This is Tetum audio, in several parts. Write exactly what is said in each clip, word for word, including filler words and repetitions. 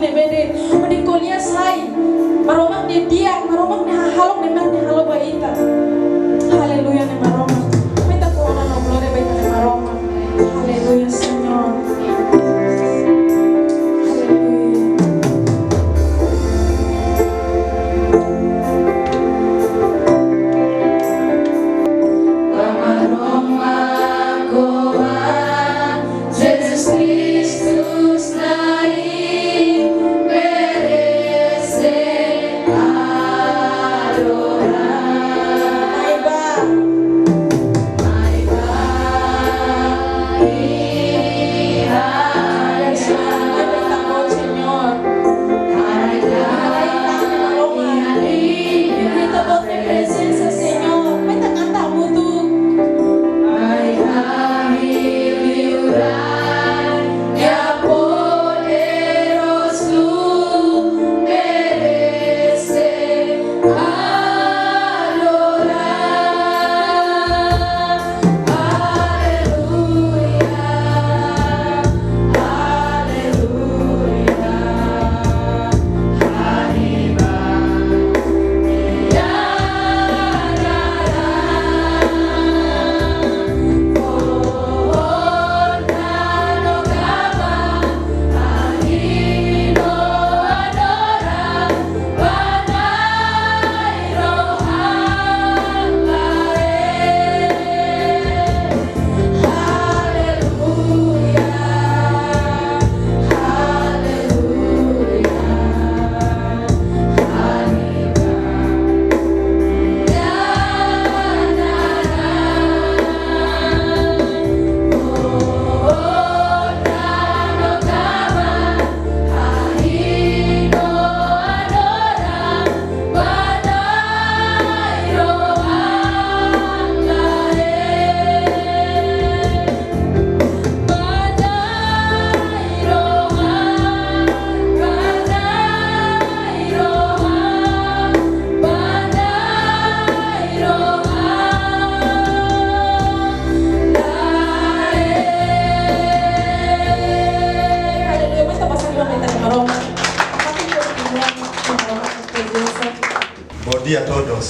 ne'ebé de'it, hodi ko'alia sai Maromak nia di'ak, Maromak nia hahalok ne'ebé nia halo ba ita. Aleluia, Nai Maromak. Aumenta korona no glória ba ita, Nai Maromak. Aleluia, Señór. Aleluia. Maromak, Jesus Kristus Nai merese adorá. Maibá. Maibá. Iha. Señór. Grita voz de presença, Señór. Aumenta kanta hamutuk. Ai, ai, liurai, ya poderoso, merese adorá. Aleluia, aleluia. Aleluia, aumenta basa di basa, aumenta di basa. Bom dia a todos.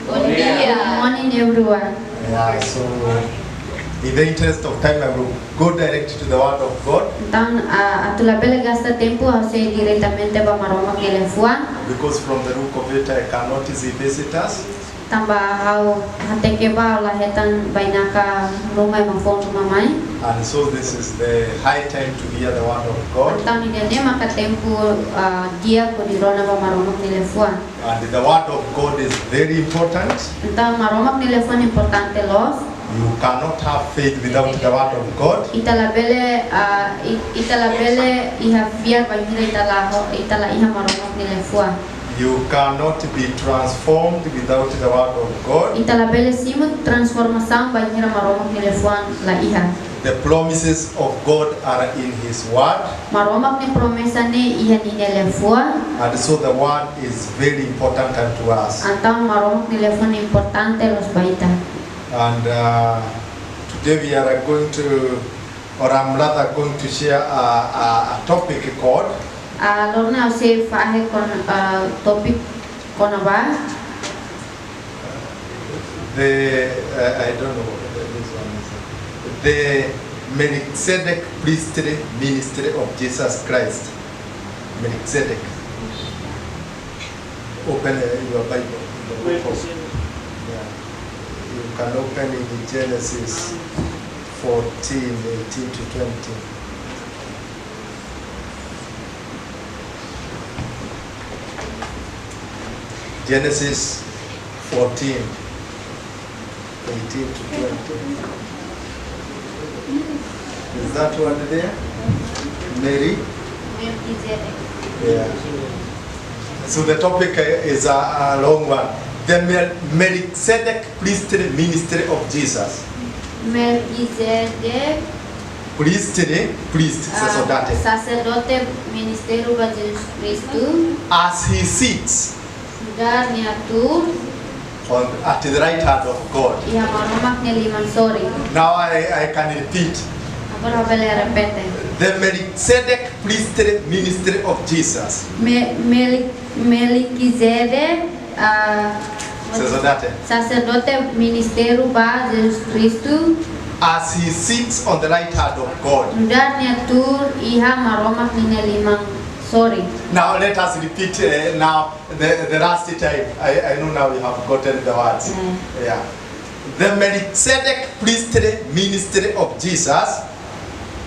Bom dia. Good morning, everyone. Yeah, so in the interest of time, I will go direct to the word of God. Entaun, ah, atu labele gasta tempu, ha'u sei diretamente ba Maromak nia liafuan. Because from the look of it, I cannot see visitors. Tanba ha'u hateke ba ha'u la hetan bainaka ruma ema foun ruma mai. And so this is the high time to hear the word of God. Entaun, ida-ne'e maka tempu, ah, di'ak hodi rona ba Maromak nia liafuan. And the word of God is very important. Entaun, Maromak nia liafuan importante loos. You cannot have faith without the word of God. Ita labele, ah, i-, ita labele iha fiar bainhira ita la ho-, ita la iha Maromak nia liafuan. You cannot be transformed without the word of God. Ita labele simu transformasaun bainhira Maromak nia liafuan la iha. The promises of God are in His word. Maromak nia promesa ne'e iha ninia liafuan. And so the word is very important unto us. Entaun Maromak nia liafuan importante loos ba ita. And, uh, today we are going to, or I'm rather going to share a, a, a topic called, ah, loron ne'e ha'u sei fahe kon-, ah, topik kona-ba the, uh, I don't know what this one is. The Melchizedek priestly ministry of Jesus Christ. Melchizedek. Open, uh, your Bible in the book of, yeah. You can open in Genesis fourteen, eighteen to twenty. Genesis fourteen, eighteen to twenty. Is that one there? Mary? Melchizedek. Yeah. So the topic, uh, is a, a long one. The Mel-, Melchizedek priestly ministry of Jesus. Melchizedek. Priestly, priest, ah, sacerdote. Sacerdote ministériu ba Jesus Kristu. As he sits. Nu'udar nia tuur. On, at the right hand of God. Iha Maromak nia liman sorin. Now I, I can repeat. Agora bele repete. The Melchizedek priestly ministry of Jesus. Me, Mel, Melquisedeque, ah, Sacerdote. Saserdote ministériu ba Jesus Kristu. As he sits on the right hand of God. Nu'udar nia tuur iha Maromak ninia liman sorin. Now let us repeat uh, now the, the last time. I, I know now you have gotten the words. Mm. Yeah. The Melchizedek priestly ministry of Jesus.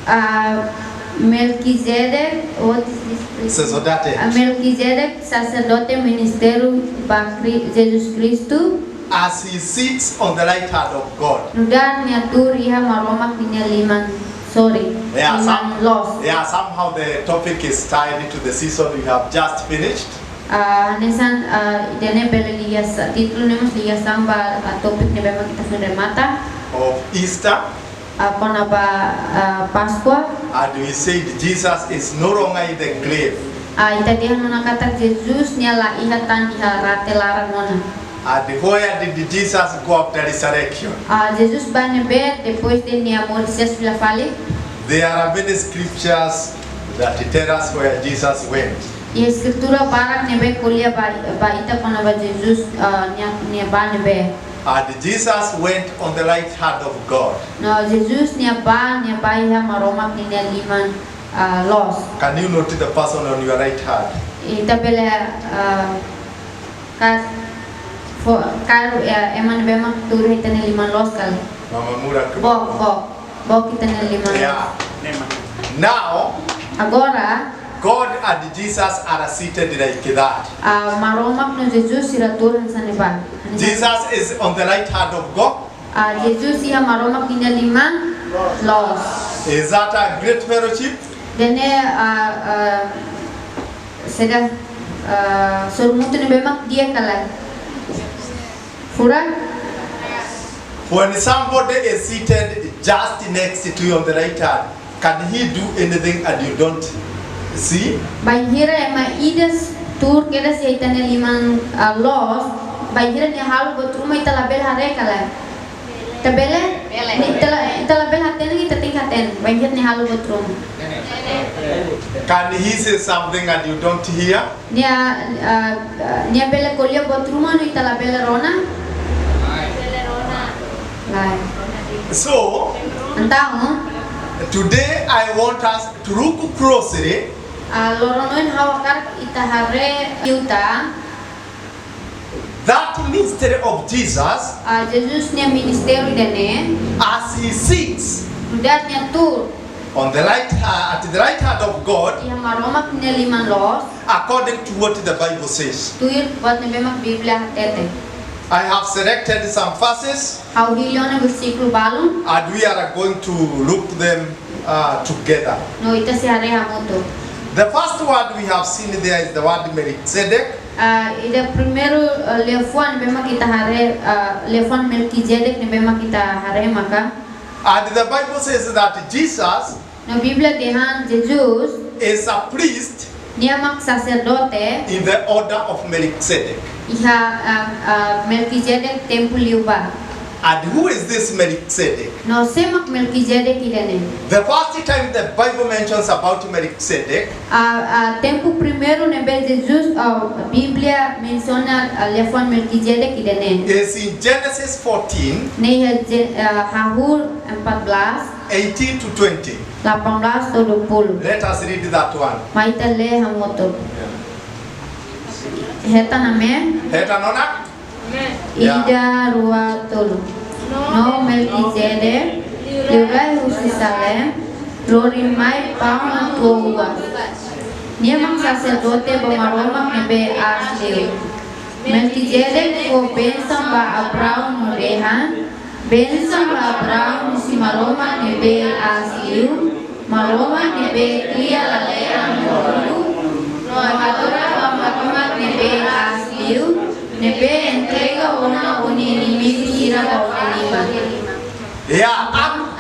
Ah, Melquisedeque, what is this place? Sacerdote. Ah, Melquisedeque, saserdote ministériu ba Kri, Jesus Kristu. As he sits on the right hand of God. Nu'udar nia tuur iha Maromak ninia liman sorin. Yeah, Liman some, loos. Yeah, somehow the topic is tied to the season we have just finished. Ah, hanesan, ah, ida-ne'e bele ligasaun, títulu ne'e mós ligasaun ba, ah, tópiku ne'ebé mak ita foin remata. Of Easter. Ah, kona-ba, ah, Páskua. And we said Jesus is no longer in the grave. Ah, ita dehan ona katak Jesus nia la iha tan iha rate laran ona. And where did Jesus go after resurrection? Ah, Jesus bá ne'ebé depois de nia moris fila fali? There are many scriptures that tell us where Jesus went. Iha Eskritura barak ne'ebé ko'alia ba, ba ita kona-ba Jesus, ah, nia, nia bá ne'ebé. And Jesus went on the right hand of God. No, Jesus nia bá, nia bá iha Maromak ninia liman, ah, loos. Can you notice the person on your right hand? Ita bele, ah, kas, fo, kaer, eh, ema ne'ebé mak tuur iha ita-nia liman loos ka lae? Mama Mura ke Book, book, book ita-nia liman loos. Yeah. Now, Agora, God and Jesus are seated like that. Ah, Maromak no Jesus sira tuur hanesan ne'ebá. Jesus is on the right hand of God. Ah, Jesus iha Maromak ninia liman loos. Is that a great fellowship? Ida-ne'e, ah, ah, saida, ah, sorumutu ne'ebé mak di'ak ka lae? Furak? When somebody is seated just next to you on the right hand, can he do anything and you don't see? Bainhira ema ida tuur kedas iha ita-nia liman, ah, loos, bainhira nia halo buat ruma ita labele haree ka lae? Ita bele? Bele. Ita la, ita labele hatene, ita tenke hatene. Bainhira nia halo buat ruma. Can he say something and you don't hear? Nia, ah, ah, nia bele ko'alia buat ruma no ita labele rona? Lae. So, Entaun, today I want us to look closely ah, loron ohin ha'u hakarak ita haree liután. that mystery of Jesus Ah, Jesus nia ministériu ida-ne'e. As he sits Nu'udar nia tuur on the right hand, at the right hand of God, iha Maromak nia liman loos. According to what the Bible says. Tuir buat ne'ebé mak Bíblia hatete. I have selected some verses Ha'u hili ona versíkulu balun. And we are going to look them uh, together. No ita sei haree hamutuk. The first word we have seen there is the word Melchizedek. Ah, ida primeiru, ah, liafuan ne'ebé mak ita haree, ah, liafuan Melquisedeque ne'ebé mak ita haree maka. And the Bible says that Jesus No Bíblia dehan Jesus is a priest nia mak saserdote in the order of Melchizedek. Iha, ah, ah, Melquisedeque tempu liubá. And who is this Melchizedek? No sé mak Melquisedeque ida-ne'e? The first time the Bible mentions about Melchizedek Ah, ah, tempu primeiru ne'ebé Jesus, ah, Bíblia mensiona, ah, liafuan Melquisedeque ida-ne'e. Is in Genesis fourteen, Ne'e iha Je-, ah, Hahú empat belas, eighteen to twenty. delapan belas to'o dua puluh. Let us read that one. Mai ita lee hamutuk. Hetan, amen? Hetan ona? Ida, rua, tolu. No Melquisedeque, liurai husi Salem, lori mai paun tua. Nia mak saserdote ba Maromak ne'ebé aas liu. Melquisedeque fó bensaun ba Abraão no dehan, bensaun ba Abraão husi Maromak ne'ebé aas liu, Maromak ne'ebé kria lalehan no mundu, no adora ba Maromak ne'ebé aas liu, ne'ebé entrega ona ó-nia inimigu sira ba ó-nia liman. Yeah, Ab-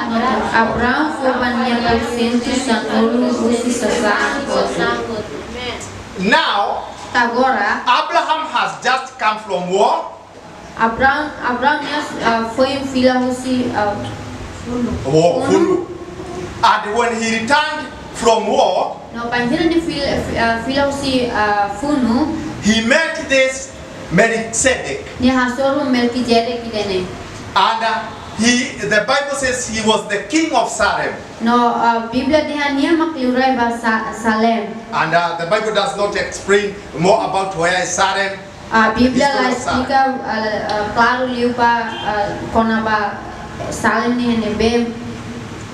Abraão fó ba nia porsentu sanulu husi sasán hotu. Now, Agora, Abraham has just come from war. Abraão, Abraão nia, ah, foin fila husi, ah, War, funu. And when he returned from war, No bainhira nia fil-, fi-, ah, fila husi, ah, funu, he met this Melchizedek. Nia hasoru Melkizedek ida-ne'e. And, uh, he, the Bible says he was the king of Salem. No, ah, Bíblia dehan nia mak liurai ba Sa-, Salem. And, uh, the Bible does not explain more about where is Salem. Ah, Bíblia la esplika, ah, ah, klaru liu ba, ah, kona-ba Salem nian ne'ebé.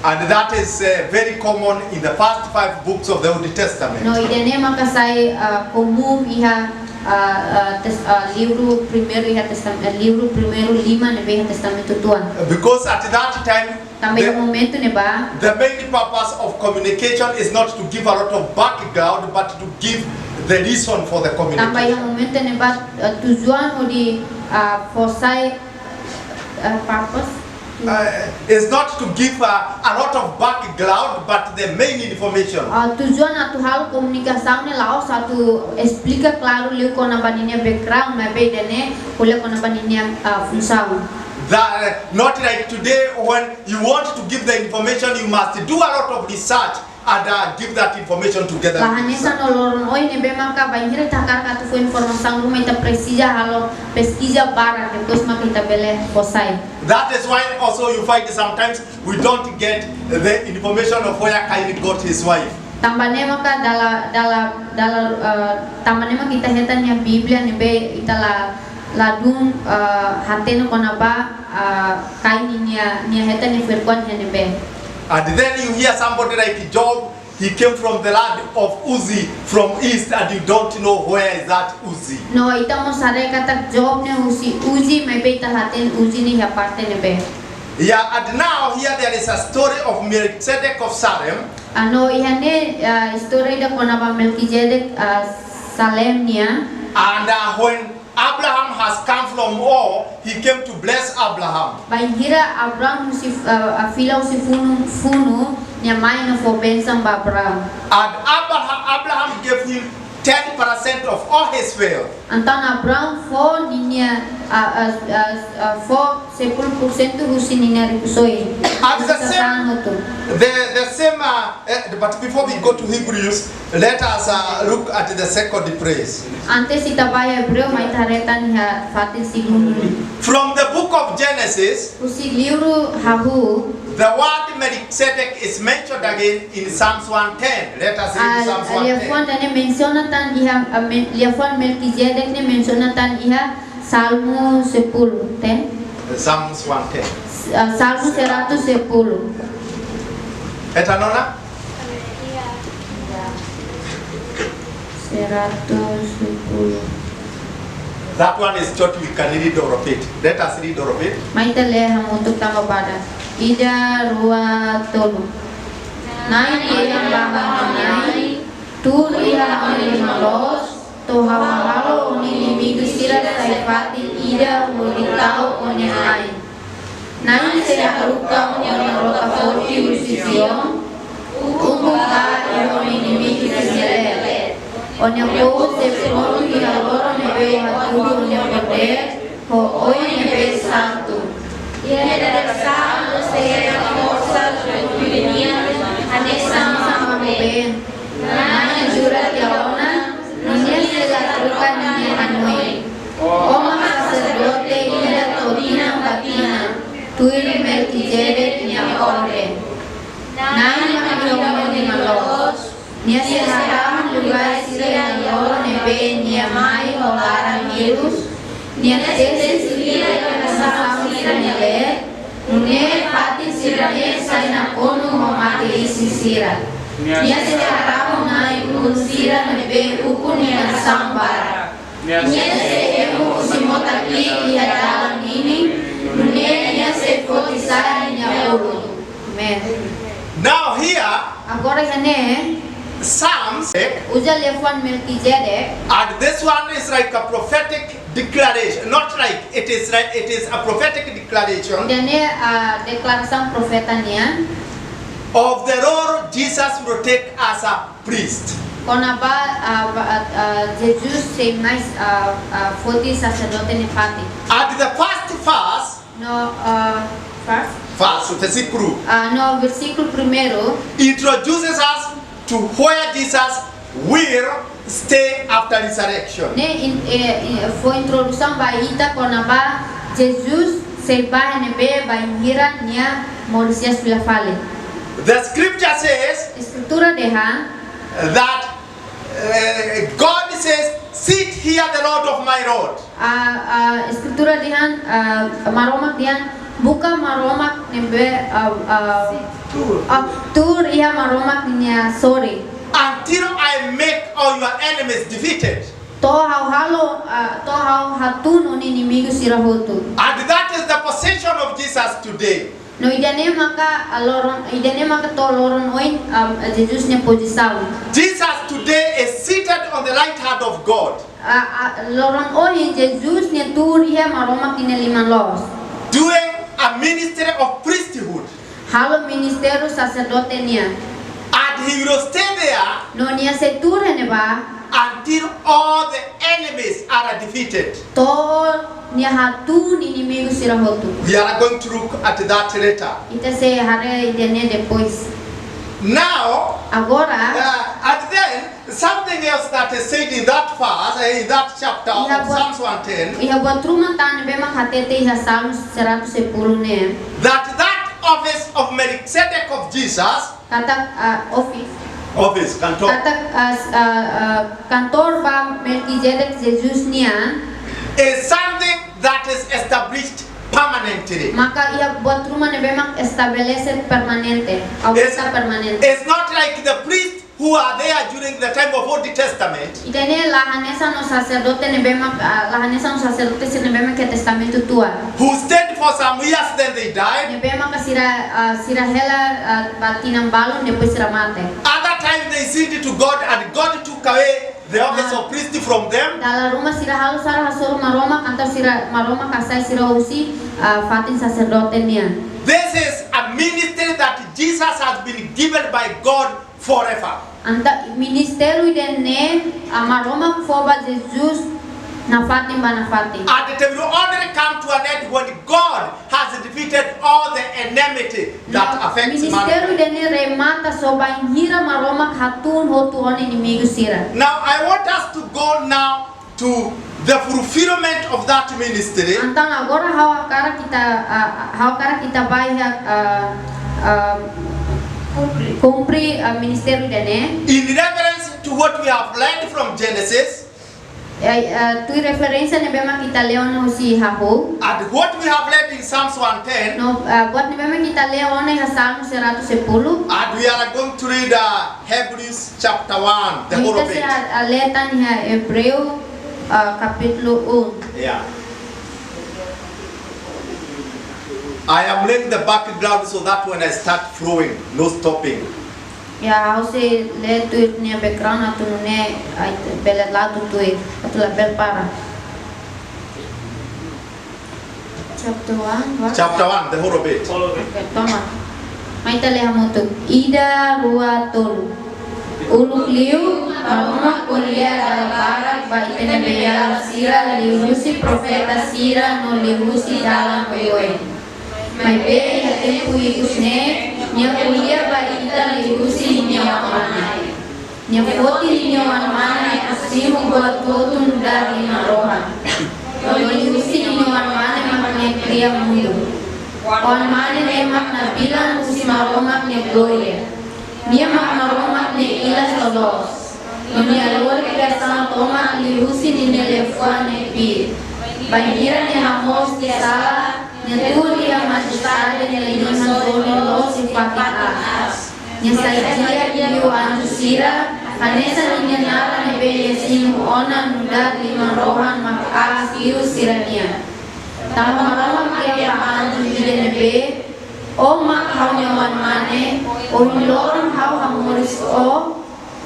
And that is, uh, very common in the first five books of the Old Testament. No ida-ne'e maka sai, ah, komún iha, ah, ah, tes-, ah, livru primeiru iha Testam-, eh, livru primeiru lima ne'ebé iha Testamentu Tuan. Because at that time, Tanba iha momentu ne'ebá, the main purpose of communication is not to give a lot of background, but to give the reason for the communication. Tanba iha momentu ne'ebá, eh, tujuan hodi, ah, fó sai, eh, purpose. Uh, is not to give a, a lot of background, but the main information. Ah, tujuan atu halo komunikasaun ne'e la'ós atu esplika klaru liu kona-ba ninia background, maibé ida-ne'e ko'alia kona-ba ninia, ah, funsaun. That, uh, not like today when you want to give the information, you must do a lot of research and, uh, give that information together with research. La hanesan loron ohin ne'ebé maka bainhira ita hakarak atu fó informasaun ruma ita presiza halo peskiza barak, depois maka ita bele fó sai. That is why also you find sometimes we don't get the information of where Cain got his wife. Tanba ne'e maka dala, dala, dala, eh, tanba ne'e maka ita hetan iha Bíblia ne'ebé ita la, ladún, eh, hatene kona-ba, eh, Cain nia, nia hetan nia ferik-oan iha ne'ebé. And then you hear somebody like Job, he came from the land of Uzi, from east, and you don't know where is that Uzi. No ita mós haree katak Job ne'e husi Uzi, maibé ita la hatene Uzi ne'e iha parte ne'ebé. Yeah, and now here there is a story of Melchizedek of Salem. Ah, no iha ne'e, ah, istória ida kona-ba Melkizedek, ah, Salem nian. And, uh, when Abraham has come from Ur, he came to bless Abraham. Bainhira Abraham husi, ah, ah, fila husi funu, funu, nia mai no fó bensaun ba Abraham. And Abraham, Abraham gave him ten percent of all his wealth. Entaun Abraham fó ninia, ah, ah, ah, ah, fó sepuluh persen husi ninia rikusoin. At the same, sasán hotu. The, the same, uh, eh, but before we go to Hebrews, let us, uh, look at the second phrase. Antes ita bá Ebreu, mai ita haree tan iha fatin segundu. From the book of Genesis, husi livru Hahú, the word Melchizedek is mentioned again in Psalms one ten. Let us read Psalms one ten. Liafuan ida-ne'e mensiona tan iha, ah, men-, liafuan Melkizedek ne'e mensiona tan iha Salmu sepuluh, ten? Psalms one ten. Ah, Salmu seratus sepuluh. Ita nona? Seratus sepuluh. That one is short, we can read all of it. Let us read all of it. Mai ita lee hamutuk tanba badak. Ida, rua, tolu. Na'i, Dehan ba ha'u-nia Na'i, tuur iha ha'u-nia liman loos, to'o ha'u halo ó-nia inimigu sira sai fatin ida hodi tau ó-nia ain. Na'i sei haruka ó-nia rota forte husi Zion, ukun ba iha ó-nia inimigu sira leet. Ó-nia povu sei prontu iha loron ne'ebé ó hatudu ó-nia podér ho oin ne'ebé santu. Iha dadeer-saan ó sei hetan forsa no orgullu nian hanesan maun-been. Na'i jura tiha ona, no nia sei la troka ninia hanoin. Ó mak saserdote ida to'o tinan ba tinan, tuir Melkizedek nia orden. Na'i mak iha ó-nia liman loos. Nia sei hatahun liurai sira iha loron ne'ebé nia mai ho laran hirus. Nia tesi sira iha nasaun sira-nia leet. Nune'e fatin sira-ne'e sai nakonu ho mate-isin sira. Nia sei hatahun Na'i ukun sira ne'ebé ukun nia nasaun barak. Nia sei hemu husi mota-ki'ik iha dalan ninin, nune'e nia sei foti sai nia ulun. Amen. Now here, Agora iha ne'e, Psalms, eh, uza liafuan Melkizedek. And this one is like a prophetic declaration. Not like, it is like, it is a prophetic declaration. Ida-ne'e, ah, deklarasaun profeta nian. Of the role Jesus will take as a priest. Kona-ba, ah, ba, ah, ah, Jesus sei mai, ah, ah, foti saserdote nia fatin. At the first verse, No, ah, first. Verso, versículo. Ah, no versíkulu primeiru. Introduces us to where Jesus will stay after resurrection. Ne'e in-, eh, in-, fó introdusaun ba ita kona-ba Jesus sei bá iha ne'ebé bainhira nia moris hi'as fila fali. The scripture says. Eskritura dehan. That, eh, God says, "Sit here, the Lord of my Lord." Ah, ah, Eskritura dehan, ah, Maromak dehan, buka Maromak ne'ebé, ah, ah, tuur iha Maromak nia sorin. Until I make all your enemies defeated. To'o ha'u halo, ah, to'o ha'u hatún ó-nia inimigu sira hotu. And that is the position of Jesus today. No ida-ne'e maka, ah, loron, ida-ne'e maka to'o loron oin, ah, Jesus nia pozisaun. Jesus today is seated on the right hand of God. Ah, ah, loron ohin Jesus nia tuur iha Maromak nia liman loos. Doing a ministry of priesthood. Halo ministériu saserdote nian. And he will stay there. No nia sei tuur iha ne'ebá. Until all the enemies are defeated. To'o nia hatún inimigu sira hotu. We are going to look at that later. Ita sei haree ida-ne'e depois. Now, agora, uh, and then something else that is said in that verse, eh, in that chapter of Psalms one ten. Iha buat ruma tan ne'ebé mak hatete iha Salmos seratus sepuluh ne'e. That that office of Melchizedek of Jesus. Katak, ah, office. Office, kantor. Katak, ah, s-, ah, ah, kantor ba Melkizedek Jesus nian. Is something that is established permanently. Maka iha buat ruma ne'ebé mak estabelese permanente, ou permanente. It's not like the priests who are there during the time of Old Testament. Ida-ne'e la hanesan no saserdote ne'ebé mak, ah, la hanesan no saserdote sira ne'ebé mak iha Testamentu Tuan. Who stayed for some years, then they died. Ne'ebé maka sira, ah, sira hela, ah, ba tinan balun, depois sira mate. Other times they sinned to God and God took away the office of priest from them. Dala ruma sira halo sala hasoru Maromak, entaun sira, Maromak hasai sira husi, ah, fatin saserdote nian. This is a ministry that Jesus has been given by God forever. Entaun ministériu ida-ne'e, ah, Maromak fó ba Jesus nafatin ba nafatin. And it will only come to an end when God has defeated all the enmity that affects mankind. Ministériu ida-ne'e remata só bainhira Maromak hatún hotu ó-nia inimigu sira. Now, I want us to go now to the fulfillment of that ministry. Entaun agora ha'u hakarak ita, ah, ha'u hakarak ita bá iha, ah, ah, kumpre, ah, ministériu ida-ne'e. In reference to what we have learned from Genesis. Eh, ah, tuir referénsia ne'ebé mak ita lee ona husi Hahú. And what we have read in Psalms one ten. No, ah, buat ne'ebé mak ita lee ona iha Salmos seratus sepuluh. And we are going to read, uh, Hebrews chapter one, the whole of it. Ita sei, ah, lee tan iha Ebreu, ah, kapítulu um. Yeah. I am laying the background so that when I start flowing, no stopping. Ya, ha'u sei lee tuir nia background atu nune'e, ai, bele la'o tuir, atu labele para. Chapter one, what? Chapter one, the whole of it. Oke, toma. Mai ita lee hamutuk. Ida, rua, tolu. Uluk liu, Maromak ko'alia dala barak ba ita-nia beiala sira liuhusi profeta sira no liuhusi dalan oioin. Maibé iha tempu ikus ne'e, nia ko'alia ba ita liuhusi ninia Oan-Mane. Nia foti ninia Oan-Mane atu simu buat hotu nu'udar liman-rohan. No liuhusi ninia Oan-Mane mak nia kria mundu. Oan-Mane ne'e mak nabilan husi Maromak nia glória. Nia mak Maromak nia ilas loloos. No nia lori kriasaun tomak liuhusi ninia liafuan ne'ebé. Bainhira nia hamoos nia sala, nia tuur iha majestade nia liman domin loos iha fatin aas. Nia sai di'ak liu anju sira, hanesan ninia naran ne'ebé nia simu ona nu'udar liman-rohan mak aas liu sira-nian. Tanba Maromak dehan ba anju ida ne'ebé: Ó mak ha'u-nia Oan-Mane, ohin loron ha'u hamoris ó,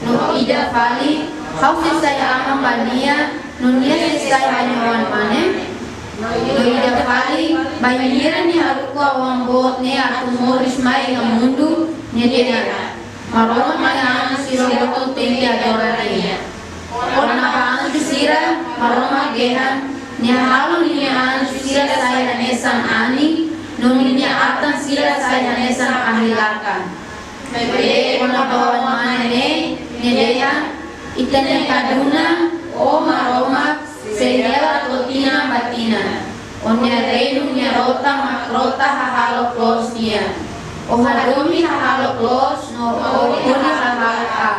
no ida fali, ha'u sei sai aman ba nia, no nia sei sai ha'u-nia Oan-Mane. No ida fali, bainhira nia haruka oan boot ne'e atu moris mai iha mundu, nia dehan: Maromak nia anju sira hotu tenke adora nia. Kona-ba anju sira, Maromak dehan, nia halo ninia anju sira sai hanesan anin, no ninia atan sira sai hanesan ahi-lakan. Maibé kona-ba oan-mane ne'e, nia dehan: Ita-nia kaduna, ó Maromak, sei hela to'o tinan ba tinan. Ó-nia reinu nia rota mak rota hahalok loos nian. Ó hadomi hahalok loos no ó hodi hahalok aat.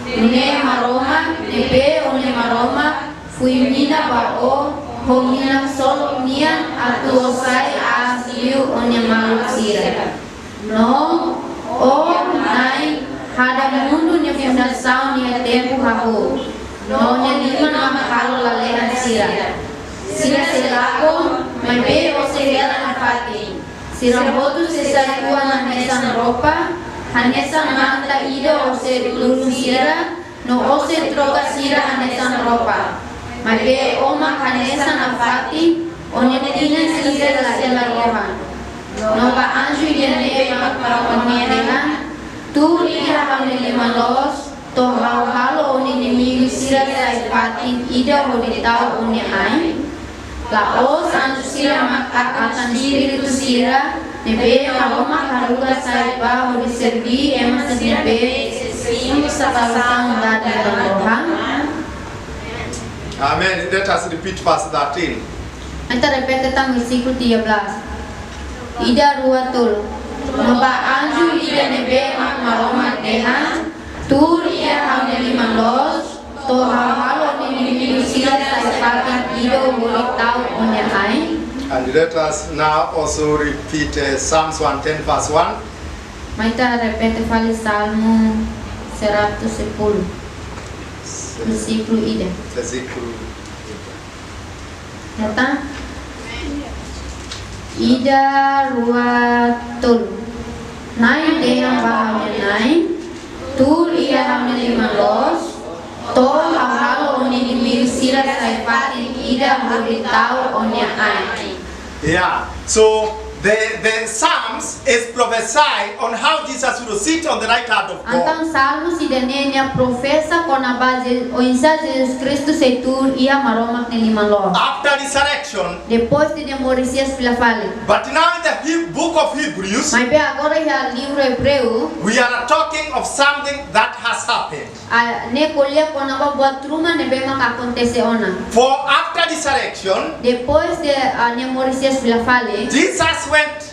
Nune'e Maromak, ne'ebé ó-nia Maromak, fui mina ba ó ho mina ksolok nian atu ó sai aas liu ó-nia maluk sira. No ó Na'i hada mundu nia fundasaun iha tempu hahú, no ó-nia liman mak halo lalehan sira. Sira sei lakon, maibé ó sei hela nafatin. Sira hotu sei sai tuan hanesan ropa, hanesan manta ida ó sei durun sira, no ó sei troka sira hanesan ropa. Maibé ó mak hanesan nafatin, ó-nia tinan sira la iha rohan. No ba anju ida ne'ebé mak Maromak dehan: Tuur iha ha'u-nia liman loos, to'o ha'u halo ó-nia inimigu sira sai fatin ida hodi tau ó-nia ain. La'ós anju sira mak atan espíritu sira ne'ebé Maromak haruka sai ba hodi serví ema sira ne'ebé sei simu salvasaun dada iha rohan? Amen. Let us repeat verse thirteen. Ita repete tan versíkulu tiga belas. Ida, rua, tolu. No ba anju ida ne'ebé mak Maromak dehan: Tuur iha ha'u-nia liman loos, to'o ha'u halo ó-nia inimigu sira sai fatin ida hodi tau ó-nia ain. And let us now also repeat, uh, Psalms one ten verse one. Mai ita repete fali Salmu seratus sepuluh, versíkulu ida. Versíkulu ida. Hetan? Ida, rua, tolu. Na'i dehan ba ha'u-nia Na'i: Tuur iha ha'u-nia liman loos, to'o ha'u halo ó-nia inimigu sira sai fatin ida hodi tau ó-nia ain. Yeah. So the, the Psalms is prophesy on how Jesus will sit on the right hand of God. Entaun Salmu ida-ne'e nia profesa kona-ba Je-, oinsá Jesus Kristu sei tuur iha Maromak nia liman loos. After resurrection. Depois de nia moris hi'as fila fali. But now in the Heb-, book of Hebrews, maibé agora iha livru Ebreu, we are talking of something that has happened. Ah, ne'e ko'alia kona-ba buat ruma ne'ebé mak akontese ona. For after resurrection, depois de, ah, nia moris hi'as fila fali, Jesus went,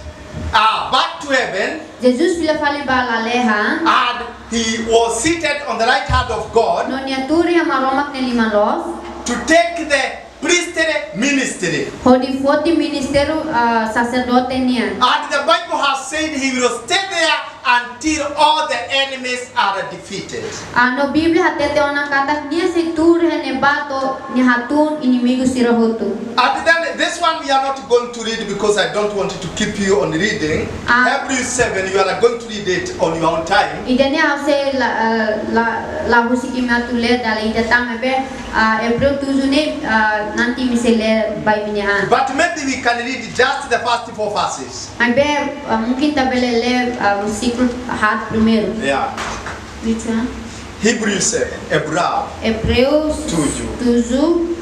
uh, back to heaven, Jesus fila fali ba lalehan, and he was seated on the right hand of God, no nia tuur iha Maromak nia liman loos, to take the priestly ministry. Hodi foti ministériu, ah, saserdote nian. And the Bible has said he will stay there until all the enemies are defeated. Ah, no Bíblia hatete ona katak nia sei tuur iha ne'ebá to'o nia hatún inimigu sira hotu. And then this one we are not going to read because I don't want to keep you on reading. Ah. Hebrews seven, you are going to read it on your own time. Ida-ne'e ha'u sei la, ah, la, la husik imi atu lee dala ida tan, maibé, ah, Ebreu tujuh ne'e, ah, nanti imi sei lee ba imi-nia an. But maybe we can read just the first four verses. Maibé, ah, mungkin ita bele lee, ah, versíkulu haat primeiru. Yeah. Which one? Hebrews seven, Ebreu. Ebreu tujuh. Tujuh.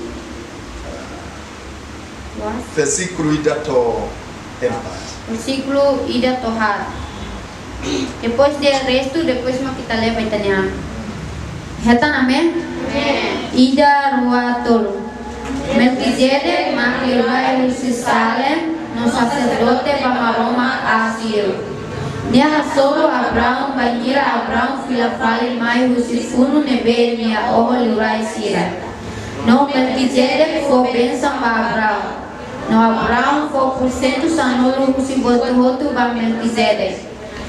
What? Versíkulu ida to'o empat. Versíkulu ida to'o haat. Depois de restu, depois mak ita lee ba ita-nia an. Hetan, amen? Amen. Ida, rua, tolu. Melkizedek mak liurai husi Salem, no saserdote ba Maromak aas liu. Nia hasoru Abraão bainhira Abraão fila fali mai husi funu ne'ebé nia oho liurai sira. No Melkizedek fó bensaun ba Abraão. No Abraão fó pursentu sanulu husi buat hotu ba Melkizedek.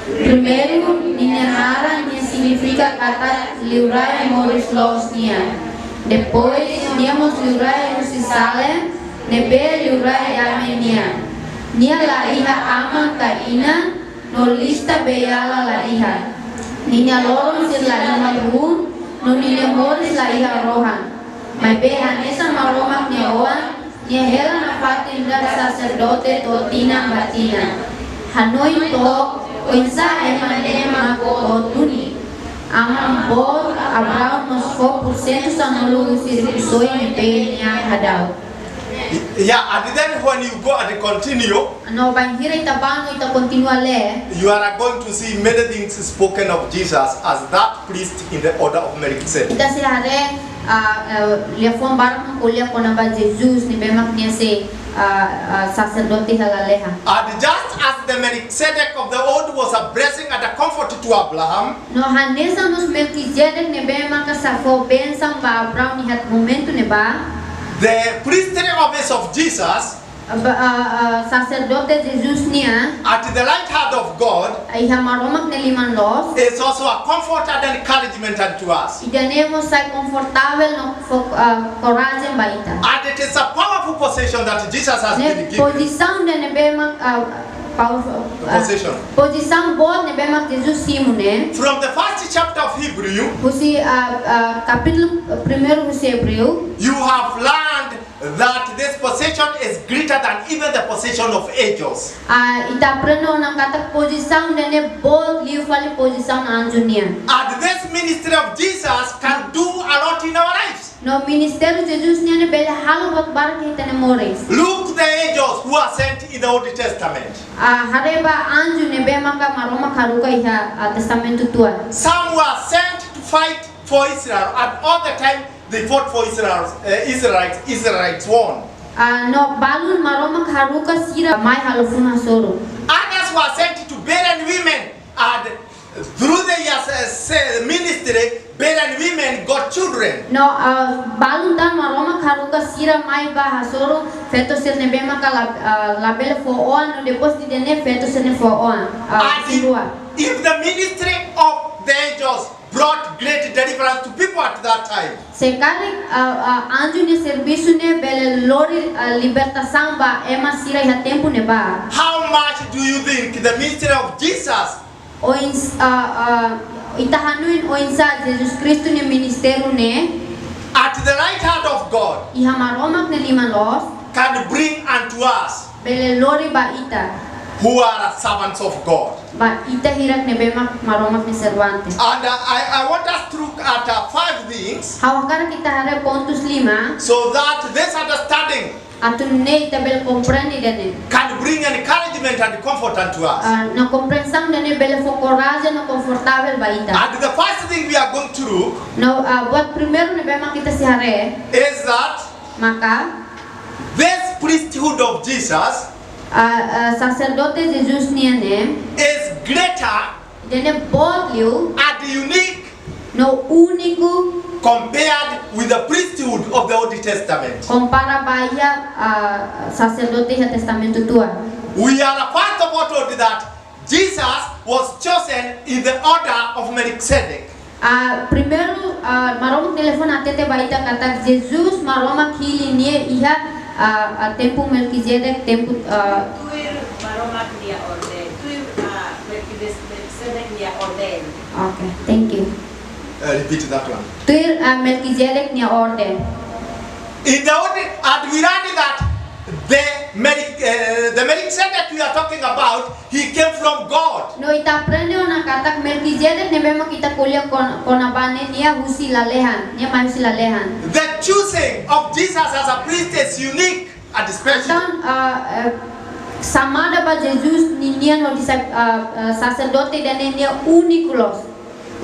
Primeiru, ninia naran ne'e signifika katak liurai moris loos nian. Depois, nia mós liurai husi Salem, ne'ebé liurai dame nian. Nia la iha aman ka inan, no lista beiala la iha. Ninia loron sira la iha run, no ninia moris la iha rohan. Maibé hanesan Maromak nia oan, nia hela nafatin nu'udar saserdote to'o tinan ba tinan. Hanoin took, oinsá ema ne'e mak boot duni. Aman boot, Abraão mós fó pursentu sanulu husi rikusoin ne'ebé nia hadau. Yeah, and then when you go and continue, No bainhira ita bá no ita kontinua lee, you are going to see many things spoken of Jesus as that priest in the order of Melchizedek. Ita sei haree, ah, eh, liafuan barak mak ko'alia kona-ba Jesus ne'ebé mak nia sai, ah, ah, saserdote iha lalehan. And just as the Melchizedek of the old was a blessing and a comfort to Abraham, No hanesan mós Melkizedek ne'ebé maka sei fó bensaun ba Abraão iha momentu ne'ebá, the priestly office of Jesus ba, ah, ah, saserdote Jesus nian at the right hand of God iha Maromak nia liman loos is also a comfort and encouragement unto us. Ida-ne'e mós sai konfortavel no fó, ah, korajen ba ita. And it is a powerful position that Jesus has Ne'e been given. pozisaun ida ne'ebé mak, ah, powerful, ah, Position. pozisaun boot ne'ebé mak Jesus simu ne'e. From the first chapter of Hebrew, Husi, ah, ah, kapítulu primeiru husi Ebreu. you have learned that this position is greater than even the position of angels. Ah, ita aprende ona katak pozisaun ida-ne'e boot liu fali pozisaun anju nian. And this ministry of Jesus can do a lot in our lives. No ministériu Jesus nian ne'e bele halo buat barak iha ita-nia moris. Look the angels who are sent in the Old Testament. Ah, haree ba anju ne'ebé maka Maromak haruka iha, ah, Testamentu Tuan. Some were sent to fight for Israel, and all the time they fought for Israel, eh, Israelites, Israelites won. Ah, no balun Maromak haruka sira mai halo funu hasoru. Others were sent to barren women, and through the years, eh, se-, ministry, barren women got children. No, ah, balun tan Maromak haruka sira mai ba hasoru feto sira ne'ebé maka la, ah, labele fó oan, no depois de ida-ne'e feto sira-ne'e fó oan, ah, And if, sirua. if the ministry of the angels brought great deliverance to people at that time, Se karik, ah, ah, anju nia servisu ne'e bele lori, ah, libertasaun ba ema sira iha tempu ne'ebá. how much do you think the ministry of Jesus Oins-, ah, ah, ita hanoin oinsá Jesus Kristu nia ministériu ne'e at the right hand of God iha Maromak nia liman loos can bring unto us bele lori ba ita who are servants of God. ba ita hirak ne'ebé mak Maromak nia servante. And, uh, I, I want us to look at, uh, five things Ha'u hakarak ita haree pontus lima so that this understanding atu nune'e ita bele komprende ida-ne'e. can bring encouragement and comfort unto us. Ah, no komprensaun ida-ne'e bele fó korajen no konfortavel ba ita. And the first thing we are going to look No, ah, buat primeiru ne'ebé mak ita sei haree is that maka this priesthood of Jesus ah, ah, saserdote Jesus nian ne'e is greater ida-ne'e boot liu and unique no úniku compared with the priesthood of the Old Testament. kompara ba iha, ah, saserdote iha Testamentu Tuan. We are first of all told that Jesus was chosen in the order of Melchizedek. Ah, primeiru, ah, Maromak nia liafuan hatete ba ita katak Jesus Maromak hili nia iha, ah, ah, tempu Melkizedek, tempu, ah, Tuir Maromak nia orden, tuir, ah, Melkizedek, Melkizedek nia orden. Okay, thank you. Uh, repeat that one. Tuir, ah, Melkizedek nia orden. In the order, and we learned that the Melch-, uh, the Melchizedek we are talking about, he came from God. No ita aprende ona katak Melkizedek ne'ebé mak ita ko'alia kon-, kona-ba ne'e nia husi lalehan, nia mai husi lalehan. The choosing of Jesus as a priest is unique and special. Entaun, ah, eh, xamada ba Jesus ninian hodi sai, ah, ah, saserdote ida-ne'e nia úniku loos.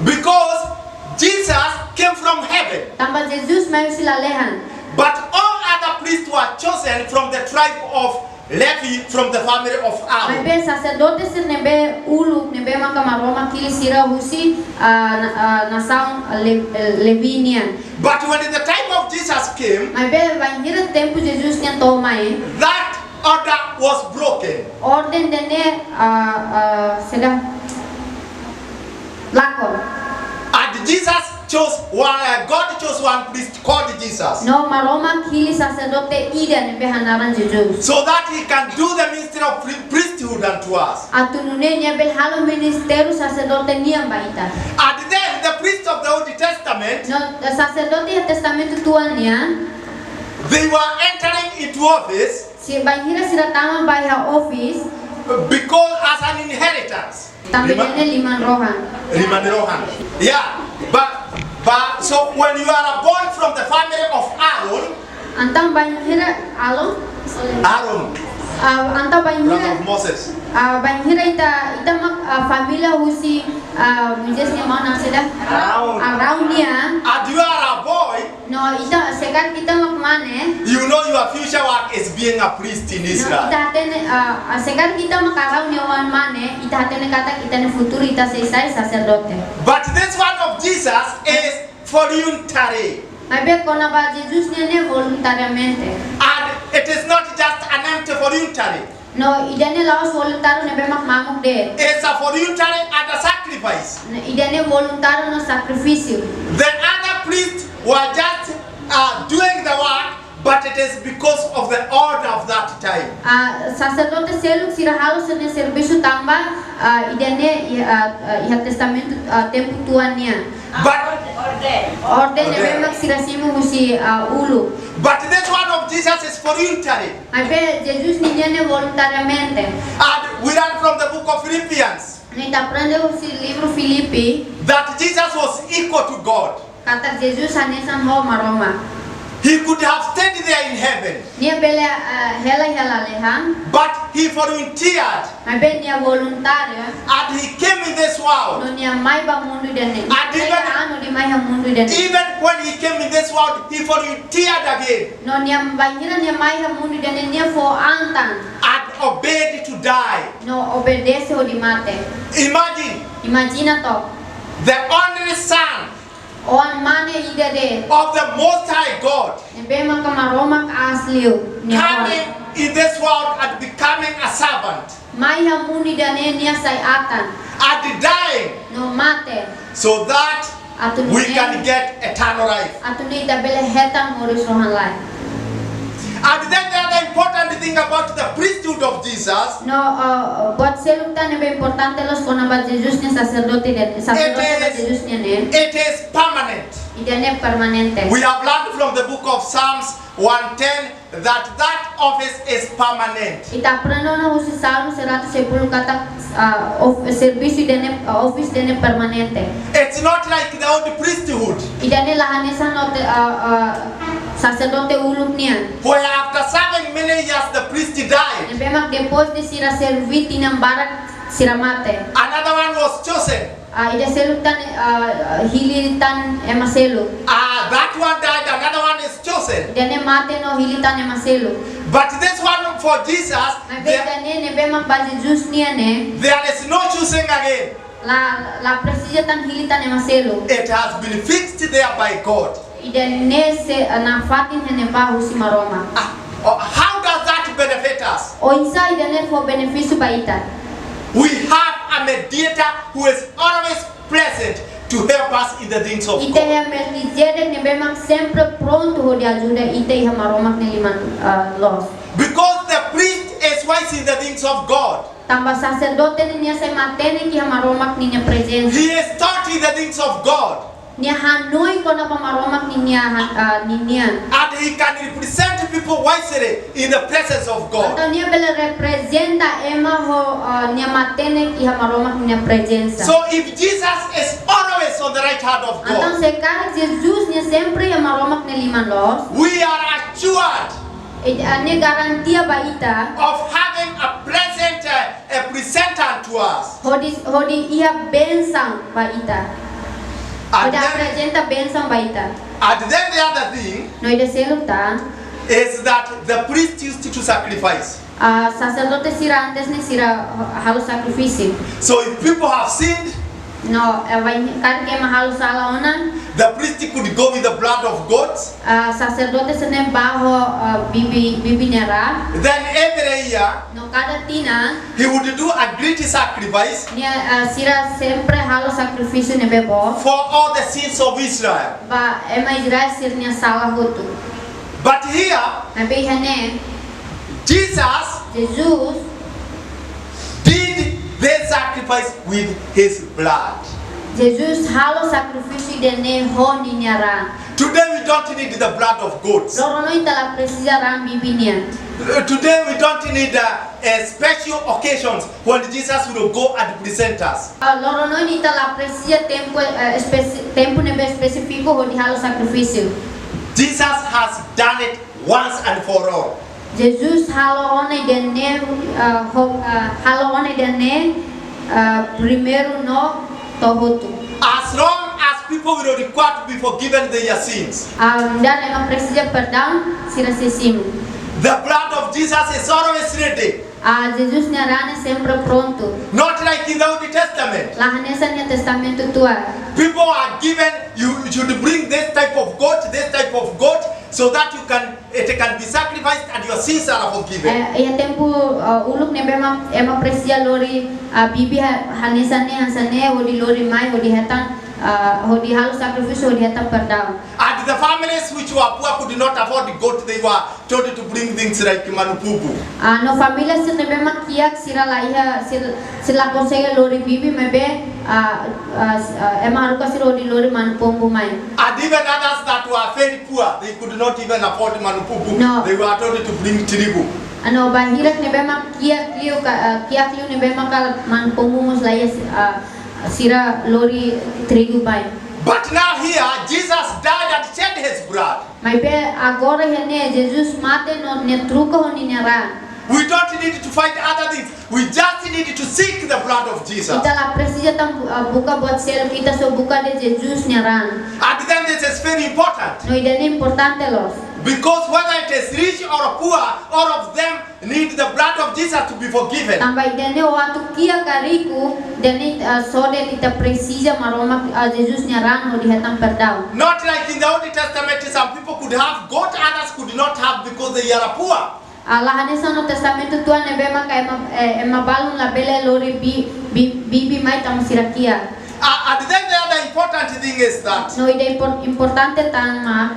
Because Jesus came from heaven. Tanba Jesus mai husi lalehan. But all other priests were chosen from the tribe of Levi, from the family of Aaron. Maibé saserdote sira ne'ebé uluk ne'ebé maka Maromak hili sira husi, ah, na-, ah, nasaun, ah, Le-, eh, Levi nian. But when the time of Jesus came, Maibé bainhira tempu Jesus nian to'o mai, that order was broken. orden ida-ne'e, ah, ah, saida, lakon. And Jesus chose one, uh, God chose one priest called Jesus. No Maromak hili saserdote ida ne'ebé hanaran Jesus. So that he can do the ministry of pri-, priesthood unto us. Atu nune'e nia bele halo ministériu saserdote nian ba ita. And then the priests of the Old Testament, No, eh, saserdote iha Testamentu Tuan nian, they were entering into office sira bainhira sira tama ba iha office because as an inheritance. Tanba Liman? ida-ne'e liman rohan. Liman rohan. Yeah, but, but so when you are born from the family of Aaron, Entaun bainhira Aaron. Aaron, Ah, entaun bainhira, brother of Moses. Ah, bainhira ita, ita mak, ah, família husi, ah, Moisés nia maun naran saida? Aaron. Aaron nian. And you are a boy. No, ita, se karik ita mak mane. You know your future work is being a priest in Israel. No, ita hatene, ah, ah, se karik ita mak Aaron nia oan mane, ita hatene katak ita-nia futuru ita sei sai saserdote. But this one of Jesus is voluntary. Maibé kona-ba Jesus nian ne'e voluntariamente. And it is not just an empty voluntary. No, ida-ne'e la'ós voluntáriu ne'ebé mak mamuk de'it. It's a voluntary and a sacrifice. No, ida-ne'e voluntáriu no sakrifísiu. The other priests were just, uh, doing the work, but it is because of the order of that time. Ah, saserdote seluk sira halo sira-nia servisu tanba, ah, ida-ne'e, ah, ah, iha testamentu, ah, tempu tua nian. But orden, orden ne'ebé mak sira simu husi, ah, uluk. But this one of Jesus is voluntary. Maibé Jesus nian ne'e voluntariamente. And we learn from the book of Philippians. No ita aprende husi livru Filipi. That Jesus was equal to God. Katak Jesus hanesan ho Maromak. He could have stayed there in heaven. Nia bele, eh, hela iha lalehan. But he volunteered. Maibé nia voluntáriu. And he came in this world. No nia mai ba mundu ida-ne'e. And even, nia anu hodi mai iha mundu ida-ne'e. Even when he came in this world, he volunteered again. No nia bainhira nia mai iha mundu ida-ne'e nia fó an tan. And obeyed to die. No obedese hodi mate. Imagine. Imajina to'ok. The only son Oan mane ida de'it. Of the Most High God. Ne'ebé maka Maromak aas liu nia oan. Coming in this world and becoming a servant. Mai iha mundu ida-ne'e nia sai atan. And dying. No mate. So that we can get eternal life. Atu nune'e, atu nune'e ita bele hetan moris rohan-laek. And then the other important thing about the priesthood of Jesus. No, eh, buat seluk tan ne'ebé importante loos kona-ba Jesus nia saserdote ida, saserdote ba Jesus nian ne'e. It is permanent. Ida-ne'e permanente. We have learned from the book of Psalms one ten that that office is permanent. Ita aprende ona husi Salmu seratus sepuluh katak, ah, of-, servisu ida-ne'e, ah, office ida-ne'e permanente. It's not like the old priesthood. Ida-ne'e la hanesan no te, ah, ah, saserdote uluk nian. Where after serving many years the priest died. Ne'ebé mak depois de sira serví tinan barak sira mate. Another one was chosen. Ah, ida seluk tan, ah, hili tan ema seluk. Ah, that one died, another one is chosen. Ida-ne'e mate no hili tan ema seluk. But this one for Jesus, maibé ida-ne'e ne'ebé mak ba Jesus nian ne'e. There is no choosing again. La, la presiza tan hili tan ema seluk. It has been fixed there by God. Ida-ne'e sei, eh, nafatin iha-ne'ebá husi Maromak. Ah, oh, how does that benefit us? Oinsá ida-ne'e fó benefísiu ba ita? We have a mediator who is always present to help us in the things of God. Ita iha Melkisedek ne'ebé mak sempre prontu hodi ajuda ita iha Maromak nia liman, eh, loos. Because the priest is wise in the things of God. Tanba saserdote ne'e nia sai matenek iha Maromak ninia prezensa. He is taught in the things of God. Nia hanoin kona-ba Maromak ninia ha-, ah, ninian. And he can represent people wisely in the presence of God. Entaun nia bele reprezenta ema ho, ah, nia matenek iha Maromak ninia prezensa. So if Jesus is always on the right hand of God, entaun se karik Jesus nia sempre iha Maromak nia liman loos, we are assured, ida-ne'e garantia ba ita, of having a present, uh, a present unto us. Hodi, hodi iha bensaun ba ita. And hodi then, aprezenta bensaun ba ita. And then the other thing, no ida seluk tan, is that the priest used to sacrifice. Ah, saserdote sira antes ne'e sira halo sakrifísiu. So if people have sinned, no, eh, bain-, karik ema halo sala ona, the priest could go with the blood of goats. Ah, saserdote sira-ne'e bá ho, ah, bibi, bibi nia raan. Then every year, no kada tinan, he would do a great sacrifice, nia, ah, sira sempre halo sakrifísiu ne'ebé boot, for all the sins of Israel. Ba ema Israel sira-nia sala hotu. But here, maibé iha-ne'e, Jesus, Jesus did the sacrifice with his blood. Jesus halo sakrifísiu ida-ne'e ho ninia raan. Today we don't need the blood of goats. Loron ohin ita la presiza raan bibi nian. Uh, today we don't need, uh, uh, special occasions when Jesus will go and present us. Ah, loron ohin ita la presiza tempu, eh, espesi-, tempu ne'ebé espesífiku hodi halo sakrifísiu. Jesus has done it once and for all. Jesus halo ona ida-ne'e, ah, ho-, ah, halo ona ida-ne'e, ah, primeiru no to'o hotu. As long as people will require to be forgiven their sins, Ah, nu'udar ema presiza perdaun sira-nia simu. The blood of Jesus is always ready. Ah, Jesus nia raan ne'e sempre prontu. Not like in the Old Testament. La hanesan iha Testamentu Tua. People are given, you should bring this type of goat, this type of goat, so that you can, it can be sacrificed and your sins are forgiven. Eh, iha tempu, ah, uluk ne'ebé mak ema presiza lori, ah, bibi ha-, hanesan ne'e, hanesan ne'e, hodi lori mai, hodi hetan, ah, hodi halo sakrifísiu, hodi hetan perdaun. And the families which were poor could not afford goat, they were told to bring things like manupubu. Ah, no família sira ne'ebé mak kiak, sira la iha, sira, sira la konsege lori bibi, maibé, ah, ah, s-, ah, ema haruka sira hodi lori manupubu mai. And even others that were very poor, they could not even afford manupubu. No. They were told to bring trigu. Ah, no, ba hirak ne'ebé mak kiak liu ka, ah, kiak liu ne'ebé mak kala manupubu mós la iha, ah, sira lori trigu mai. But now here, Jesus died and shed his blood. Maibé agora iha ne'e Jesus mate no nia troka ho ninia raan. We don't need to find other things. We just need to seek the blood of Jesus. Ita la presiza tan bu-, ah, buka buat seluk, ita só buka de'it Jesus nia raan. And then this is very important. No ida-ne'e importante loos. Because whether it is rich or poor, all of them need the blood of Jesus to be forgiven. Tanba ida-ne'e atu kiak ka riku, ida-ne'e, ah, só de'it ita presiza Maromak, ah, Jesus nia raan hodi hetan perdaun. Not like in the Old Testament, some people could have goat, others could not have because they are poor. Ah, la hanesan iha Testamentu Tua ne'ebé maka ema, eh, ema balun labele lori bi-, bi-, bibi mai tanba sira kiak. Uh, and then the other important thing is that No ida impor-, importante tan mak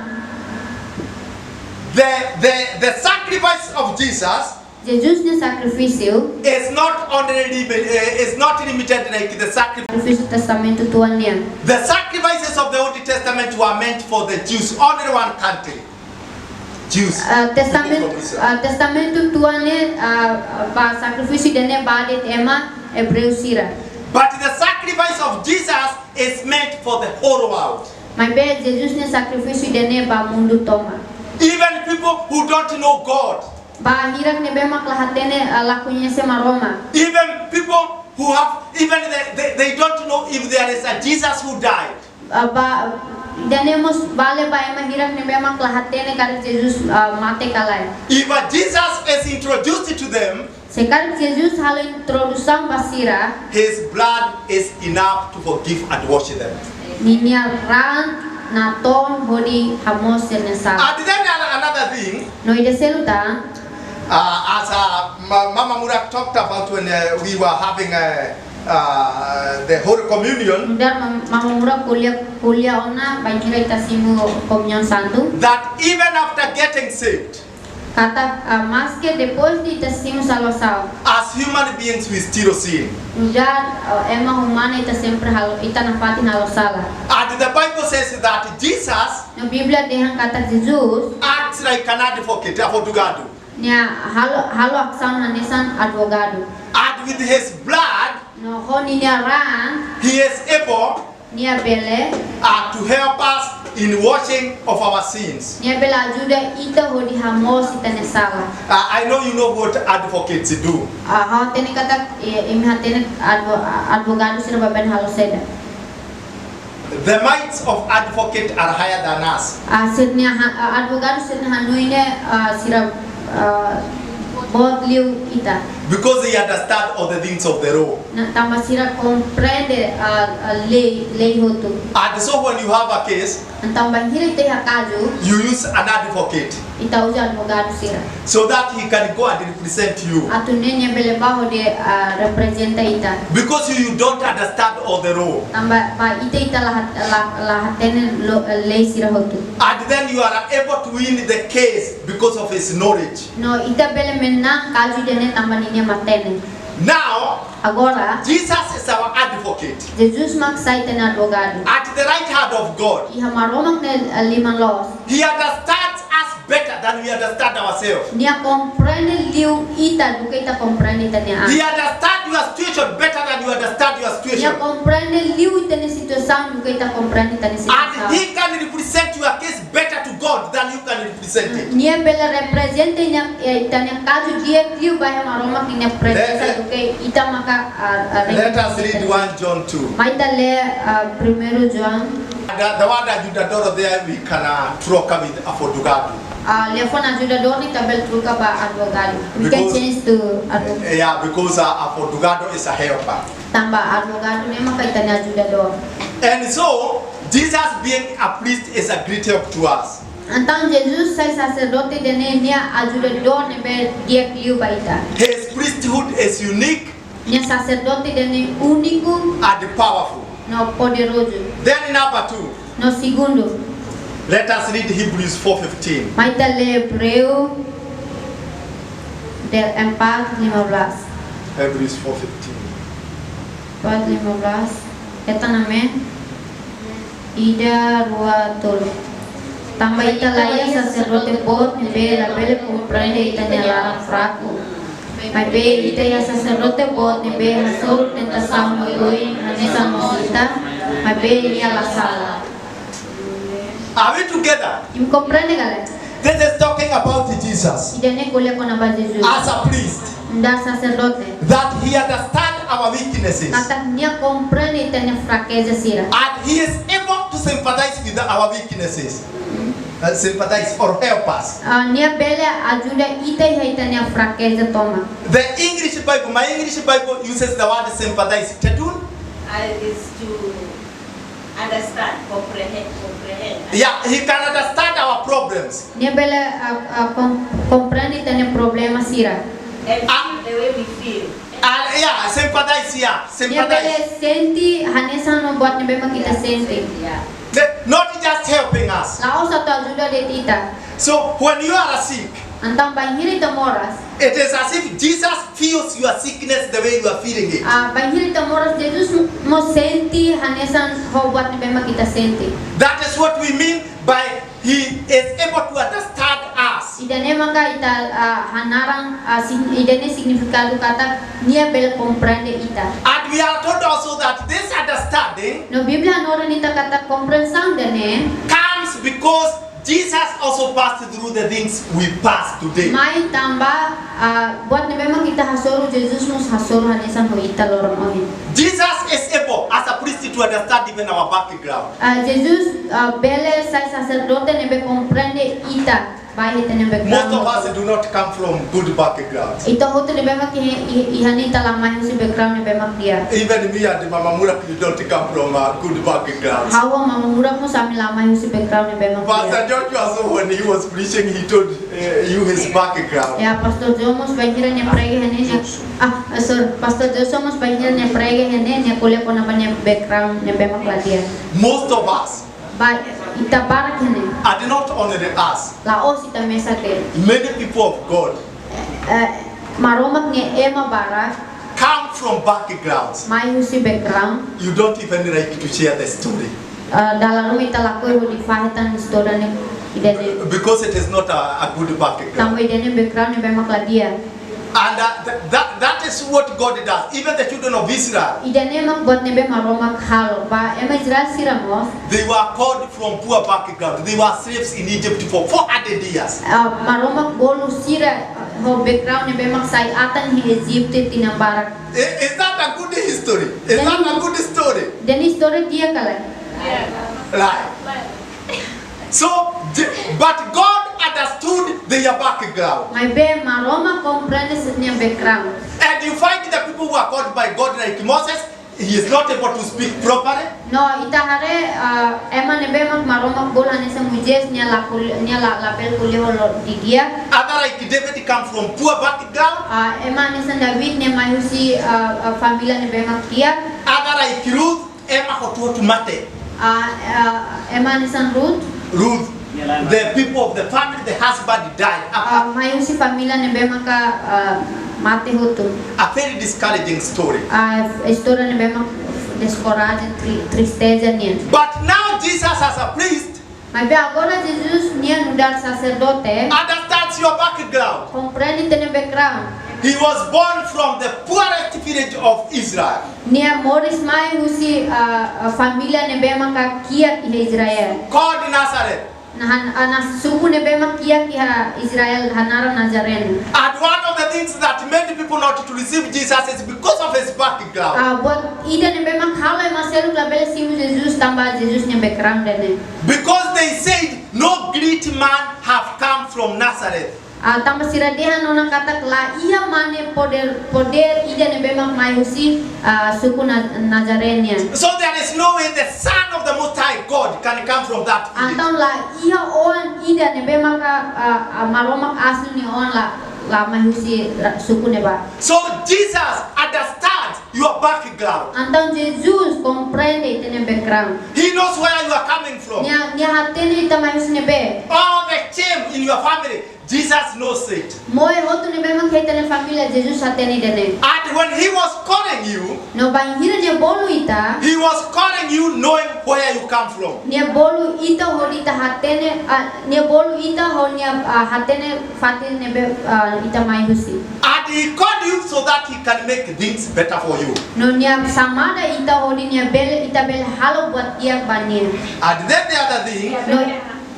the, the, the sacrifice of Jesus Jesus nia sakrifísiu is not only lim-, eh, is not limited like the sacrifice. Sakrifísiu Testamentu Tua nian. The sacrifices of the Old Testament were meant for the Jews, only one country. Jews. Ah, testamen-, People from Israel. Ah, Testamentu Tua ne'e, ah, ba sakrifísiu ida-ne'e ba de'it ema Ebreu sira. But the sacrifice of Jesus is meant for the whole world. Maibé Jesus nia sakrifísiu ida-ne'e ba mundu tomak. Even people who don't know God. Ba hirak ne'ebé mak la hatene, ah, la koñese Maromak. Even people who have, even they, they, they don't know if there is a Jesus who died. Ah, ba, ida-ne'e mós vale ba ema hirak ne'ebé mak la hatene karik Jesus, ah, mate ka lae. If a Jesus is introduced to them, Se karik Jesus halo introdusaun ba sira, his blood is enough to forgive and wash them. Ninia raan natoon hodi hamoos sira-nia sala. And then an-, another thing, No ida seluk tan, uh, as, uh, Ma-, Mama Mura talked about when, uh, we were having, uh, uh, the Holy Communion, Nu'udar Mam-, Mama Mura ko'alia, ko'alia ona bainhira ita simu Komuñaun Santu. That even after getting saved, Katak, ah, maske depois de ita simu salvasaun, as human beings, we still sin. Nu'udar, ah, ema umanu ita sempre halo, ita nafatin halo sala. And the Bible says that Jesus No Bíblia dehan katak Jesus acts like an advocate, advogado. Nia halo, halo asaun hanesan advogadu. And with his blood, No ho ninia raan, he is able nia bele, uh, to help us in washing of our sins. Nia bele ajuda ita hodi hamoos ita-nia sala. Uh, I know you know what advocates do. Ah, ha'u hatene katak, eh, imi hatene advo-, advogadu sira baibain halo saida. The minds of advocate are higher than us. Ah, sira-nia ha-, ah, advogadu sira-nia hanoin ne'e, ah, sira, ah, boot liu ita. Because they understand all the things of the law. Nah, tanba sira komprende, ah, ah, lei, lei hotu. And so when you have a case, Entaun bainhira ita iha kazu, you use an advocate, ita uza advogadu sira, so that he can go and represent you. Atu nune'e nia bele bá hodi, ah, reprezenta ita. Because you don't understand all the law. Tanba ba ita, ita la hat-, la, la hatene lo-, lei sira hotu. And then you are able to win the case because of his knowledge. No ita bele menang kazu ida-ne'e tanba ninia matenek. Now, Agora, Jesus is our advocate. Jesus mak sai ita-nia advogadu. At the right hand of God. Iha Maromak nia, eh, liman loos. He understands us better than we understand ourselves. Nia komprende liu ita duké ita komprende ita-nia an. He understands your situation better than you understand your situation. Nia komprende liu ita-nia situasaun duké ita komprende ita-nia situasaun. And he can represent your case better to God than you can represent it. Nia bele reprezenta nia, eh, ita-nia kazu di'ak liu ba iha Maromak nia prezensa duké ita maka, ah, ah, let us read one John two. Mai ita lee, ah, Primeiru João. The, the word ajudador there we can, uh, troca with advogado. Ah, liafuan ajudadór ne'e ita bele troka ba advogadu. We can change to advogadu. Yeah, because, uh, advogado is a helper. Tanba advogadu ne'e maka ita-nia ajudadór. And so, Jesus being a priest is a great help to us. Entaun, Jesus sai saserdote ida-ne'e nia ajudadór ne'ebé di'ak liu ba ita. His priesthood is unique. Nia saserdote ida-ne'e úniku. And powerful. No poderozu. Then number two. No segundu. Let us read Hebrews four fifteen. Mai ita lee Ebreu de empat lima belas. Hebrews four fifteen. Empat lima belas. Ita name. Ida, rua, tolu. Tanba ita laiha saserdote boot ne'ebé labele komprende ita-nia laran fraku. Maibé ita iha saserdote boot ne'ebé hasoru tentasaun oioin hanesan mós ita, maibé nia la sala. Are we together? Imi komprende ka lae? This is talking about Jesus. Ida-ne'e ko'alia kona-ba Jesus. As a priest. Nu'udar saserdote. That he understand our weaknesses. Katak nia komprende ita-nia frakeza sira. And he is able to sympathize with our weaknesses. Uh, sympathize or help us. Ah, nia bele ajuda ita iha ita-nia frakeza tomak. The English Bible, my English Bible uses the word sympathize. Tetun? Uh, is to understand, comprehend, comprehend. Yeah, he can understand our problems. Nia bele, ah, ah, kom-, komprende ita-nia problema sira. And feel the way we feel. Ah, yeah, sympathize, yeah, sympathize. Nia bele sente hanesan buat ne'ebé mak ita sente. Yeah. The, not just helping us. La'ós atu ajuda de'it ita. So when you are sick, entaun bainhira ita moras, it is as if Jesus feels your sickness the way you are feeling it. Ah, bainhira ita moras, Jesus mós sente hanesan ho buat ne'ebé mak ita sente. That is what we mean by he is able to understand us. Ida-ne'e maka ita, ah, hanaran, ah, sin-, ida-ne'e signifikadu katak nia bele komprende ita. And we are told also that this understanding, no Bíblia hanorin ita katak komprensaun ida-ne'e, comes because Jesus also passed through the things we pass today. Mai tanba, ah, buat ne'ebé mak ita hasoru, Jesus mós hasoru hanesan ho ita loron ohin. Jesus is able, as a priest, to understand even our background. Ah, Jesus, ah, bele sai saserdote ne'ebé komprende ita ba ita-nia background. Most of us do not come from good backgrounds. Ita hotu ne'ebé mak iha, iha, iha ne'e ita la mai husi background ne'ebé mak di'ak. Even me and Mama Murak, we don't come from a good background. Ha'u ho Mama Murak mós ami la mai husi background ne'ebé mak di'ak. Pastor Joshua, so when he was preaching, he told, uh, you his background. Ya, Pastor Jo mós bainhira nia prega iha ne'e, nia, ah, eh, sorry, Pastor Joshua mós bainhira nia prega iha ne'e, nia ko'alia kona-ba nia background ne'ebé mak la di'ak. Most of us, ba ita barak iha ne'e. And not only us. La'ós ita mesak de'it. Many people of God, eh, Maromak nia ema barak, come from backgrounds. Mai husi background. You don't even like to share the story. Eh, dala ruma ita lakohi hodi fahe tan istória ne'e ida-ne'e. Because it is not a, a good background. Tanba ida-ne'e background ne'ebé mak la di'ak. And, uh, th-, that, that is what God does. Even the children of Israel, ida-ne'e mak buat ne'ebé Maromak halo ba ema Israel sira mós. They were called from poor background. They were slaves in Egypt for four hundred years. Ah, Maromak bolu sira, ah, ho background ne'ebé mak sai atan iha Ejitu tinan barak. I-, is that a good history? Is that a good story? Ida-ne'e istória di'ak ka lae? Lae. So, the, but God understood their background. Maibé Maromak komprende sira-nia background. And you find the people who are called by God, like Moses, he is not able to speak properly. No, ita haree, ah, ema ne'ebé mak Maromak bolu hanesan Moisés, nia la kol-, nia la, labele ko'alia ho loron di'ak. Other like David come from poor background. Ah, ema hanesan David nia mai husi, ah, ah, família ne'ebé mak di'ak. Other like Ruth, ema hotu-hotu mate. Ah, ah, ema hanesan Ruth. Ruth, the people of the family, the husband died. Ah, mai husi família ne'ebé maka, ah, mate hotu. A very discouraging story. Ah, istória ne'ebé mak deskoraja, tri-, tristeza nian. But now Jesus as a priest, maibé agora Jesus nia nu'udar saserdote, understands your background. Komprende ita-nia background. He was born from the poorest village of Israel. Nia moris mai husi, ah, ah, família ne'ebé maka kiak iha Israel. Called Nazareth. Nah, han-, ah, nah, suku ne'ebé mak kiak iha Israel hanaran Nazareno. And one of the things that made people not to receive Jesus is because of his background. Ah, buat ida ne'ebé mak halo ema seluk labele simu Jesus tanba Jesus nia background ida-ne'e. Because they said, "No great man have come from Nazareth." Ah, tanba sira dehan ona katak la iha mane podér, podér ida ne'ebé mak mai husi, ah, suku Na-, Nazaré nian. So there is no way the Son of the Most High God can come from that village. Entaun la iha oan ida ne'ebé maka, ah, ah, Maromak asli nia oan la, la mai husi ra-, suku ne'ebá. So Jesus understands your background. Entaun Jesus komprende ita-nia background. He knows where you are coming from. Nia, nia hatene ita mai husi ne'ebé. All the shame in your family, Jesus knows it. Moe hotu ne'ebé mak iha ita-nia família, Jesus hatene ida-ne'e. And when he was calling you, No bainhira nia bolu ita, he was calling you knowing where you come from. Nia bolu ita hodi ita hatene, ah, nia bolu ita hodi nia, ah, hatene fatin ne'ebé, ah, ita mai husi. And he called you so that he can make things better for you. No nia xamada ita hodi nia bele, ita bele halo buat di'ak ba nia. And then the other thing,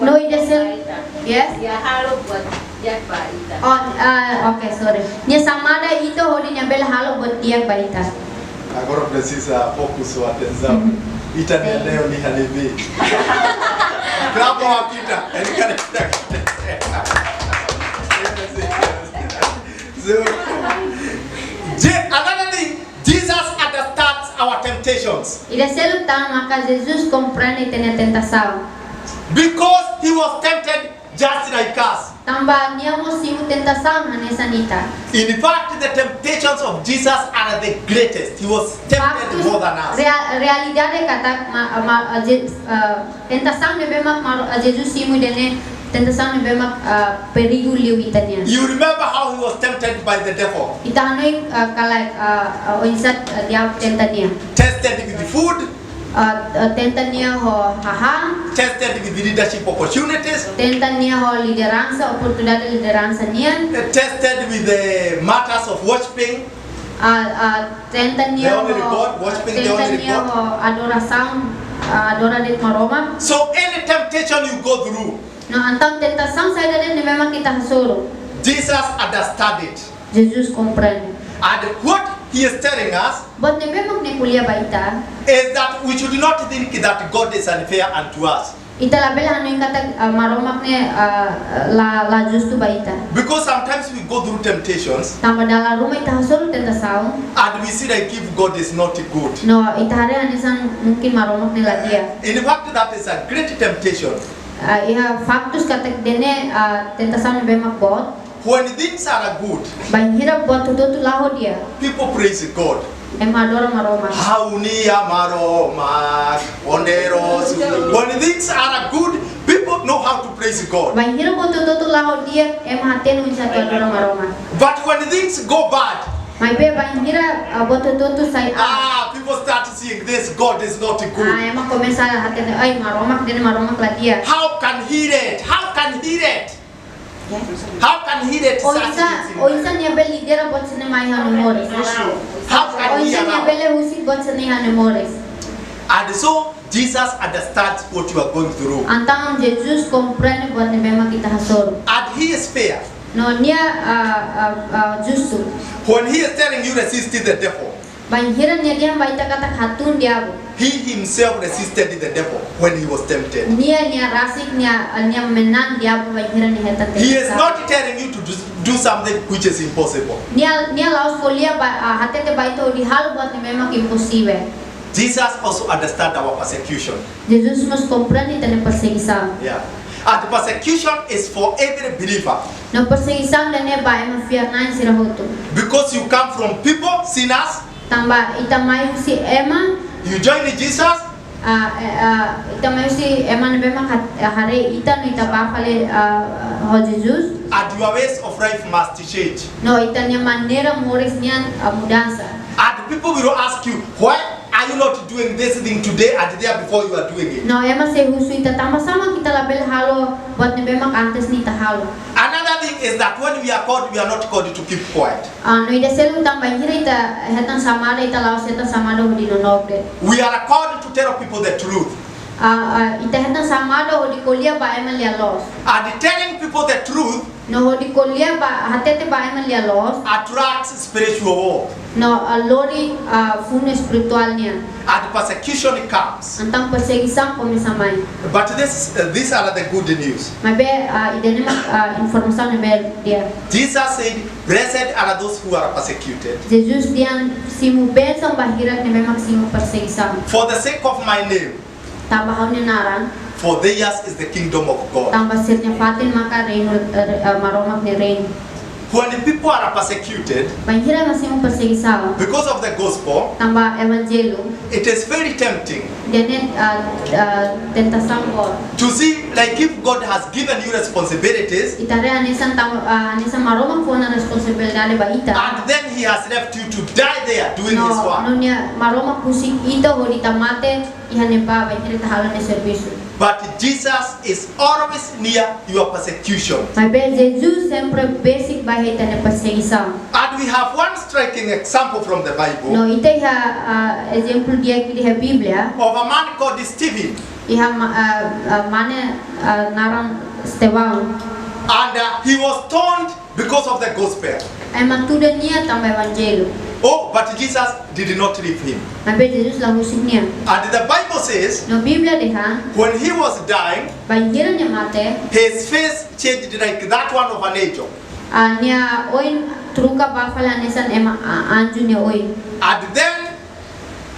No, no ida sel-, yes? Nia halo buat di'ak ba ita. Oh, ah, oke, sorry. Nia xamada ita hodi nia bele halo buat di'ak ba ita. Agora presiza foku sua atensaun. Ita-nia leon iha ne'ebé. Grava kita. Ele quer. So, Je-, another thing, Jesus understands our temptations. Ida seluk tan maka Jesus komprende ita-nia tentasaun. Because he was tempted just like us. Tanba nia mós simu tentasaun hanesan ita. In fact, the temptations of Jesus are the greatest. He was tempted Faktus, more than us. Rea-, realidade katak ma-, ma-, Je-, ah, tentasaun ne'ebé mak Maro-, ah, Jesus simu ida-ne'e, tentasaun ne'ebé mak, ah, perigu liu ita-nian. You remember how he was tempted by the devil? Ita hanoin, ah, katak, ah, ah, oinsá, ah, diabu tenta nia. Tested with food. Ah, ah, tenta nia ho hahán. Tested with leadership opportunities. Tenta nia ho lideransa, oportunidade lideransa nian. Uh, tested with the matters of worshiping. Ah, ah, tenta nia ho, The only God, worshiping the tenta only nia God. Ho adorasaun, ah, adora de'it Maromak. So any temptation you go through, No entaun tentasaun saida de'it ne'ebé mak ita hasoru, Jesus understand it. Jesus komprende. And what he is telling us Buat ne'ebé mak nia ko'alia ba ita is that we should not think that God is unfair unto us. Ita labele hanoin katak, ah, Maromak ne'e, ah, la, la justu ba ita. Because sometimes we go through temptations Tanba dala ruma ita hasoru tentasaun. And we see like if God is not good. No, ita haree hanesan mungkin Maromak ne'e la di'ak. In fact, that is a great temptation. Ah, iha faktus katak ida-ne'e, ah, tentasaun ne'ebé mak boot. When things are good, Bainhira buat hotu-hotu la'o di'ak, people praise God. Ema adora Maromak. Ha'u-nia Maromak, poderozu. When things are good, people know how to praise God. Bainhira buat hotu-hotu la'o di'ak, ema hatene oinsá atu adora Maromak. But when things go bad, Maibé bainhira, ah, buat hotu-hotu sai aat, ah, people start seeing this God is not good. Ah, ema komesa hatene, "Ai, Maromak, ida-ne'e Maromak la di'ak." How can he reign? How can he reign? How can he reign such things in my life? Oinsá, oinsá nia bele lidera buat sira-ne'e mai iha ha'u-nia moris? How can he allow? Oinsá nia bele husik buat sira-ne'e iha ha'u-nia moris? And so Jesus understands what you are going through. Entaun Jesus komprende buat ne'ebé mak ita hasoru. And he is fair. No nia, ah, ah, ah, justu. When he is telling you resist the devil, Bainhira nia dehan ba ita katak hatún diabu, he himself resisted the devil when he was tempted. Nia, nia rasik, nia, nia menang diabu bainhira nia hetan tentasaun. He is not telling you to do, do something which is impossible. Nia, nia la'ós ko'alia ba, ah, hatete ba ita hodi halo buat ne'ebé mak imposivel. Jesus also understand our persecution. Jesus mós komprende ita-nia persegisaun. Yeah. And persecution is for every believer. No persegisaun ida-ne'e ba ema fiar-na'in sira hotu. Because you come from people, sinners. Tanba ita mai husi ema. You join Jesus. Ah, eh, ah, ita mai husi ema ne'ebé mak hat-, eh, haree ita no ita bá fali, ah, ho Jesus. And your ways of life must change. No ita-nia maneira moris nian, ah, mudansa. And people will ask you, "Why Are you not doing this thing today and there before you are doing it? No, ema sei husu ita tanba sá mak ita labele halo buat ne'ebé mak antes ne'e ita halo. Another thing is that when we are called, we are not called to keep quiet. Ah, no ida seluk tan bainhira ita hetan xamada, ita la'ós hetan xamada hodi nonook de'it. We are called to tell people the truth. Ah, ah, ita hetan xamada hodi ko'alia ba ema lia-loos. And telling people the truth No hodi ko'alia ba, hatete ba ema lia-loos. Attracts spiritual war. No, ah, lori, ah, funu espirituál nian. And persecution comes. Entaun persegisaun komesa mai. But this, uh, these are the good news. Maibé, ah, ida-ne'e mak, ah, informasaun ne'ebé di'ak. Jesus said, "Blessed are those who are persecuted." Jesus dehan simu bensaun ba hirak ne'ebé mak simu persegisaun. For the sake of my name. Tanba ha'u-nia naran. For theirs is the kingdom of God. Tanba sira-nia fatin maka reinu, eh, eh, Maromak nia reinu. When the people are persecuted Bainhira ema simu persegisaun. Because of the gospel, Tanba evanjellu. It is very tempting Ida-ne'e, ah, ah, tentasaun boot. To see, like, if God has given you responsibilities, Ita haree hanesan tanba, ah, hanesan Maromak fó ona responsabilidade ba ita. And then he has left you to die there doing his work. No, no nia Maromak husik ita hodi ita mate iha ne'ebá bainhira ita halo nia servisu. But Jesus is always near your persecution. Maibé Jesus sempre besik ba ita-nia persegisaun. And we have one striking example from the Bible. No ita iha, ah, ezemplu di'ak iha Bíblia. Of a man called Stephen. Iha ma-, ah, ah, mane, ah, naran Estevão. And, uh, he was stoned because of the gospel. Ema tuda nia tanba evanjellu. Oh, but Jesus did not leave him. Maibé Jesus la husik nia. And the Bible says, No Bíblia dehan, when he was dying, bainhira nia mate, his face changed like that one of an angel. Ah, nia oin troka ba fali hanesan ema, ah, anju nia oin. And then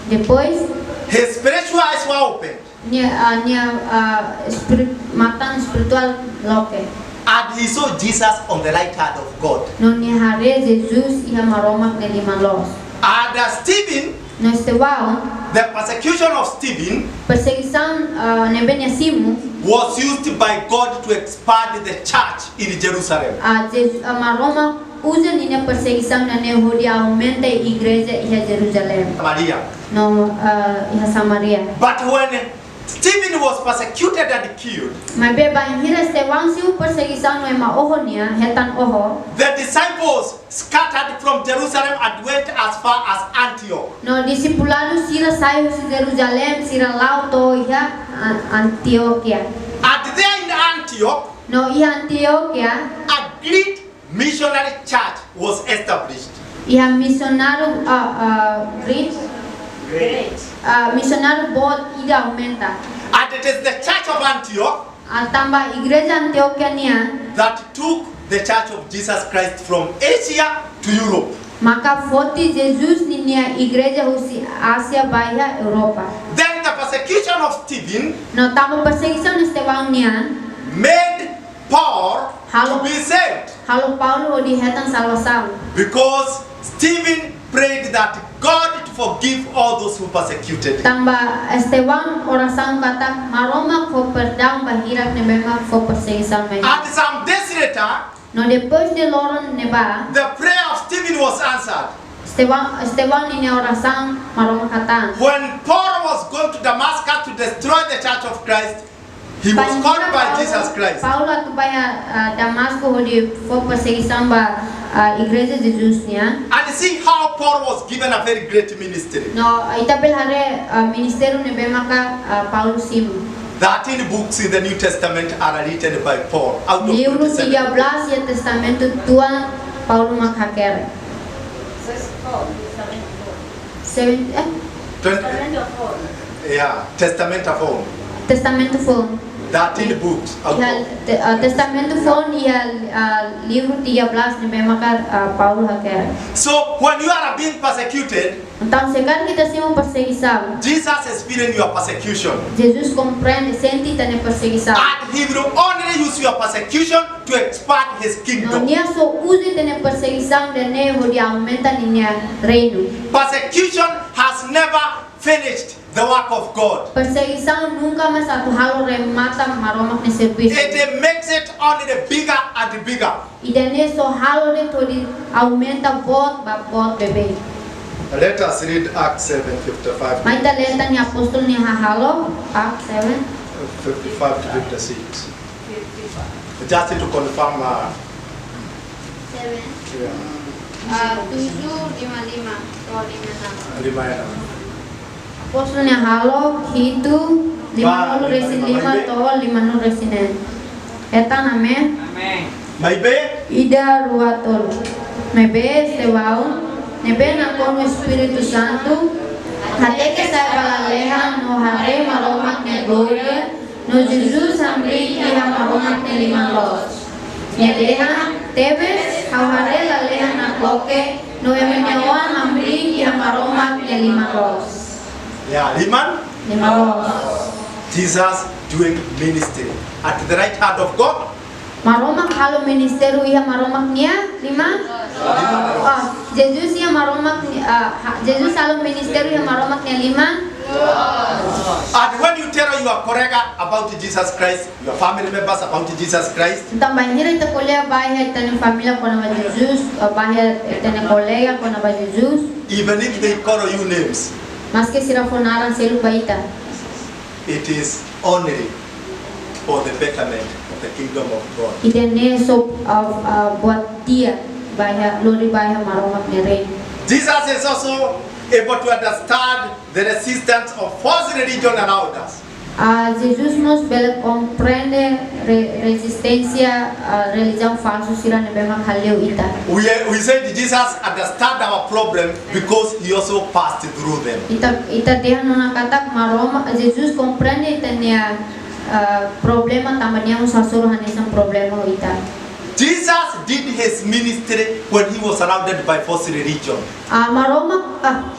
Depois, his spiritual eyes were opened. Nia, ah, nia, ah, spirit, matan espirituál loke. And he saw Jesus on the right hand of God. No nia haree Jesus iha Maromak nia liman loos. And, uh, Stephen, No Estevão, the persecution of Stephen, persegisaun, ah, ne'ebé nia simu, was used by God to expand the church in Jerusalem. Ah, Jesus, ah, Maromak uza ninia persegisaun ida-ne'e hodi aumenta igreja iha Jerusalém. Samaria. No, ah, iha Samaria. But when Stephen was persecuted and killed, Maibé bainhira Estevão simu persegisaun no ema oho nia, hetan oho. The disciples scattered from Jerusalem and went as far as Antioch. No disipuladu sira sai husi Jerusalém, sira la'o to'o iha, ah, Antioquia. And there in Antioch, No iha Antioquia, a great missionary church was established. Iha misionáriu, ah, ah, great, Great. Ah, misionáriu boot ida aumenta. And it is the church of Antioch Ah, tanba igreja Antioquia nian that took the church of Jesus Christ from Asia to Europe. Maka foti Jesus ninia igreja husi Ásia ba iha Europa. Then the persecution of Stephen No tanba persegisaun Estevão nian made Paul to Halo. be saved. Halo Paulo hodi hetan salvasaun. Because Stephen prayed that God to forgive all those who persecuted him. Tanba Estevão orasaun katak Maromak fó perdaun ba hirak ne'ebé mak fó persegisaun mai. And some days later, No depois de loron ne'ebá, the prayer of Stephen was answered. Estevão, Estevão ninia orasaun Maromak hatán. When Paul was going to Damascus to destroy the church of Christ, he was called by Paulo, Jesus Christ. Paulo atu bá iha, ah, Damasco hodi fó persegisaun ba, ah, igreja Jesus nian. And see how Paul was given a very great ministry. No, ita bele haree, ah, ministériu ne'ebé maka, ah, Paulo simu. Thirteen books in the New Testament are written by Paul out of Livru twenty-seven. Tiga belas iha Testamentu Tuan Paulo mak hakerek. Seven, eh? Twenty. Testamentu Foun. Yeah, Testamentu Foun. Testamentu Foun. Thirteen books out Iha of te-, ah, Testamentu Foun iha, ah, livru tiga belas ne'ebé maka, ah, Paulo hakerek. So when you are being persecuted, Entaun, se karik ita simu persegisaun, Jesus is feeling your persecution. Jesus komprende, sente ita-nia persegisaun. And he will only use your persecution to expand his kingdom. No nia só uza ita-nia persegisaun ida-ne'e hodi aumenta ninia reinu. Persecution has never finished the work of God. Persegisaun nunka mais atu halo remata Maromak nia servisu. It makes it only the bigger and bigger. Ida-ne'e só halo de'it hodi aumenta boot ba boot beibeik. Let us read Acts seven fifty-five. Mai ita lee tan iha Apóstolu nia Hahalok, Acts seven. Fifty-five to fifty-six. Just to confirm, uh, Seven. Yeah. Ah, tujuh lima lima to'o lima enam. Lima enam. Apóstolu nia Hahalok hitu, limanulu-resin-lima to'o limanulu-resin-neen. Hetan, amen? Amen. Maibé? Ida, rua, tolu. Maibé Estevão, ne'ebé nakonu Espíritu Santu, hateke sa'e ba lalehan no haree Maromak nia glória, no Jesus hamriik iha Maromak nia liman loos. Nia dehan: Tebes, ha'u haree lalehan nakloke, no ema nia oan hamriik iha Maromak nia liman loos. Ya, liman? Liman loos. Jesus doing ministry at the right hand of God. Maromak halo ministériu iha Maromak nia liman? Liman loos. Ah, Jesus iha Maromak ni-, ah, ha-, Jesus halo ministériu iha Maromak nia liman? And when you tell your colleague about Jesus Christ, your family members about Jesus Christ, Entaun bainhira ita ko'alia ba iha ita-nia família kona-ba Jesus, ah, ba iha ita-nia kolega kona-ba Jesus, even if they call you names, maske sira fó naran seluk ba ita, it is only for the betterment of the kingdom of God. Ida-ne'e só, ah, ah, buat di'ak ba iha, lori ba iha Maromak nia reinu. Jesus is also able to understand the resistance of false religion around us. Ah, Jesus mós bele komprende re-, rezisténsia, ah, relijiaun falsu sira ne'ebé mak hale'u ita. We, we said Jesus understand our problem because he also passed through them. Ita, ita dehan ona katak Maromak, Jesus komprende ita-nia, ah, problema tanba nia mós hasoru hanesan problema ho ita. Jesus did his ministry when he was surrounded by false religion. Ah, Maromak, ah,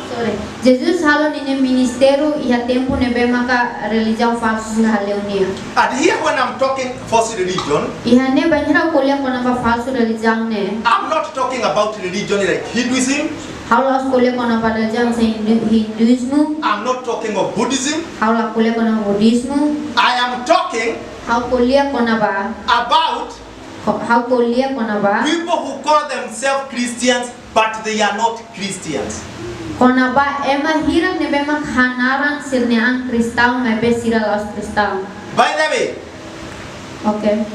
sorry. Jesus halo ninia ministériu iha tempu ne'ebé maka relijiaun falsu sira hale'u nia. And here when I'm talking false religion, Iha ne'e bainhira ko'alia kona-ba falsu relijiaun ne'e, I'm not talking about religion like Hinduism. Ha'u la'ós ko'alia kona-ba relijiaun hanesan Hindu-, Hinduízmu. I'm not talking of Buddhism. Ha'u la ko'alia kona-ba Budismu. I am talking Ha'u ko'alia kona-ba. About Ko-, ha'u ko'alia kona-ba. People who call themselves Christians, but they are not Christians. Kona-ba ema hirak ne'ebé mak hanaran sira-nia an kristaun, maibé sira la'ós kristaun. By the way, Okay.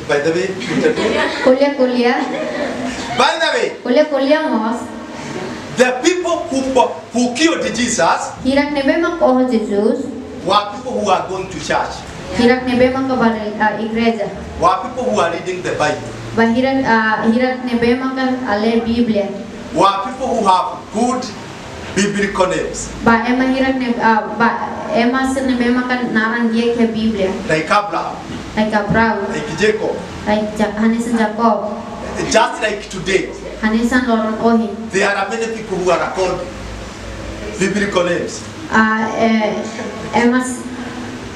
By the way, interview. Ko'alia, ko'alia. By the way, Ko'alia, ko'alia mós. The people who, who killed Jesus Hirak ne'ebé mak oho Jesus were people who are going to church. Hirak ne'ebé maka ba, ah, igreja. Were people who are reading the Bible. Ba hirak, ah, hirak ne'ebé maka lee Bíblia. Were people who have good biblical names. Ba ema hirak ne'e, ah, ba ema sira ne'ebé maka naran di'ak iha Bíblia. Like Abraham. Like Abraão. Like Jacob. Like Ja-, hanesan Jacob. Just like today. Hanesan loron ohin. There are many people who are called biblical names. Ah, eh, ema s-,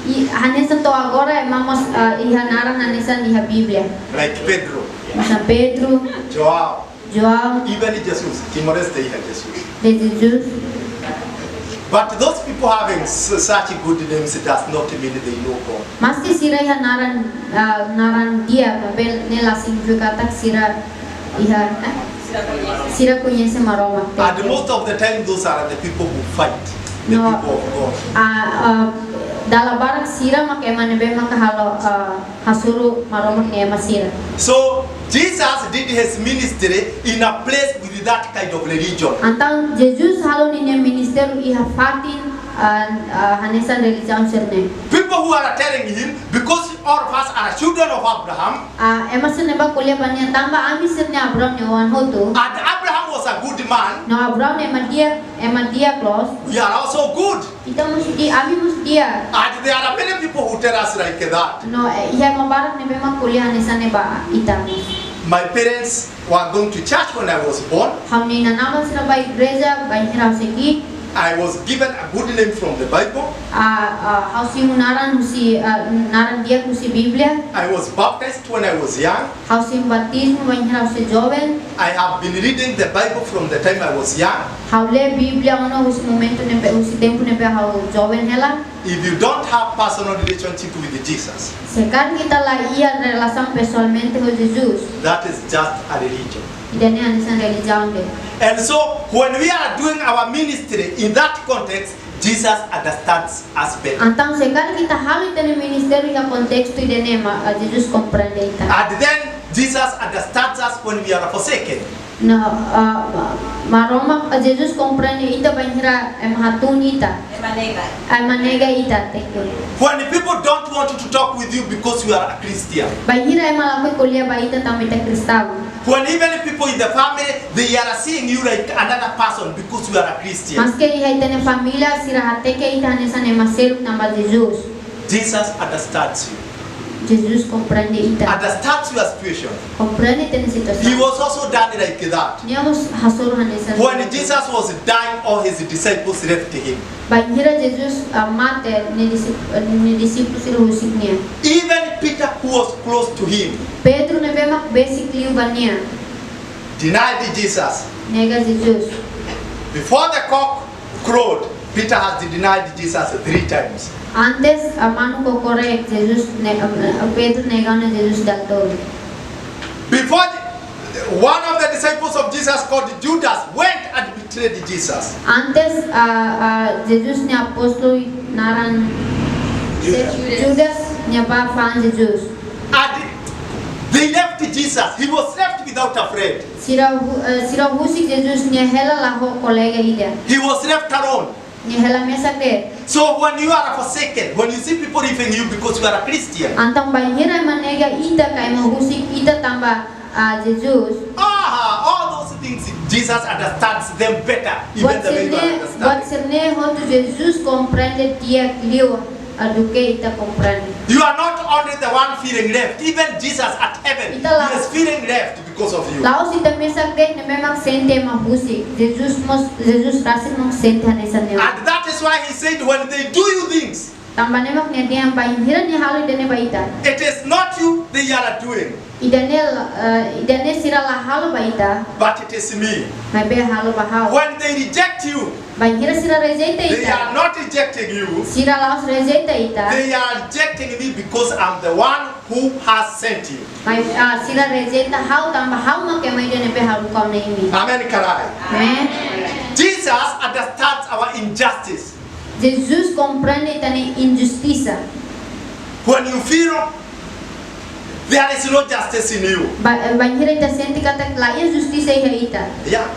i, hanesan to'o agora ema mós, ah, iha naran hanesan iha Bíblia. Like Pedro. Hanesan Pedro. João. João. Even Jesus, Timor-Leste iha Jesus. De Jesus. But those people having s-, such good names does not mean they know God. Maski sira iha naran, ah, naran di'ak, maibé ne'e la signifika katak sira iha, eh? Sira koñese Maromak. And most of the time, those are the people who fight the No. people of God. Ah, ah, dala barak sira mak ema ne'ebé maka halo, ah, hasoru Maromak nia ema sira. So, Jesus did his ministry in a place with that kind of religion. Entaun, Jesus halo ninia ministériu iha fatin, ah, ah, hanesan relijiaun sira-ne'e. People who are telling him, because all of us are children of Abraham, Ah, ema sira-ne'e bá ko'alia ba nia tanba ami sira-ne'e Abraão nia oan hotu. And Abraham was a good man. No Abraão ne'e ema di'ak, ema di'ak loos. We are also good. Ita mós di-, ami mós di'ak. And there are many people who tell us like that. No, eh, iha ema barak ne'ebé mak ko'alia hanesan ne'e ba ita. My parents were going to church when I was born. Ha'u-nia inan-aman sira bá igreja bainhira ha'u sei ki'ik. I was given a good name from the Bible. Ah, ah, ha'u simu naran husi, ah, naran di'ak husi Bíblia. I was baptized when I was young. Ha'u simu batizmu bainhira ha'u sei joven. I have been reading the Bible from the time I was young. Ha'u lee Bíblia ona husi momentu ne'ebé, husi tempu ne'ebé ha'u joven hela. If you don't have personal relationship with Jesus, Se karik ita la iha relasaun pesoalmente ho Jesus, that is just a religion. ida-ne'e hanesan relijiaun de'it. And so, when we are doing our ministry in that context, Jesus understands us better. Entaun, se karik ita halo ita-nia ministériu iha kontestu ida-ne'e, mak, ah, Jesus komprende ita. And then, Jesus understands us when we are forsaken. No, ah, ma-, Maromak, ah, Jesus komprende ita bainhira ema hatún ita. Ema nega. Ema nega ita, thank you. When people don't want to talk with you because you are a Christian. Bainhira ema lakohi ko'alia ba ita tanba ita kristaun. When even people in the family, they are seeing you like another person because you are a Christian. Maske iha ita-nia família, sira hateke ita hanesan ema seluk tanba Jesus. Jesus understands you. Jesus komprende ita. Understands your situation. Komprende ita-nia situasaun. He was also done like that. Nia mós hasoru hanesan. When Jesus was dying, all his disciples left him. Bainhira Jesus, ah, mate, nia disip-, nia dixípulu sira husik nia. Even Peter, who was close to him, Pedro ne'ebé mak besik liu ba nia, denied Jesus. Nega Jesus. Before the cock crowed, Peter has denied Jesus three times. Antes, ah, manu kokorek, Jesus ne-, ah, Pedro nega ona Jesus dala tolu. Before the, one of the disciples of Jesus called Judas went and betrayed Jesus. Antes, ah, ah, Jesus nia apóstolu naran Judas. Judas, nia bá fa'an Jesus. And they left Jesus. He was left without a friend. Sira hu-, eh, sira husik Jesus, nia hela la ho kolega ida. He was left alone. Nia hela mesak de'it. So when you are forsaken, when you see people leaving you because you are a Christian, entaun bainhira ema nega ita ka ema husik ita tanba, ah, Jesus. Ah, all those things, Jesus understands them better, even the way you are understanding. Buat sira-ne'e, buat sira-ne'e hotu Jesus komprende di'ak liu, ah, duké ita komprende. You are not only the one feeling left, even Jesus at heaven, ita la- he is feeling left because of you. La'ós ita mesak de'it ne'ebé mak sente ema husik. Jesus mós, Jesus rasik mós sente hanesan ne'e. And that is why he said, when they do you things, tanba ne'e mak nia dehan bainhira nia halo ida-ne'e ba ita, it is not you they are doing. Ida-ne'e la, eh, ida-ne'e sira la halo ba ita. But it is me. Maibé halo ba ha'u. When they reject you, bainhira sira rejeita ita, they are not rejecting you. Sira la'ós rejeita ita. They are rejecting me because I'm the one who has sent you. Mai, ah, sira rejeita ha'u tanba ha'u mak ema ida ne'ebé haruka ó-nia imi. Amen, karik? Amen. Jesus understands our injustice. Jesus komprende ita-nia injustisa. When you feel there is no justice in you. Ba-, bainhira ita sente katak laiha justisa iha ita. Yeah.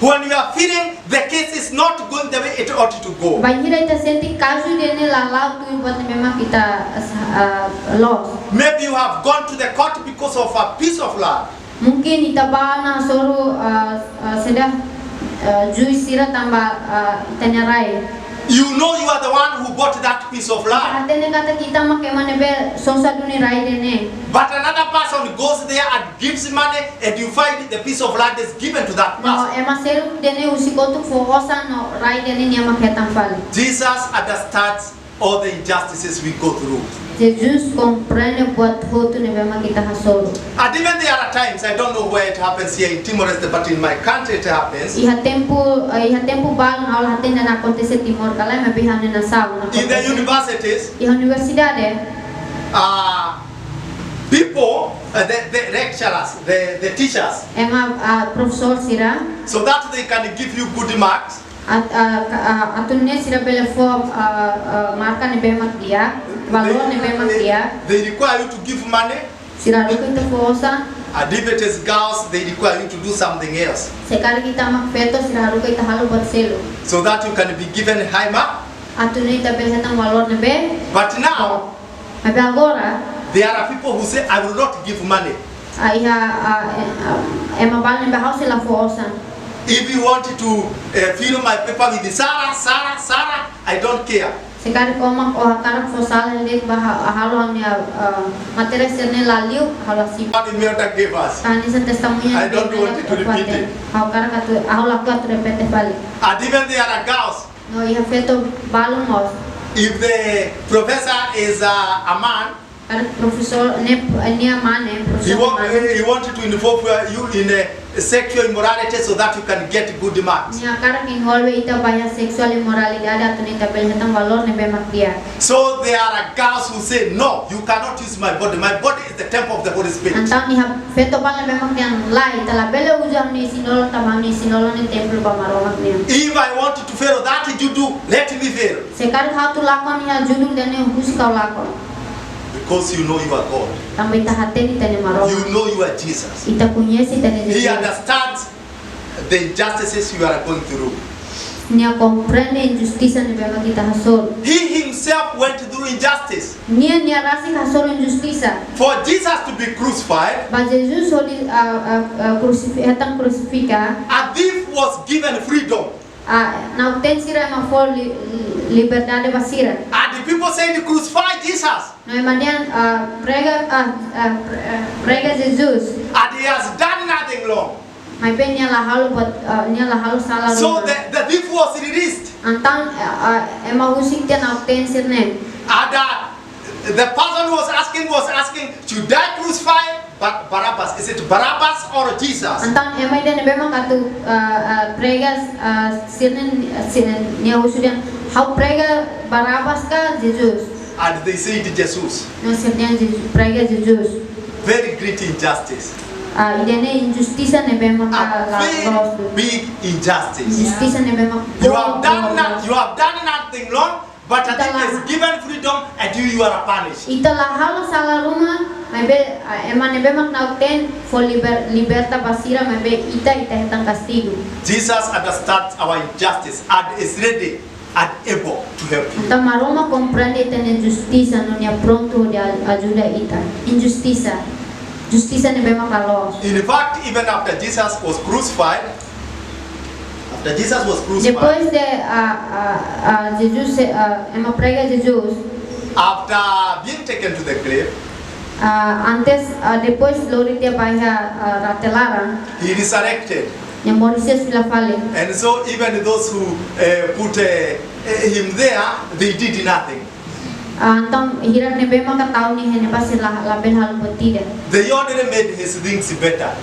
When you are feeling the case is not going the way it ought to go. Bainhira ita sente kazu ida-ne'e la la'o tuir buat ne'ebé mak ita, ah, loos. Maybe you have gone to the court because of a piece of land. Mungkin ita bá ona hasoru, ah, ah, saida, ah, juís sira tanba, ah, ita-nia rai. You know you are the one who bought that piece of land. Ita hatene katak ita mak ema ne'ebé sosa duni rai ida-ne'e. But another person goes there and gives money, and you find the piece of land is given to that person. No, ema seluk ida-ne'e husik kotuk fó osan no rai ida-ne'e nia mak hetan fali. Jesus understands all the injustices we go through. Jesus komprende buat hotu ne'ebé mak ita hasoru. And even there are times, I don't know where it happens here in Timor-Leste, but in my country it happens. Iha tempu, eh, iha tempu balun, ha'u la hatene ona akontese Timor ka lae, maibé iha ha'u-nia nasaun akontese. In the universities, iha universidade, uh, people, uh, the, the lecturers, the, the teachers, ema, ah, profesór sira, so that they can give you good marks. At-, ah, ka-, ah, atu nune'e sira bele fó, ah, ah, marka ne'ebé mak di'ak, valór ne'ebé mak di'ak. They, they require you to give money. Sira haruka ita fó osan. And if it is girls, they require you to do something else. Se karik ita mak feto, sira haruka ita halo buat seluk. So that you can be given high mark. Atu nune'e ita bele hetan valór ne'ebé. But now, maibé agora, there are people who say, "I will not give money." Ah, iha, ah, eh, ah, ema balu ne'ebé ha'u sei la fó osan. If you want to, eh, fill my paper with Sarah, Sarah, Sarah, I don't care. Se karik ó mak ó hakarak fó sala de'it ba ha-, halo ha'u-nia, ah, matéria sira-ne'e la liu, ha'u la simu. What Imelda gave us. Hanesan testemuña, I don't want to repeat it. Ha'u hakarak atu, ha'u lakohi atu repete fali. And even there are girls. No, iha feto balun mós. If the professor is a, a man, karik profesór ne'e, nia mane, he profesór wa-, mane, he wanted to involve you in a, sexual immorality so that you can get good marks. Nia hakarak envolve ita ba iha seksuál imoralidade atu nune'e ita bele hetan valór ne'ebé mak di'ak. So there are girls who say, "No, you cannot use my body. My body is the temple of the Holy Spirit." Entaun iha feto balu ne'ebé mak dehan lae, ita labele uza ha'u-nia isin-lolon tanba ha'u-nia isin-lolon ne'e templu ba Maromak nian. If I want to follow that juju, let me follow. Se karik ha'u atu lakon iha juju ida-ne'e, husik ha'u lakon. Because you know you are God. Tanba ita hatene ita-nia Maromak. You know you are Jesus. Ita koñese ita-nia He Jesus. Understands the injustices you are going through. Nia komprende injustisa ne'ebé mak ita hasoru. He himself went through injustice. Nia, nia rasik hasoru injustisa. For Jesus to be crucified, ba Jesus hodi, ah, ah, ah, krusifi-, hetan krusifika. A thief was given freedom. Ah, nakten sira ema fó li-, liberdade ba sira. And the people said, "Crucify Jesus." No ema dehan, ah, prega, ah, ah, pre-, ah, prega Jesus. And he has done nothing wrong. Maibé nia la halo buat, ah, nia la halo sala ruma. So the, the thief was released. Entaun, ah, ah, ema husik tiha nakten sira-ne'e. And, uh, the person who was asking was asking, "Should I crucify Ba-, Barabbas? Is it Barabbas or Jesus?" Entaun ema ida ne'ebé mak atu, ah, ah, prega, ah, sira-ne'e, sira-ne'e, nia husu dehan, "Ha'u prega Barabbas ka Jesus?" And they said, "Jesus." No sira dehan Jesus, prega Jesus. Very great injustice. Ah, ida-ne'e injustisa ne'ebé mak la loos. A very big injustice. Injustisa ne'ebé mak. You have done not-, you have done nothing wrong, but a thief is given freedom and you, you are punished. Ita la halo sala ruma, maibé, ah, ema ne'ebé mak nakten fó liber-, liberta ba sira, maibé ita, ita hetan kastigu. Jesus understands our injustice and is ready and able to help you. Entaun Maromak komprende ita-nia injustisa no nia prontu hodi a-, ajuda ita. Injustisa. Justisa ne'ebé mak la loos. In fact, even after Jesus was crucified, after Jesus was crucified, Depois de, ah, ah, ah, Jesus, ah, ema prega Jesus. After being taken to the grave, Ah, antes, ah, depois lori tiha ba iha, ah, rate laran. He resurrected. Nia moris fila fali. And so even those who, eh, put, eh, eh, him there, they did nothing. Ah, entaun, hirak ne'ebé maka tau nia iha ne'ebá sira la, labele halo buat ida. They only made his things better.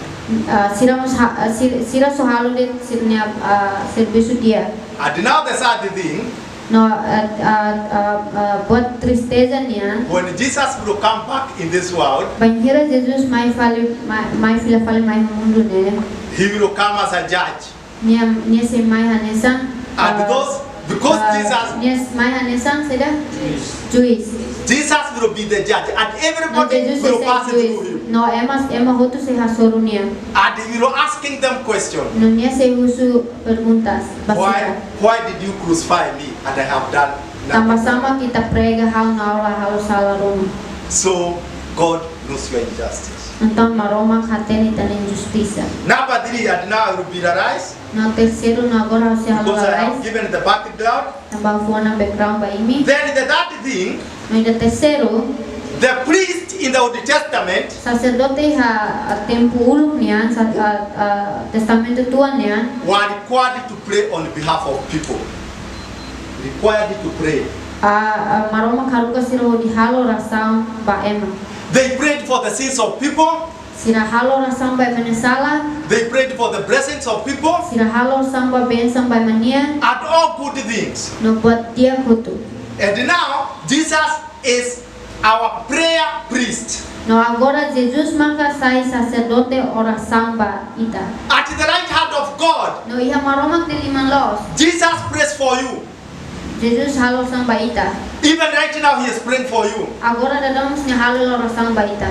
Ah, sira mós ha-, ah, sir-, sira só halo de'it sira-nia, ah, servisu di'ak. And now the sad thing, No, ah, ah, ah, ah, buat tristeza nian. When Jesus will come back in this world, Bainhira Jesus mai fali, mai, mai fila fali mai mundu ne'e. He will come as a judge. Nia, nia sei mai hanesan, And ah, those, because ah, Jesus nia mai hanesan saida? Juís. Juís. Jesus will be the judge, and No, everybody Jesus will sei pass juís. Through him. No, ema, ema hotu sei hasoru nia. And he will asking them question. No nia sei husu perguntas ba sira. Why, why did you crucify me and I have done nothing? Tanbasá mak ita prega ha'u no ha'u la halo sala ruma? So God knows your injustice. Entaun Maromak hatene ita-nia injustisa. Number three, and now I will be the rise. No terseiru, no agora ha'u sei halo lalais. Because I have given the background. Tanba fó ona background ba imi. Then the third thing, No ida terseiru, the priest in the Old Testament, saserdote iha, ah, tempu uluk nian, sa-, ah, ah, Testamentu Tua nian, were required to pray on behalf of people. Required to pray. Ah, ah, Maromak haruka sira hodi halo orasaun ba ema. They prayed for the sins of people. Sira halo orasaun ba ema nia sala. They prayed for the blessings of people. Sira halo orasaun ba bensaun ba ema nian. And all good things. No buat di'ak hotu. And now, Jesus is our prayer priest. No agora Jesus maka sai saserdote orasaun ba ita. At the right hand of God. No iha Maromak nia liman loos. Jesus prays for you. Jesus halo orasaun ba ita. Even right now, he is praying for you. Agora daudaun mós nia halo orasaun ba ita.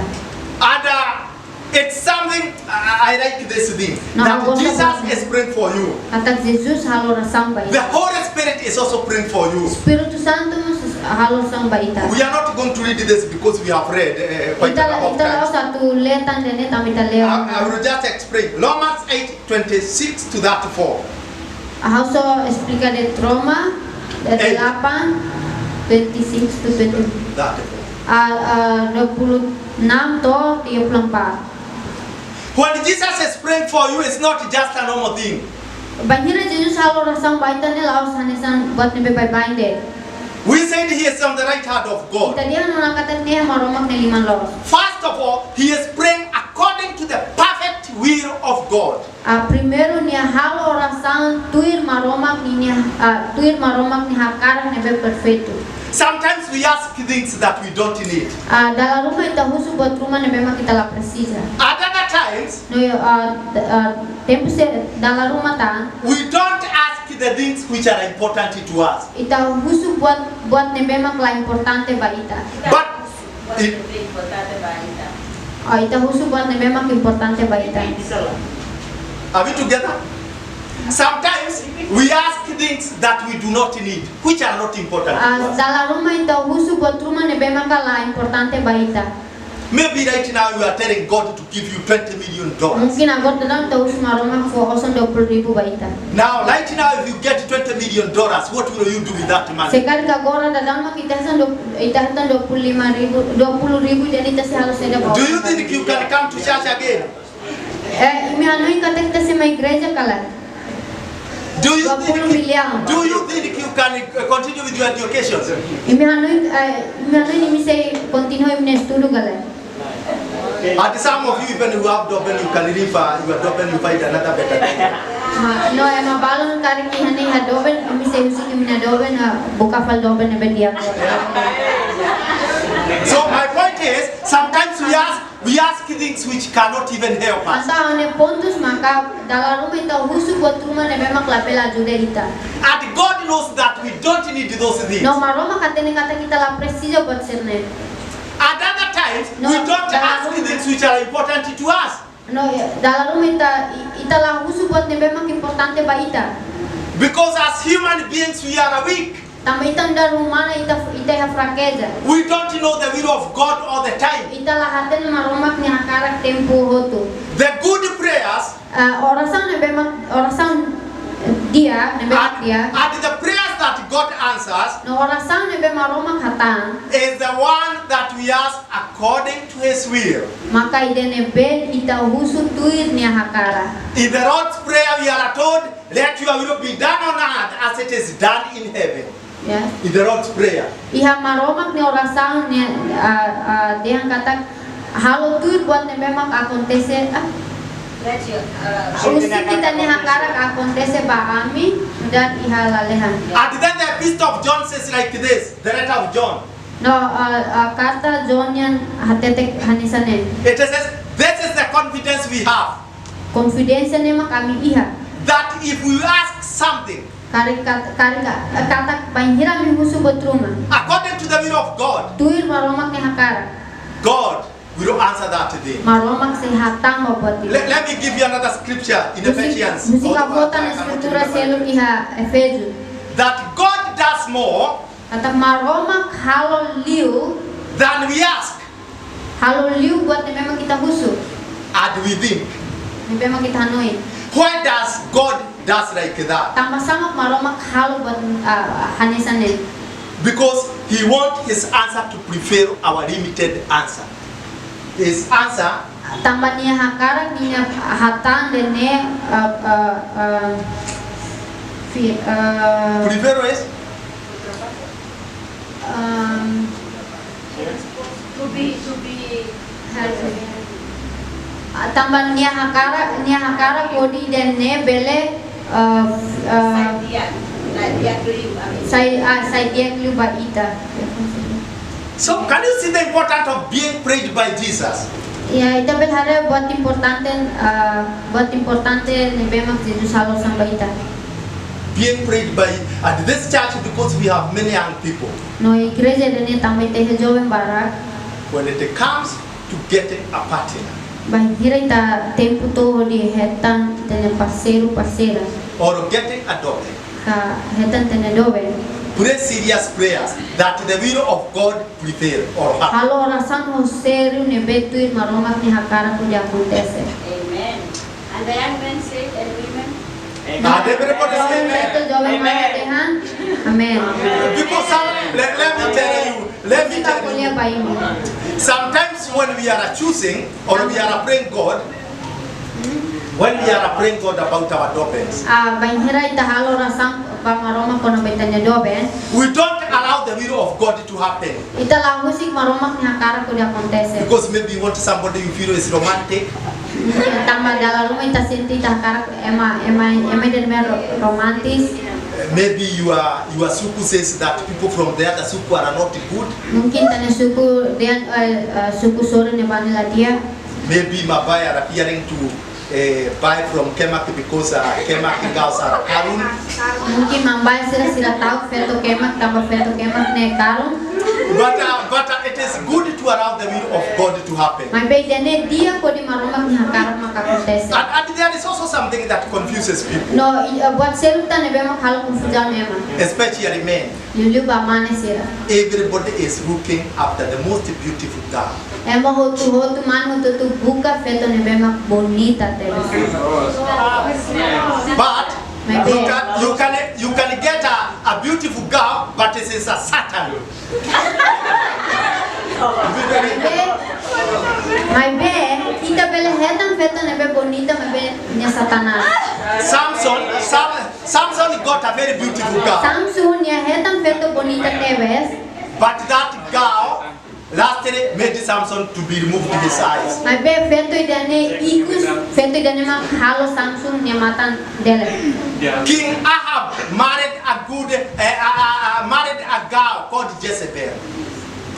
And, uh, it's something, I, I like this thing, No, that agora Jesus is praying for you. Katak Jesus halo orasaun ba ita. The Holy Spirit is also praying for you. Espíritu Santu mós halo orasaun ba ita. We are not going to read this because we have read, uh, quite a number of times. Ita la, ita la'ós atu lee tan ida-ne'e tanba ita leu. I, I will just explain. Romans eight twenty-six to thirty-four. Ha'u só esplika de'it Roma, eh, Eight. delapan, twenty-six to twenty. Thirty-four. Ah, ah, dua puluh enam to'o tiga puluh empat. When Jesus is praying for you, it's not just a normal thing. Bainhira Jesus halo orasaun ba ita ne'e la'ós hanesan buat ne'ebé baibain de'it. We said he is on the right hand of God. Ita dehan ona katak nia iha Maromak nia liman loos. First of all, he is praying according to the perfect will of God. Ah, primeiru nia halo orasaun tuir Maromak ninia, ah, tuir Maromak nia hakarak ne'ebé perfeitu. Sometimes we ask things that we don't need. Ah, dala ruma ita husu buat ruma ne'ebé mak ita la presiza. At other times, No, ah, d-, ah, tempu se dala ruma tan. We don't ask the things which are important to us. Ita husu buat, buat ne'ebé mak la importante ba ita. But it, Oh, ita husu buat ne'ebé mak importante ba ita. Are we together? Sometimes we ask things that we do not need, which are not important to Ah, us. Dala ruma ita husu buat ruma ne'ebé mak la importante ba ita. Maybe right now you are telling God to give you twenty million dollars. Mungkin agora daudaun ita husu Maromak fó osan dua puluh ribu ba ita. Now, right now, if you get twenty million dollars, what will you do with that money? Se karik agora daudaun mak ita hetan dua, ita hetan dua puluh lima ribu, dua puluh ribu, jadi ita sei halo saida ba osan? Do you think you can come to church again? Eh, imi hanoin katak ita sei mai igreja ka lae? Do you think, Dua puluh miliar. Do you think you can, uh, continue with your education? Imi hanoin, eh, imi hanoin imi sei kontinua imi-nia estudu ka lae? And some of you, even who have doben, you can leave, uh, your doben, you find another better thing. Ma, no, ema balun karik iha ne'e iha doben, imi sei husik imi-nia doben, ah, buka fali doben ne'ebé di'ak. So my point is, sometimes we ask, we ask things which cannot even help us. Entaun, ne'e pontus maka dala ruma ita husu buat ruma ne'ebé mak labele ajuda ita. And God knows that we don't need those things. No, Maromak hatene katak ita la presiza buat sira-ne'e. At other times, No, we don't dala ask ruma. things which are important to us. No, ya, dala ruma ita, i-, ita la husu buat ne'ebé mak importante ba ita. Because as human beings, we are weak. Tanba ita nu'udar umanu, ita, ita iha frakeza. We don't know the will of God all the time. Ita la hatene Maromak nia hakarak tempu hotu. The good prayers Ah, orasaun ne'ebé mak, orasaun di'ak, ne'ebé mak And, di'ak. and the prayers that God answers No, orasaun ne'ebé Maromak hatán is the one that we ask according to his will. Maka ida ne'ebé ita husu tuir nia hakarak. In the Lord's Prayer, we are told, "Let your will be done on earth as it is done in heaven." Ya. In the Lord's Prayer. Iha Maromak nia orasaun ne'e, ah, ah, dehan katak halo tuir buat ne'ebé mak akontese, ah. Let your, uh, Husi ita-nia hakarak akontese ba ami, nu'udar iha lalehan. And then the Epistle of John says like this, the letter of John. No, ah, ah, karta John nian hatete hanesan ne'e. It says, "This is the confidence we have." Konfidénsia ne'e mak ami iha. That if we ask something Karik kat-, karik ka-, katak bainhira ami husu buat ruma. According to the will of God, Tuir Maromak nia hakarak. God will answer that thing. Maromak sei hatán ba buat ida. Let, let me give you another scripture in Husik, Ephesians. Husik All ha'u fó tan about that, I cannot skritura remember. seluk iha Eféziu. That God does more Katak Maromak halo liu than we ask. Halo liu buat ne'ebé mak ita husu. And we think, Ne'ebé mak ita hanoin. Why does God does like that? Tanba sá mak Maromak halo buat, ah, hanesan ne'e? Because he want his answer to prevail our limited answer. His answer Tanba nia hakarak ninia hatán ida-ne'e, ah, ah, ah, fi-, ah, prevail is um, To be, to be, ah, tanba nia hakarak, nia hakarak hodi ida-ne'e bele, ah, ah, Sai di'ak, sai di'ak liu, amin. Sai, ah, sai di'ak liu ba ita. So, can you see the importance of being prayed by Jesus? Ya, ita bele haree buat importante, ah, buat importante ne'ebé mak Jesus halo hanesan ba ita. Being prayed by, at this church, because we have many young people. No igreja ida-ne'e tanba ita iha joven barak. When it comes to getting a partner, Bainhira ita tempu to'o hodi hetan ita-nia parseiru, parseira. Or getting a doben. Ka hetan ita-nia doben. Pray serious prayers that the will of God prevail or happen. Halo orasaun ho sériu ne'ebé tuir Maromak nia hakarak hodi akontese. Amen. And the young men say, and women? Amen. Ah, everybody say Joven amen. feto, joven Amen. mane dehan. Amen. Because some, let, let me tell you, let me Husik ha'u tell ko'alia you. ba imi. Sometimes when we are choosing or we are praying God, when we are praying God about our dobens, Ah, bainhira ita halo orasaun ba Maromak kona-ba ita-nia doben. we don't allow the will of God to happen. Ita la husik Maromak nia hakarak hodi akontese. Because maybe you want somebody you feel is romantic. Tanba dala ruma ita sente ita hakarak ema, ema, ema ida-ne'ebé ro-, romantis. Maybe your, your suku says that people from the other suku are not good. Mungkin ita-nia suku dehan, eh, eh, suku sorin ne'ebá ne'e la di'ak. Maybe maun-alin are fearing to, eh, buy from Kemak because, uh, Kemak girls are karun. Mungkin maun-alin sira, sira ta'uk feto Kemak, tanba feto Kemak ne'e karun. But, uh, but, uh, it is good to allow the will of God to happen. Maibé ida-ne'e di'ak hodi Maromak nia hakarak maka akontese. And, and there is also something that confuses people. No, i, eh, buat seluk tan ne'ebé mak halo konfuzaun ema. Especially men. Liuliu ba mane sira. Everybody is looking after the most beautiful girl. Ema hotu-hotu, mane hotu-hotu buka feto ne'ebé mak bonita tebes. But you can, you can, you can get a, a beautiful girl, but it is a Satan. Maibé, maibé, ita bele hetan feto ne'ebé bonita, maibé nia Satanás. Samson, Sam-, Samson got a very beautiful girl. Samson nia hetan feto bonita tebes. But that girl lastly made Samson to be removed his eyes. Maibé feto ida-ne'e ikus, feto ida-ne'e mak halo Samson nia matan delek. King Ahab married a good, eh, uh, uh, uh, married a girl called Jezebel.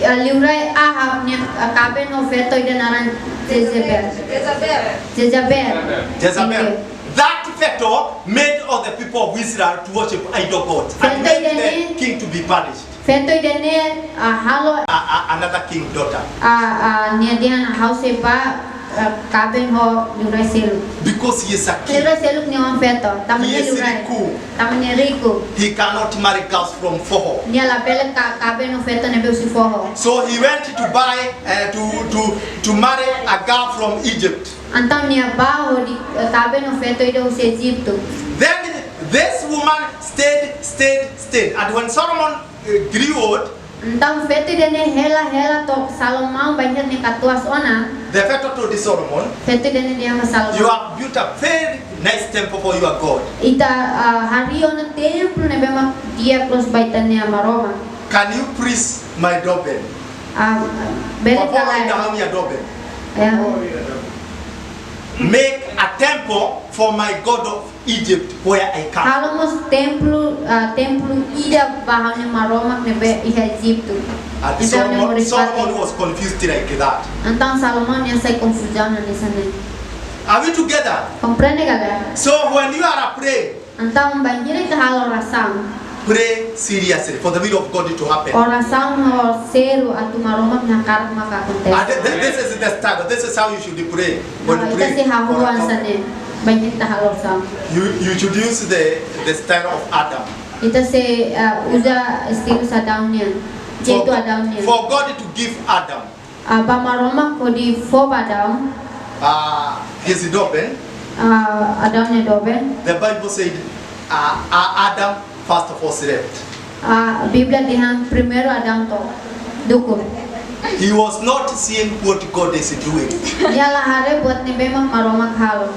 Eh, liurai Ahab nia, eh, kaben ho feto ida naran Jezebel. Jezebel. Jezebel. Thank you. That feto made all the people of Israel to worship idol gods and made the king to be punished. Feto ida-ne'e, ah, halo, ah, ah, another king daughter. Ah, ah, nia dehan ha'u sei bá, ah, kaben ho liurai seluk. Because he is a king. Liurai seluk nia oan feto, tanba nia liurai. He is riku. Tanba nia riku. He cannot marry girls from foho. Nia labele ka-, kaben ho feto ne'ebé husi foho. So he went to buy, eh, to, to, to marry a girl from Egypt. Entaun nia bá hodi, eh, kaben ho feto ida husi Ejitu. Then this woman stayed, stayed, stayed. And when Solomon, eh, grew old, entaun feto ida-ne'e hela, hela to'o Salomão bainhira nia katuas ona. The feto told Solomon, feto ida-ne'e dehan ba Salomão, "You have built a very nice temple for your God." Ita, ah, harii ona templu ne'ebé mak di'ak loos ba ita-nia Maromak. "Can you please my Doben?" Ah, bele, por favor, kala. Ida ha'u-nia Doben. Ya. "Make a temple for my God of Egypt where I come." Halo mós templu, ah, templu ida ba ha'u-nia Maromak ne'ebé iha Ejitu. And ne'ebé ha'u-nia Solomon, moris Solomon fatin. Was confused like that. Entaun Salomão nia sai konfuzaun hanesan ne'e. Are we together? Komprende ka lae? So when you are a pray, entaun bainhira ita halo orasaun, pray seriously for the will of God to happen. Orasaun ho sériu atu Maromak nia hakarak maka akontese. Ah, th-, th-, this is the style. This is how you should pray when you pray for a topic. Nah, ita sei hahú hanesan ne'e bainhira ita halo orasaun. You, you should use the, the style of Adam. Ita sei, ah, uza estilu Adão nian, jeitu Adão nian. For, for God to give Adam, ah, ba Maromak hodi fó ba Adão, ah, his Doben. Ah, Adão nia Doben. The Bible said, ah, ah, Adam first of all slept. Ah, Bíblia dehan primeiru Adão to'o dukur. He was not seeing what God is doing. Nia la haree buat ne'ebé mak Maromak halo.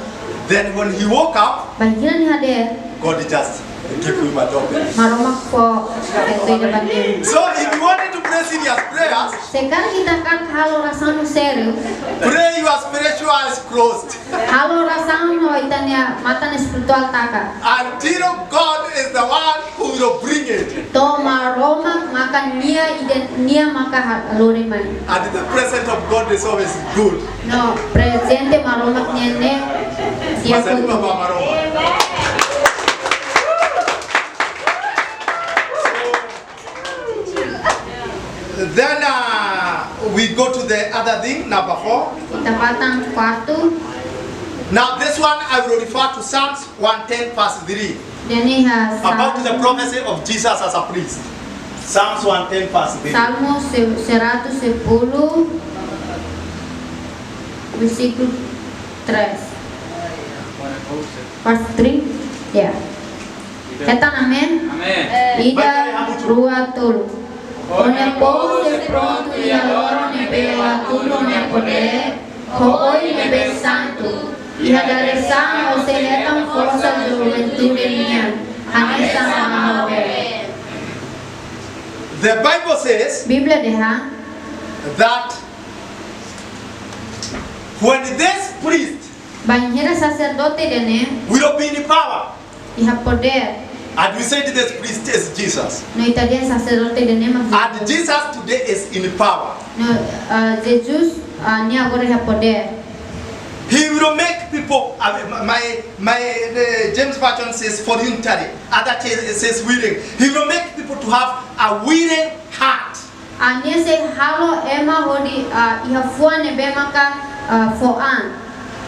Then when he woke up, bainhira nia hadeer, God just give him a Doben. Maromak fó feto ida ba nia. So if you wanted to pray serious prayers, se karik ita hakarak halo orasaun sériu, pray your spiritual eyes closed. Halo orasaun ho ita-nia matan espirituál taka. Until God is the one who will bring it. To'o Maromak maka nia ida, nia maka ha-, lori mai. And the presence of God is always good. No, prezente Maromak nian ne'e di'ak. Masa hotu. Baba Maromak. Then, uh, we go to the other thing, number four. Ita bá tan kuartu. Now, this one I will refer to Psalms one ten verse three. Ida-ne'e iha About the prophecy of Jesus as a priest. Psalms one ten verse three. Salmo se-, seratus sepuluh, versíkulu três. Verse three? Ya. Hetan, amen? Amen. Ida, rua, tolu. Ó-nia povu sei prontu iha loron ne'ebé ó hatudu ó-nia podér, ho oin ne'ebé santu, iha dadeer-saan ó sei hetan forsa juventude nian, hanesan Aman Ovel. The Bible says, Bíblia dehan, that when this priest Bainhira saserdote ida-ne'e, we don't be in power. Iha podér. And we said this priest is Jesus. No ita dehan saserdote ida-ne'e mak And Jesus. Jesus today is in power. No, ah, Jesus, ah, nia agora iha podér. He will make people, uh, my, my, the James Version says voluntary. Other cha-, says willing. He will make people to have a willing heart. Ah, nia sei halo ema hodi, ah, iha fuan ne'ebé maka, ah, fó an.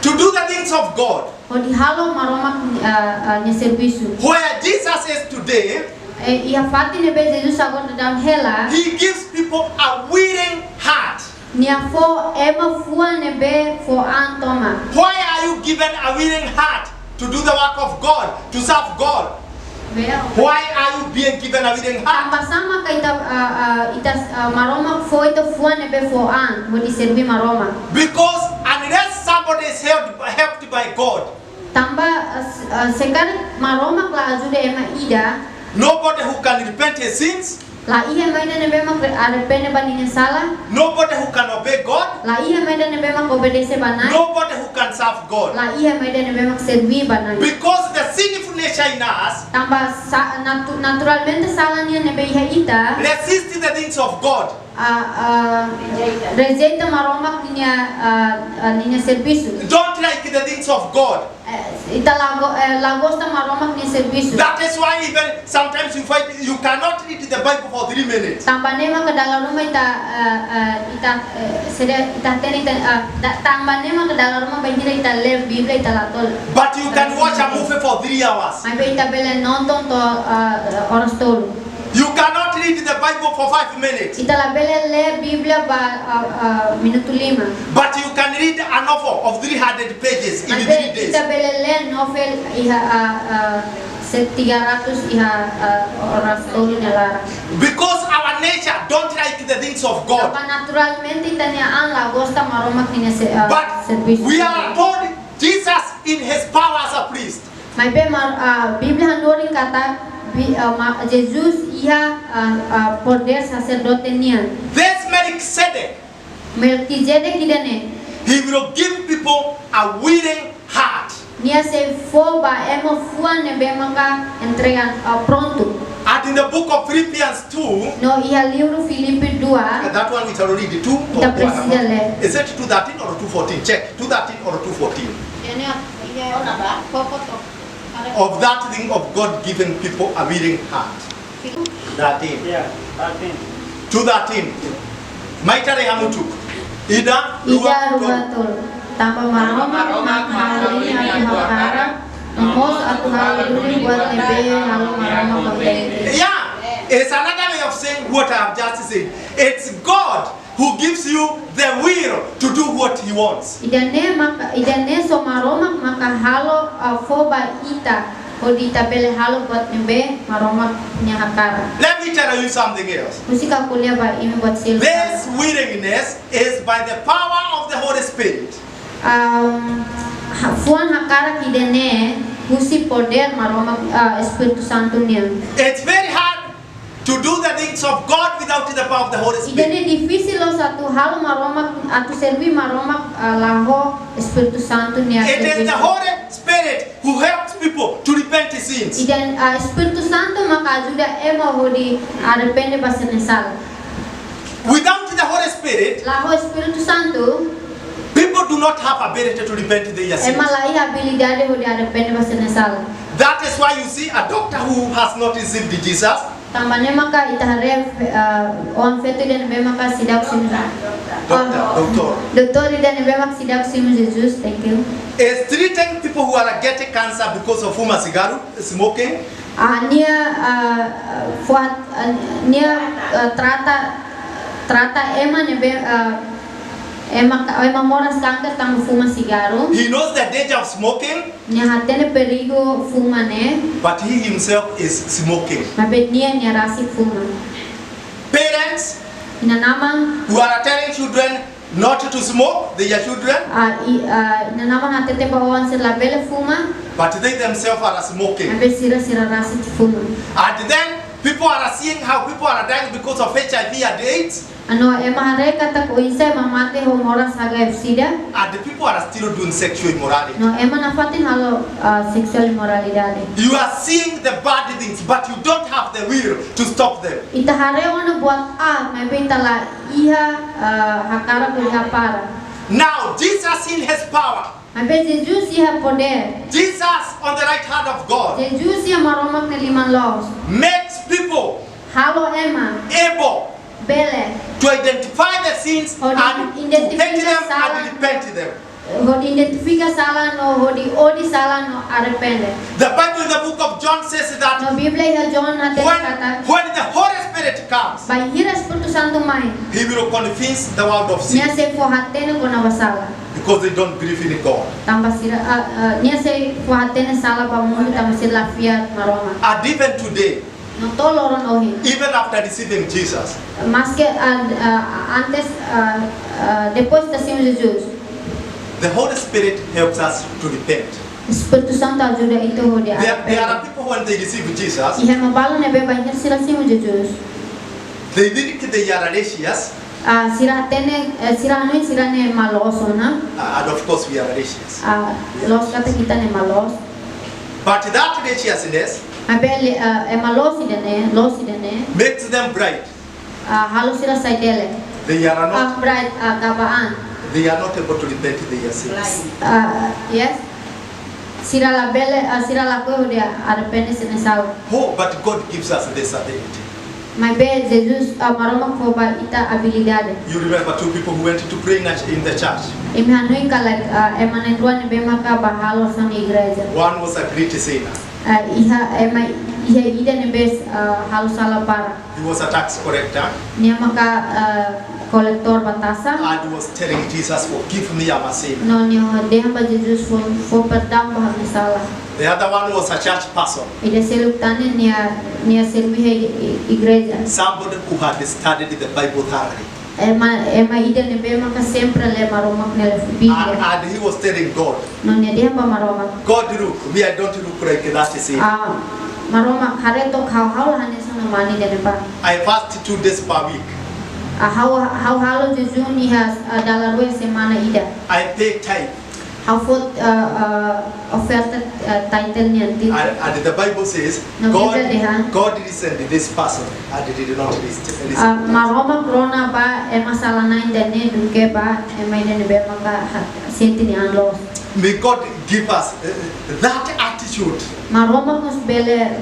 To do the things of God. Hodi halo Maromak, ah, ah, nia servisu. Where Jesus is today, Eh, iha fatin ne'ebé Jesus agora daudaun hela. He gives people a willing heart. Nia fó ema fuan ne'ebé fó an tomak. Why are you given a willing heart to do the work of God, to serve God? Well. Why are you being given a willing heart? Tanba sá maka ita, ah, ah, ita, ah, Maromak fó ita fuan ne'ebé fó an hodi serví Maromak? Because unless somebody is helped, helped by God, Tanba, ah, s-, ah, se karik Maromak la ajuda ema ida, nobody who can repent his sins, la iha ema ida ne'ebé mak re-, arrepende ba ninia sala. Nobody who can obey God. La iha ema ida ne'ebé mak obedese ba Na'i. Nobody who can serve God. La iha ema ida ne'ebé mak serví ba Na'i. Because the sinful nature in us, Tanba sa-, natu-, naturalmente sala nian ne'ebé iha ita, resist the things of God. Ah, ah, rejeita Maromak ninia, ah, ah, ninia servisu. Don't like the things of God. Eh, ita la go-, eh, la gosta Maromak nia servisu. That is why even sometimes you find you cannot read the Bible for three minutes. Tanba ne'e maka dala ruma ita, eh, eh, ita, eh, sede ita hatene ita, eh, da-, tanba ne'e maka dala ruma bainhira ita lee Bíblia ita la to'o. But you can watch a movie for three hours. Maibé ita bele nonton to'o, eh, oras tolu. You cannot read the Bible for five minutes. Ita la bele lee Bíblia ba, ah, ah, minutu lima. But you can read a novel of three hundred pages in three days. Maibé ita bele lee novel iha, ah, ah, se tiga ratus iha, ah, oras tolu nia laran. Because our nature don't like the things of God. Tanba naturalmente ita-nia an la gosta Maromak ninia se-, ah, servisu. But we are told Jesus in his power as a priest. Maibé Mar-, ah, Bíblia hanorin katak Bi-, ah, Ma-, Jesus iha, ah, ah, podér saserdote nian. This Melchizedek, Melkizedek ida-ne'e, he will give people a willing heart. Nia sei fó ba ema fuan ne'ebé maka entrega, ah, prontu. And in the book of Philippians two, No iha livru Filipi dua, and that one we shall read two or ita presiza lee. Is it two thirteen or two fourteen? Check, two thirteen or two fourteen. Ida-ne'e, ida-ne'e ona ba, koko to. Of that thing of God giving people a willing heart. Thirteen. Yeah, thirteen. Two thirteen. Mai haree hamutuk. Ida, rua, Ida, rua, tolu. Tolu. Tanba Maromak mak halo nia atu hakarak, no mós atu halo duni buat ne'ebé halo Maromak kontente. Yeah, it's another way of saying what I have just said. It's God who gives you the will to do what he wants. Ida-ne'e maka, ida-ne'e só Maromak maka halo, ah, fó ba ita, hodi ita bele halo buat ne'ebé Maromak nia hakarak. Let me tell you something else. Husik ha'u ko'alia ba imi buat seluk. This willingness is by the power of the Holy Spirit. Um, ha-, fuan hakarak ida-ne'e husi podér Maromak, ah, Espíritu Santu nian. It's very hard to do the things of God without the power of the Holy Spirit. Ida-ne'e difisil loos atu halo Maromak, atu serví Maromak, ah, la ho Espíritu Santu nia servisu. It is the Holy Spirit who helps people to repent sins. Ida, ah, Espíritu Santu maka ajuda ema hodi arrepende ba sira-nia sala. Without the Holy Spirit, La ho Espíritu Santu, people do not have ability to repent their sins. Ema la iha abilidade hodi arrepende ba sira-nia sala. That is why you see a doctor who has not received Jesus. Tanba ne'e maka ita haree, ah, oan feto ida ne'ebé maka seidauk simu. Doctor, Ah, doctor. Doutór ida ne'ebé maka seidauk simu Jesus, thank you. Is treating people who are getting cancer because of fuma cigarro, smoking. Ah, nia, ah, fuat, ah, nia, ah, trata, trata ema ne'ebé, ah, ema ka-, ema moras kanker tanba fuma cigarro. He knows the danger of smoking. Nia hatene perigu fuma ne'e. But he himself is smoking. Maibé nia, nia rasik fuma. Parents Inan-aman who are telling children not to smoke, their children. Ah, i-, ah, inan-aman hatete ba oan sira labele fuma. But they themselves are smoking. Maibé sira, sira rasik fuma. And then people are seeing how people are dying because of H I V and AIDS. No ema haree katak oinsá ema mate ho moras haga F C D. And the people are still doing sexual immorality. No ema nafatin halo, ah, seksuál imoralidade. You are seeing the bad things, but you don't have the will to stop them. Ita haree ona buat aat, maibé ita la iha, ah, hakarak hodi hapara. Now, Jesus in his power. Maibé Jesus iha podér. Jesus on the right hand of God. Jesus iha Maromak nia liman loos. Makes people Halo ema. Able Bele. To identify the sins Hodi and to identifika hate them sala. And repent them. Hodi identifika sala no, hodi odi sala no arrepende. The Bible in the book of John says that No Bíblia iha John hatete katak, when, when the Holy Spirit comes, bainhira Espíritu Santu mai, he will convince the world of sin. Nia sei fó hatene kona-ba sala. Because they don't believe in God. Tanba sira, ah, ah, nia sei fó hatene sala ba mundu tanba sira la fiar Maromak. And even today, No to'o loron ohin. Even after receiving Jesus, Maske, ah, ah, antes, ah, ah, depois ita simu Jesus, the Holy Spirit helps us to repent. Espíritu Santu ajuda ita hodi arrepende. There, there are people when they receive Jesus, Iha ema balu ne'ebé bainhira sira simu Jesus, they think they are righteous. Ah, sira hatene, eh, sira hanoin sira ne'e maloos ona. Uh, and of course we are righteous. Ah, loos katak ita ne'e maloos. But that righteousness Maibé, ah, ema loos ida-ne'e, loos ida-ne'e makes them bright. Ah, halo sira sai delek. They are not Ah, bright, ah, gaba-an. They are not able to repent their sins. Ah, yes. Sira labele, ah, sira lakohi hodi arrepende sira-nia sala. Oh, but God gives us this ability. Maibé Jesus, ah, Maromak fó ba ita abilidade. You remember two people who went to pray in a ch-, in the church? Imi hanoin katak, ah, ema na'in-rua ne'ebé maka bá halo orasaun iha igreja. One was a great sinner. Ah, iha, ema, iha ida ne'ebé, ah, halo sala barak. He was a tax collector. Nia maka, ah, koletór ba taxa. And he was telling Jesus, "Forgive me, I'm a sinner." No nia dehan ba Jesus fó, fó perdaun ba ha'u-nia sala. The other one was a church person. Ida seluk tan ne'e nia, nia serbí iha i-, igreja. Somebody who had studied the Bible thoroughly. Ema, ema ida ne'ebé maka sempre lee Maromak nia Bíblia. And, and he was telling God, No nia dehan ba Maromak, "God, look, me, I don't look like that, you see. Ah, Maromak, haree took ha'u, ha'u la hanesan mane ida-ne'ebá. I fast two days per week. Ah, ha'u, ha'u halo jejún iha, ah, dala rua semana ida. I pay tithe." Ha'u fó, ah, ah, oferta, ah, tithe nian, tithe. And, and the Bible says, No God, Bíblia dehan, God listened to this person and did not listen, listen Ah, to that. Maromak rona ba ema sala-na'in ida-ne'e duké ba ema ida ne'ebé maka ha-, sente nia an loos. May God give us, uh, that attitude Maromak mós bele,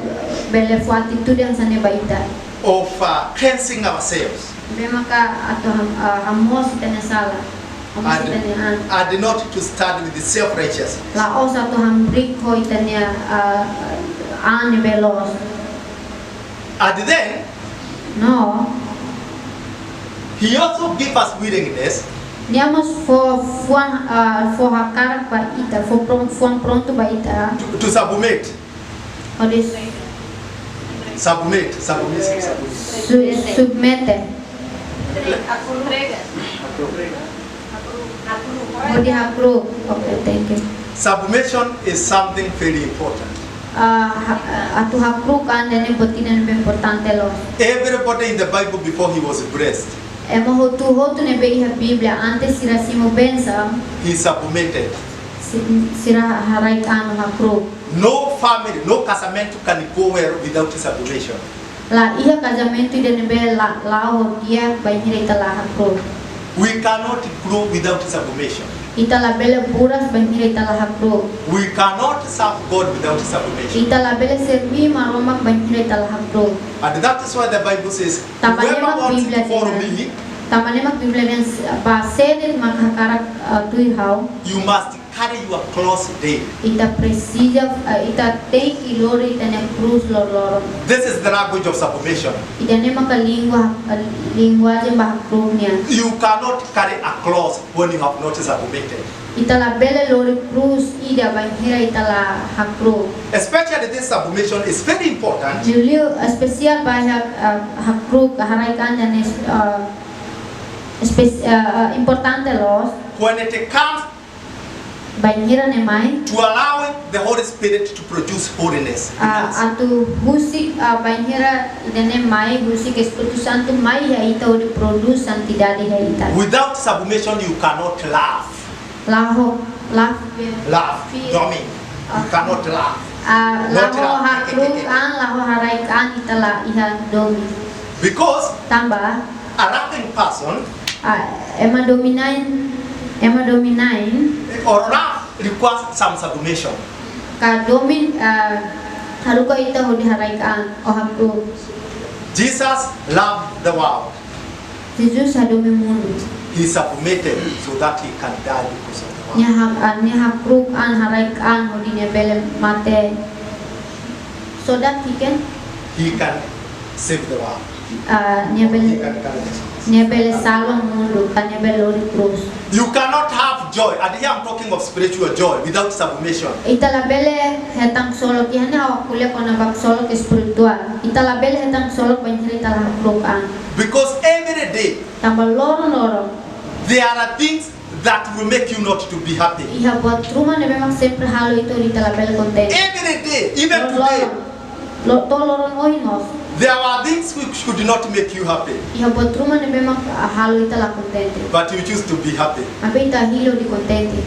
bele fó atitude hanesan ne'e ba ita. Of, uh, cleansing ourselves. Ne'ebé maka atu ham-, ah, hamoos ita-nia sala, hamoos And, ita-nia an. And not to stand with the self-righteous. La'ós atu hamriik ho ita-nia, ah, an ne'ebé loos. And then, No. He also give us willingness Nia mós fó, fó, ah, fó hakarak ba ita, fó pron-, fó prontu ba ita. To, to submit. Hodi Submit, submission, submit. Su-, submete. Hodi hakru'uk. Okay, thank you. Submission is something very important. Ah, ha-, atu hakru'uk an ida-ne'e buat ida ne'ebé importante loos. Everybody in the Bible before he was blessed, Ema hotu-hotu ne'ebé iha Bíblia antes sira simu bensaun, he submitted. Si-, sira haraik an no hakru'uk. No family, no casamento can go well without submission. La iha kazamentu ida ne'ebé la, la'o di'ak bainhira ita la hakru'uk. We cannot grow without submission. Ita labele buras bainhira ita la hakru'uk. We cannot serve God without submission. Ita labele serbí Maromak bainhira ita la hakru'uk. And that is why the Bible says, Tanba ne'e "Whoever mak wants Bíblia to follow dehan, me, tanba ne'e mak Bíblia dehan, ba sé de'it mak hakarak, ah, tuir ha'u, you must carry your cross daily." Ita presiza, ah, ita tenke lori ita-nia krús loroloron. This is the language of submission. Ida-ne'e maka língua, ah, linguajen ba hakru'uk nian. You cannot carry a cross when you have not submitted. Ita labele lori krús ida bainhira ita la hakru'uk. Especially this submission is very important. Liuliu espesiál ba iha, ah, hakru'uk, haraik an ida-ne'e, ah, espes-, ah, ah, importante loos. When it comes Bainhira ne'e mai, to allow the Holy Spirit to produce holiness in us. Atu husik, ah, bainhira ida-ne'e mai, husik Espíritu Santu mai iha ita hodi produz santidade iha ita. Without submission, you cannot love. La'o, la'o, love, domin. You cannot love. Ah, la'o hakru'uk an, la'o haraik an ita la iha domin. Because tanba a loving person, ah, ema domin-na'in, ema domin-na'in, or love requires some submission. Ka domin, ah, haruka ita hodi haraik an, o hakru'uk. Jesus loved the world. Jesus hadomi mundu. He submitted so that he can die because of the world. Nia hak-, ah, nia hakru'uk an, haraik an hodi nia bele mate. So that he can, he can save the world. Ah, nia bele, he can carry the cross, nia bele salva mundu, ka nia bele lori krús. You cannot have joy. And here I'm talking of spiritual joy without submission. Ita labele hetan ksolok, iha ne'e ha'u ko'alia kona-ba ksolok espirituál. Ita labele hetan ksolok bainhira ita la hakru'uk an. Because every day, tanba loron-loron, there are things that will make you not to be happy. Iha buat ruma ne'ebé mak sempre halo ita hodi ita labele kontente. Every day, even today. Loron-loron. Lo-, to'o loron ohin mós. There were things which could not make you happy. Iha buat ruma ne'ebé mak halo ita la kontente. But you choose to be happy. Maibé ita hili hodi kontente.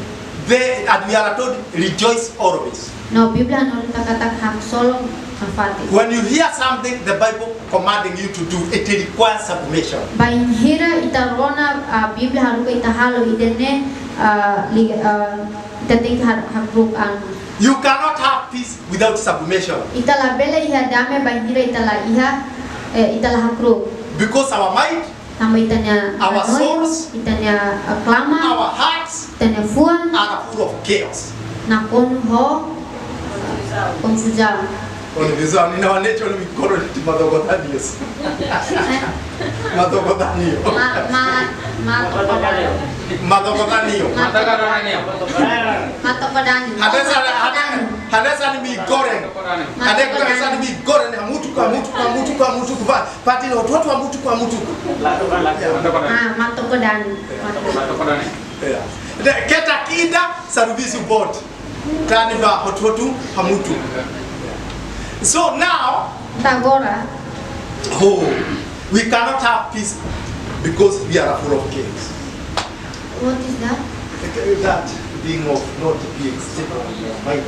The, and we are told, "Rejoice always." No, Bíblia hanorin ita katak haksolok nafatin. When you hear something the Bible commanding you to do, it requires submission. Bainhira ita rona, ah, Bíblia haruka ita halo ida-ne'e, ah, li-, ah, ita tenke har-, hakru'uk an. You cannot have peace without submission. Ita labele iha dame bainhira ita la iha, eh, ita la hakru'uk. Because our mind, tanba ita-nia hanoin, our souls, ita-nia, eh, klamar, our hearts, ita-nia fuan, are full of chaos. Nakonu ho konfuzaun. Konfuzaun, iha ne'e ha'u hanoin, ha'u hanoin, ha'u hanoin, ha'u hanoin, ha'u hanoin. Eh? Matokotan nian. Ma-, ma-, matokotan. Matokotan nian. Matokotan nian. Matokotan nian. Hanesan, hanesan, hanesan mie goreng. Matokotan. Hanesan, hanesan mie goreng, hamutuk, hamutuk, hamutuk, hamutuk, pa-, fatin hotu-hotu, hamutuk, hamutuk. Matokotan. Ah, matokotan. Matokotan. Ya. Keta kida servisu boot. Tanba hotu-hotu hamutuk. So now, entaun agora, oh, we cannot have peace because we are full of chaos. What is that? That thing of not being stable in your mind.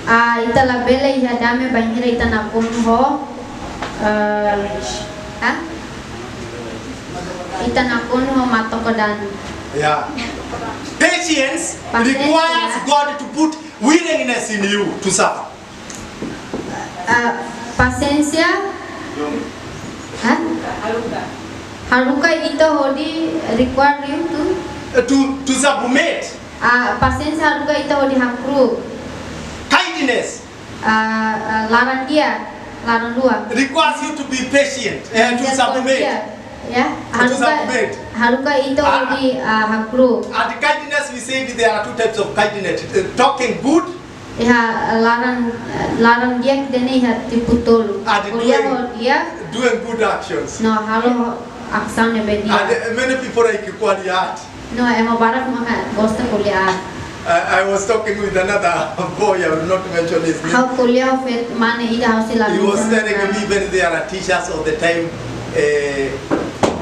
Ah, ita labele iha dame bainhira ita nakonu ho, eh, ah? Ita nakonu ho matokotan. Yeah. Patience, pasiénsia, requires God to put willingness in you to suffer. Ah, pasiénsia. Hah? Haruka ita hodi require you to? Eh, to, to submit. Ah, pasiénsia haruka ita hodi hakru'uk. Kindness. Ah, ah, laran-di'ak, laran-luak. Requires you to be patient and to submit. Laran-di'ak, ya. To submit. Haruka, haruka ita hodi, ah, hakru'uk. And kindness, we say that there are two types of kindness. Uh, talking good. Iha, ah, laran, ah, laran-di'ak ida-ne'e iha tipu tolu. And ko'alia ho di'ak. Doing good actions. No, halo asaun ne'ebé di'ak. And, uh, many people like ko'alia aat. No, ema barak maka gosta ko'alia aat. I, I was talking with another boy, I will not mention his name. Ha'u ko'alia ho feto mane ida, ha'u sei la mensiona naran. He was telling me when they are teachers all the time, eh,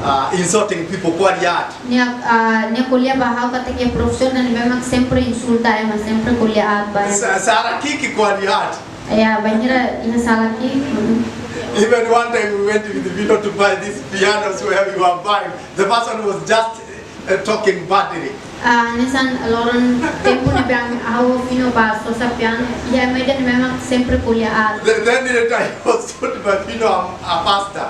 uh, insulting people, ko'alia aat. Nia, ah, nia ko'alia ba ha'u katak iha profesór ida ne'ebé mak sempre insulta ema, sempre ko'alia aat ba ema. Sa-, sala ki'ik ko'alia aat. Ya, bainhira iha sala ki'ik. Even one time we went with Vino to buy these pianos where we were buying. The person was just, uh, talking badly. Ah, hanesan loron tempu ne'ebé ha'u ho Vino bá sosa piano, iha ema ida ne'ebé mak sempre ko'alia aat. Th-, then later I was told by Vino, I'm a pastor.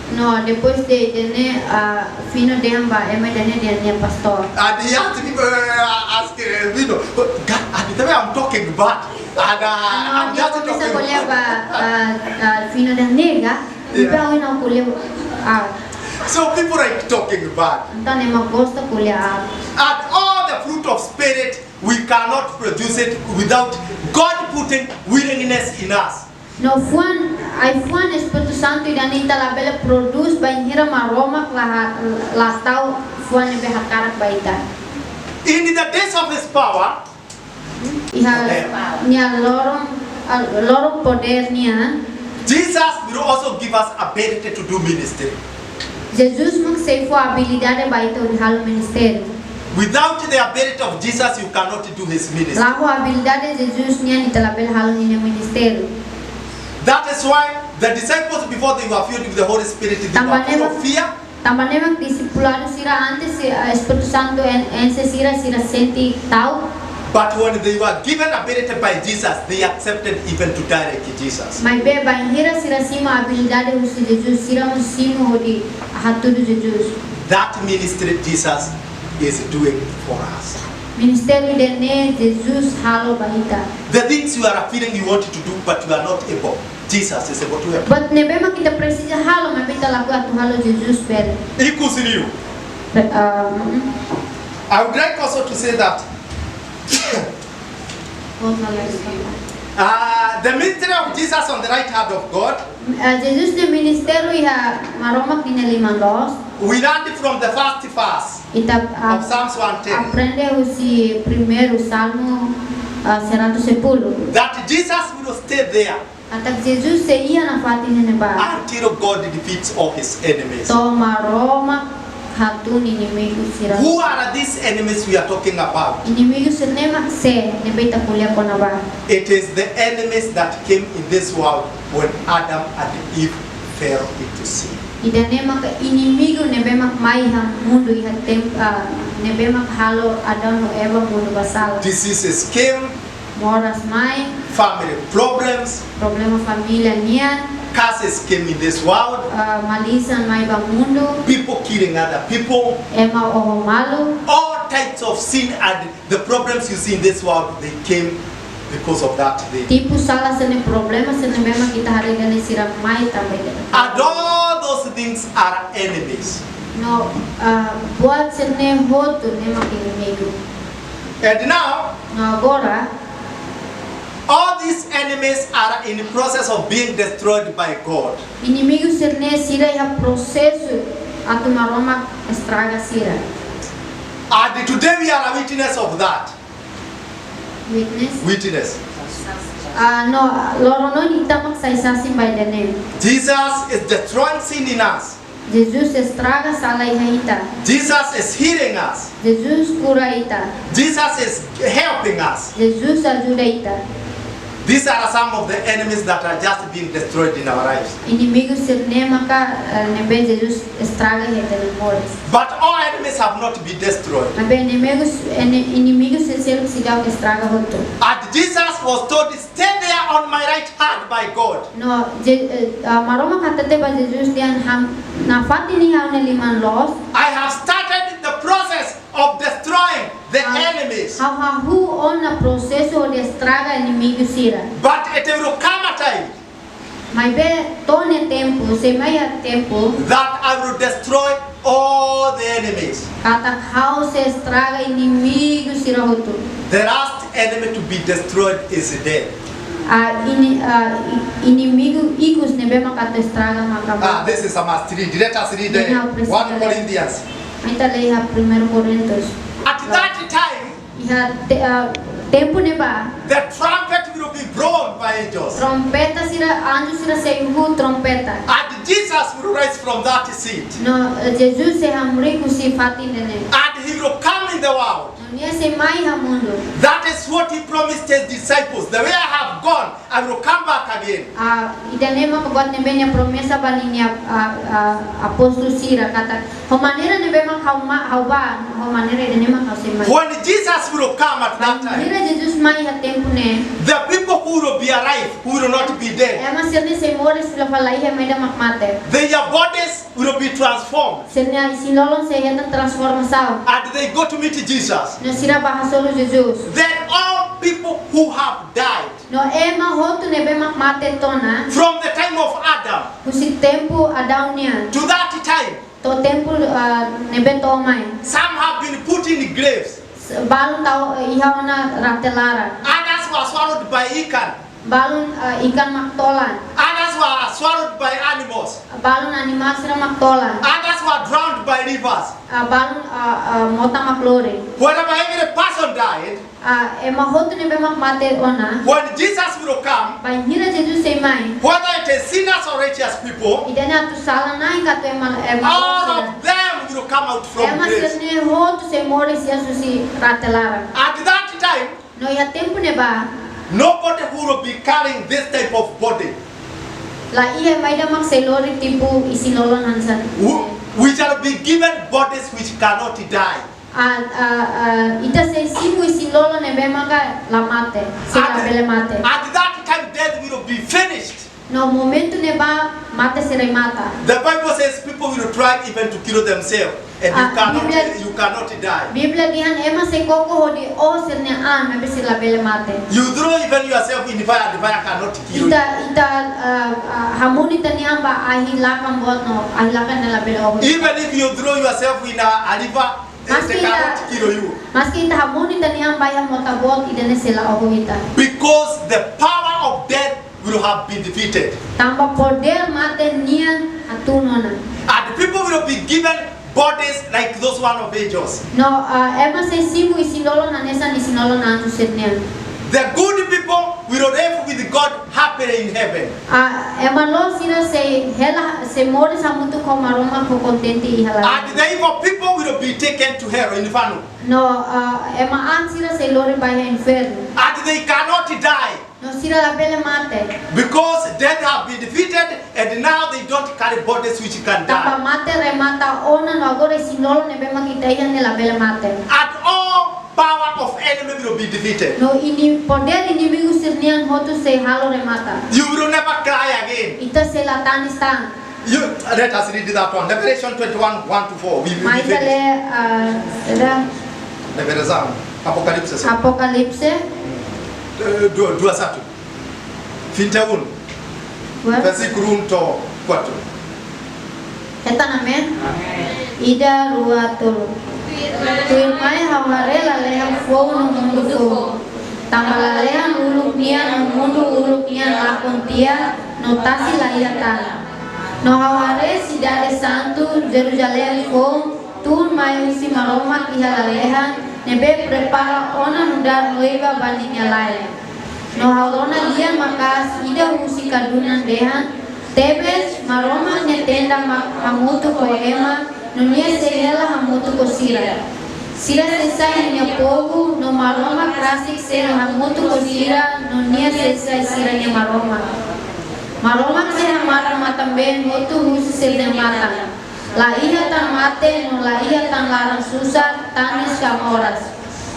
No, depois de, de ne'e, ah, Vino dehan ba ema ida-ne'e dehan nia pastór. And he asked me, uh, ask, uh, Vino, "God, and the way I'm talking bad." And, uh, no, I'm just talking bad. Nia komesa ko'alia ba, ah, ah, Vino dehan nega, Yeah. Entaun ha'u ko'alia aat. So people like talking bad. Entaun ema gosta ko'alia aat. And all the fruit of spirit, we cannot produce it without God putting willingness in us. No fuan, ai-fuan Espíritu Santu ida-ne'e ita labele produz bainhira Maromak la ha-, la tau fuan ne'ebé hakarak ba ita. In the days of his power, Iha poder. Nia loron, ah, loron poder nian. Jesus will also give us ability to do ministry. Jesus mak sei fó abilidade ba ita hodi halo ministériu. Without the ability of Jesus, you cannot do his ministry. La'ós abilidade Jesus nian ita labele halo ninia ministériu. That is why the disciples, before they were filled with the Holy Spirit, they were full of fear. Tanba ne'e mak, tanba ne'e mak disipuladu sira antes, eh, Espíritu Santu en-, enxe sira, sira sente ta'uk. But when they were given ability by Jesus, they accepted even to die like Jesus. Maibé bainhira sira simu abilidade husi Jesus, sira mós simu hodi hatudu Jesus. That ministry Jesus is doing for us. Ministériu ida-ne'e Jesus halo ba ita. The things you are feeling you want to do, but you are not able, Jesus is able to help. Buat ne'ebé mak ita presiza halo, maibé ita lakohi atu halo, Jesus bele. Ikus liu. Pe-, ah, mm. I would like also to say that Volta lá, desculpa. Ah, the ministry of Jesus on the right hand of God. Ah, Jesus nia ministériu iha Maromak nia liman loos. We learned from the first verse. Ita, ah, of Psalms one ten. Aprende husi primeiru Salmu, ah, seratus sepuluh. That Jesus will stay there. Katak Jesus sei iha nafatin ne'ebá. Until God defeats all his enemies. To'o Maromak hatún inimigu sira. Who are these enemies we are talking about? Inimigu sira-ne'e mak sé ne'ebé ita ko'alia kona-ba? It is the enemies that came in this world when Adam and Eve fell into sin. Ida-ne'e maka inimigu ne'ebé mak mai iha mundu iha tem-, ah, ne'ebé mak halo Adão no Eva mundu ba sala. Diseases came. Moras mai. Family problems. Problema família nian. Curses came in this world. Ah, malisan mai ba mundu. People killing other people. Ema oho malu. All types of sin and the problems you see in this world, they came because of that thing. Tipu sala sira-ne'e, problema sira-ne'e, memang ita haree ne'e sira mai tanba ida-ne'e. And all those things are enemies. No, ah, buat sira-ne'e hotu ne'e mak inimigu. And now, no, agora, all these enemies are in the process of being destroyed by God. Inimigu sira-ne'e sira iha prosesu atu Maromak estraga sira. And today we are a witness of that. Witness? Witness. Ah, no, loron ohin ita mak sai sasin ba ida-ne'e. Jesus is destroying sin in us. Jesus estraga sala iha ita. Jesus is healing us. Jesus kura ita. Jesus is helping us. Jesus ajuda ita. These are some of the enemies that are just being destroyed in our lives. Inimigu sira-ne'e maka, eh, ne'ebé Jesus estraga iha ita-nia moris. But all enemies have not been destroyed. Maibé inimigu, ene-, inimigu sira seluk seidauk estraga hotu. And Jesus was told, "Stay there on my right hand by God." No, Je-, eh, ah, Maromak hatete ba Jesus dehan, "Ham-, nafatin iha ha'u-nia liman loos." I have started the process of destroying the enemies. Ha'u, ha'u hahú ona prosesu hodi estraga inimigu sira. But it will come a time. Maibé to'o iha tempu, sei mai iha tempu. That I will destroy all the enemies. Katak ha'u sei estraga inimigu sira hotu. The last enemy to be destroyed is death. Ah, ini-, ah, i-, inimigu ikus ne'ebé maka atu estraga maka mate. Ah, this is a must read. Let us read the Ida-ne'e ha'u presiza lee. One Corinthians. Mai ita lee iha Primeiru Korintus. At that time, Iha te-, ah, tempu ne'ebá. The trumpet will be blown by angels. Trompeta sira, anju sira sei huu trompeta. And Jesus will rise from that seat. No, eh, Jesus sei hamriik husi fatin ida-ne'e. And he will come in the world. No nia sei mai iha mundu. That is what he promised his disciples. The way I have gone, I will come back again. Ah, ida-ne'e maka buat ne'ebé nia promesa ba ninia, ah, ah, apóstolu sira katak, ho maneira ne'ebé mak ha'u ma-, ha'u bá, ho maneira ida-ne'e mak ha'u sei mai. When Jesus will come at that time, Bainhira Jesus mai iha tempu ne'e, the people who will be alive, who will not be dead, ema sira-ne'e sei moris fila fali la iha, ema ida mak mate. Their bodies will be transformed. Sira-nia isin-lolon sei hetan transformasaun. And they go to meet Jesus. No sira bá hasoru Jesus. Then all people who have died No ema hotu ne'ebé mak mate tiha ona. From the time of Adam. Husi tempu Adão nian. To that time. To'o tempu, ah, ne'ebé to'o mai. Some have been put in graves. S-, balun tau, eh, iha ona rate laran. Others were swallowed by ikan. Balun, ah, ikan mak tolan. Others were swallowed by animals. Balun animál sira mak tolan. Others were drowned by rivers. Ah, balun, ah, ah, mota mak lori. Whenever every person died, Ah, ema hotu ne'ebé mak mate ona. When Jesus will come, Bainhira Jesus sei mai. Whether it is sinners or righteous people, Ida-ne'e atu sala na'in ka atu ema, ema all loos sira. Of them will come out from grace. Ema sira-ne'e hotu sei moris iha husi rate laran. At that time, No iha tempu ne'ebá, nobody who will be carrying this type of body, la iha ema ida mak sei lori tipu isin-lolon hanesan. Who, we shall be given bodies which cannot die. Ah, ah, ah, ita sei simu isin-lolon ne'ebé maka la mate, sei labele mate. At that time, death will be finished. No momentu ne'ebá mate sei remata. The Bible says people will try even to kill themselves, and you cannot, Bíblia, you cannot die. Bíblia dehan ema sei koko hodi oho sira-nia an, maibé sei labele mate. You throw even yourself in fire, the fire cannot kill you. Ita, ita, ah, ah, hamonu ita-nia an ba ahi lakan boot no, ahi lakan ne'e labele oho. Even if you throw yourself in a, a river, it cannot kill you. Maski ita, maski ita hamonu ita-nia an ba iha mota boot, ida-ne'e sei la oho ita. Because the power of death will have been defeated. Tanba podér mate nian hatún ona. And people will be given bodies like those one of angels. No, ah, ema sei simu isin-lolon hanesan isin-lolon anju sira-nian. The good people will live with God happily in heaven. Ah, ema loos sira sei hela, sei moris hamutuk ho Maromak ho kontente iha lalehan. And the evil people will be taken to hell, inferno. No, ah, ema aat sira sei lori ba iha infernu. And they cannot die. No sira labele mate. Because death have been defeated, and now they don't carry bodies which can die. Tanba mate remata ona no agora isin-lolon ne'ebé mak ita iha ne'e labele mate. And all power of enemy will be defeated. No ini-, podér inimigu sira-nian hotu sei halo remata. You will never cry again. Ita sei la tanis tan. You, let us read that one. Revelation twenty-one, one to four. We, we, we finish. Mai ita lee, ah, ida. Revelação. Apocalipse, sim. Apocalipse. Eh, dua, dua satu. Vinte e um. What? Versículo um to quatro. Hetan, amen? Amen. Ida, rua, tolu. Tuirmai ha'u haree lalehan foun no mundu foun. Tanba lalehan uluk nian no mundu uluk nian lakon tiha, no tasi la iha tan. No ha'u haree sidade santu, Jerusalém foun, tun mai husi Maromak iha lalehan, ne'ebé prepara ona nu'udar noiva ba ninia la'en. No ha'u rona lia maka'as ida husi kadunan dehan: Tebes, Maromak nia tenda mak hamutuk ho ema, no nia sei hela hamutuk ho sira. Sira sei sai ninia povu, no Maromak rasik sei hamutuk ho sira, no nia sei sai sira-nia Maromak. Maromak sei hamarak matan-been hotu husi sira-nia matan. La iha tan mate, no la iha tan laran susar, tanis ka moras.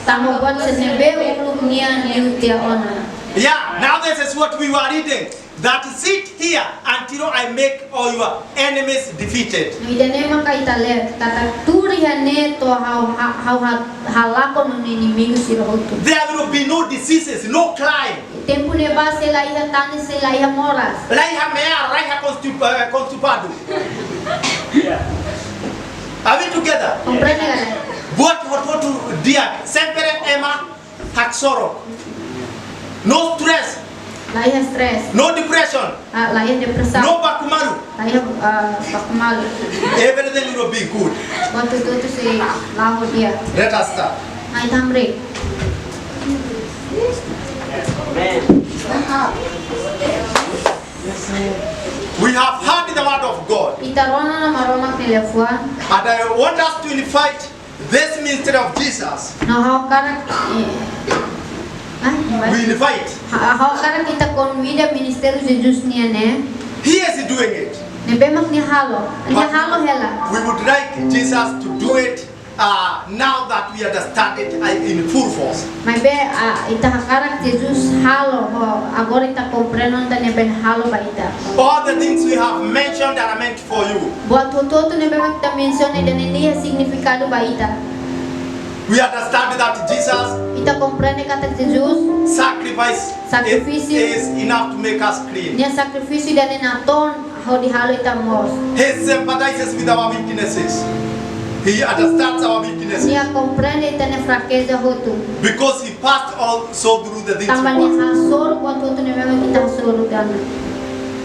Tanba buat sira ne'ebé uluk nian liu tiha ona. Yeah, now this is what we were reading. That sit here until I make all your enemies defeated. No ida-ne'e maka ita lee, katak tuur iha ne'e to'o ha'u ha-, ha'u ha-, halakon ó-nia inimigu sira hotu. There will be no diseases, no crying. Tempu ne'ebá sei la iha tanis, sei la iha moras. La iha mear, la iha constip-, eh, constipado. Are we together? Komprende ka lae? Buat hotu-hotu di'ak, sempre ema haksoru. No stress. La iha stress. No depression. Ah, la iha depresaun. No baku malu. La iha, ah, baku malu. Everything will be good. Buat hotu-hotu sei la'o di'ak. Let us start. Mai ita hamriik. Amen. We have heard the word of God. Ita rona ona Maromak nia liafuan. And I want us to invite this ministry of Jesus. No ha'u hakarak, eh, ah, we invite. Ha-, ha'u hakarak ita konvida ministériu Jesus nian ne'e. He is doing it. Ne'ebé mak nia halo. Nia halo hela. But we would like Jesus to do it, uh, now that we understand it, uh, in full force. Maibé, ah, ita hakarak Jesus halo ho, agora ita komprende ona nia bele halo ba ita. All the things we have mentioned are meant for you. Buat hotu-hotu ne'ebé mak ita mensiona ida-ne'e nia signifikadu ba ita. We understand that Jesus, ita komprende katak Jesus, sacrifice, sakrifísiu, is, is enough to make us clean. Nia sakrifísiu ida-ne'e natoon hodi halo ita moos. He sympathizes with our weaknesses. He understands our weaknesses. Nia komprende ita-nia frakeza hotu. Because he passed also through the things we passed. Tanba nia hasoru buat hotu ne'ebé mak ita hasoru tiha ona.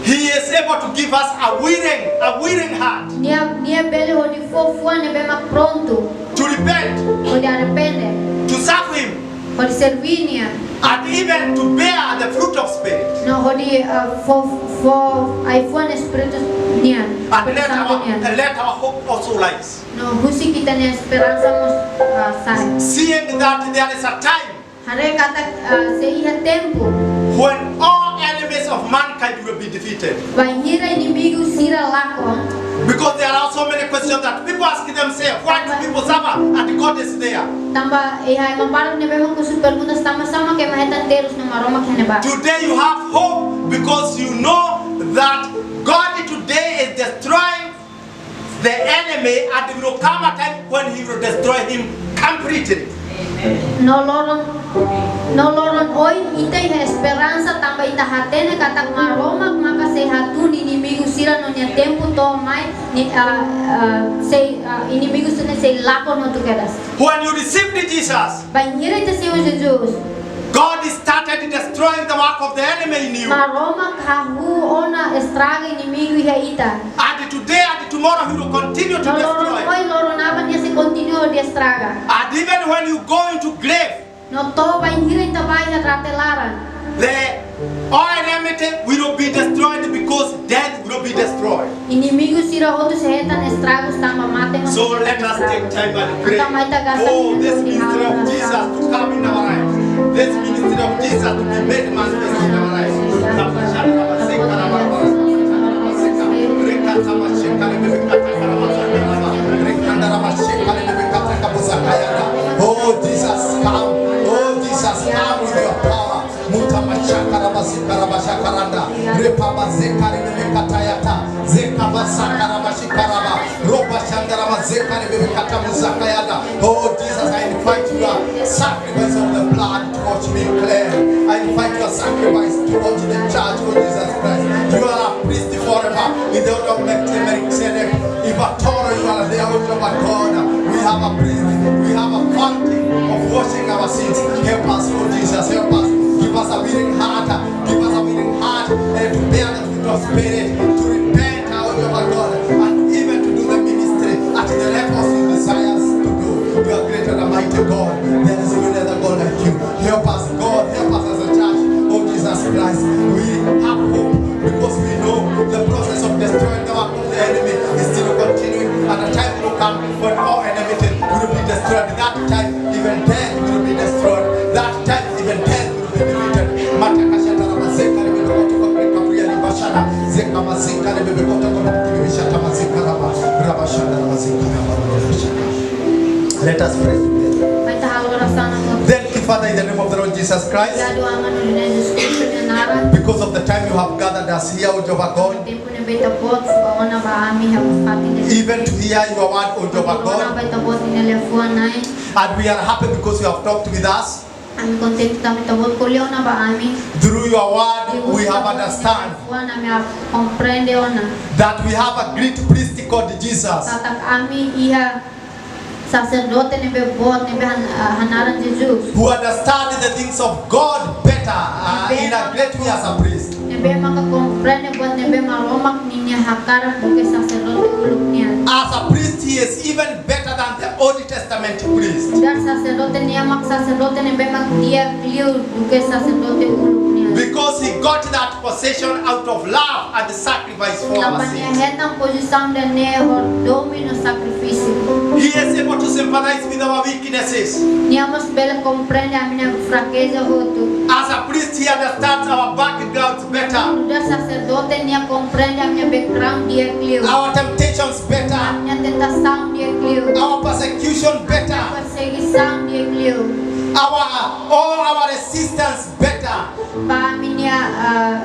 He is able to give us a willing, a willing heart Nia, nia bele hodi fó fuan ne'ebé mak prontu to repent, hodi arrepende, to serve Him, hodi serví Nia, and even to bear the fruit of Spirit. No hodi, uh, fó, fó ai-fuan Espíritu nian, And let Santu our, nian. And let our hope also rise. No husik ita-nia esperansa mós, uh, sa'e. Seeing that there is a time Haree katak, ah, sei iha tempu when all enemies of mankind will be defeated. Bainhira inimigu sira lakon. Because there are so many questions that people ask themselves, "Why do people suffer and God is there?" Tanba iha ema barak ne'ebé mak husu pergunta sama-sama ke ema hetan terus no Maromak iha ne'ebá. Today you have hope because you know that God today is destroying the enemy, and there will come a time when He will destroy him completely. No loron, no loron ohin ita iha esperansa tanba ita hatene katak Maromak maka sei hatún inimigu sira no nia tempu to'o mai, ni, ah, ah, sei, ah, inimigu sira sei lakon hotu kedas. When you receive the Jesus, Bainhira ita simu Jesus, God started destroying the work of the enemy in you. Maromak hahú ona estraga inimigu iha ita. And today and tomorrow He will continue to No loron destroy. ohin, loron aban nia sei kontinua hodi estraga. And even when you go into grave, No to'o bainhira ita bá iha rate laran, the all enmity will be destroyed because death will be destroyed. Inimigu sira hotu sei hetan estragus tanba mate mós So hetan let us estragu. Take time and pray. Entaun mai ita gasta Oh, tempu this hodi ministry of halo Jesus orasaun. To come in our life. This ministry of Jesus to be made manifest in our life. Oh, Jesus, come. Oh, Jesus, come with your power. Muta machaka rabasika rabashakaranda. Repa bazeka rebebe katayata. Zeka basaka rabashikaraba. Roba shandaraba zeka rebebe katamu zakayada. Oh, Jesus, I invite your sacrifice of the blood to wash me clean. I invite your sacrifice to wash the church, oh Jesus Christ. You are a priest forever. In the order of Melchizedek, if at all you are there, oh Jehovah God, we have a priest. We have a fountain of washing our sins. Help us, oh Jesus, help us. Give us a willing heart. Give us a willing heart, eh, to bear the fruit of Spirit, to repent, oh Jehovah God, and even to do the ministry at the levels you desire us to do. You are greater and mighty God. There is no other God like you. Help us, God. Help us as a church, oh Jesus Christ. We have hope because we know the process of destroying the work of the enemy is still continuing, and the time will come when all enmity will be destroyed. That time, even death will be destroyed. That time, even death will be defeated. Matakashata rabazeka rebebe koto koto kapuya ribashana. Zeka mazeka rebebe koto koto kibishata mazeka raba. Rabashana rabazeka raba. Let us pray together. Mai ita halo orasaun. Thank you, Father, in the name of the Lord Jesus Christ. Obrigadu, Aman, no Jesus Kristu nia naran. Because of the time you have gathered us here, O Jehovah God. Tempu ne'ebé Ita-Boot fó ona ba ami iha fatin ne'e. Even to hear your word, O Jehovah God. Ona ba Ita-Boot nia liafuan Na'i. And we are happy because you have talked with us. Ami kontente tanba Ita-Boot ko'alia ona ba ami. Through your word, we have understand. Liafuan ami komprende ona. That we have a great priest called Jesus. Katak ami iha saserdote ne'ebé boot ne'ebé han-, ah, hanaran Jesus. Who understand the things of God better, uh, in a great way as a priest. Ne'ebé maka komprende buat ne'ebé Maromak ninia hakarak duké saserdote uluk nian. As a priest, he is even better than the Old Testament priest. Nu'udar saserdote nian mak saserdote ne'ebé mak di'ak liu duké saserdote uluk nian. Because he got that position out of love and sacrifice for our sins. Tanba nia hetan pozisaun ida-ne'e hodi domin no sakrifísiu. He is able to sympathize with our weaknesses. Nia mós bele komprende ami-nia frakeza hotu. As a priest, he understands our backgrounds better. Nu'udar saserdote nia komprende ami-nia background di'ak liu. Our temptations better. Ami-nia tentasaun di'ak liu. Our persecution better. Persegisaun di'ak liu. Our, all our resistance better. Ba ami-nia, ah,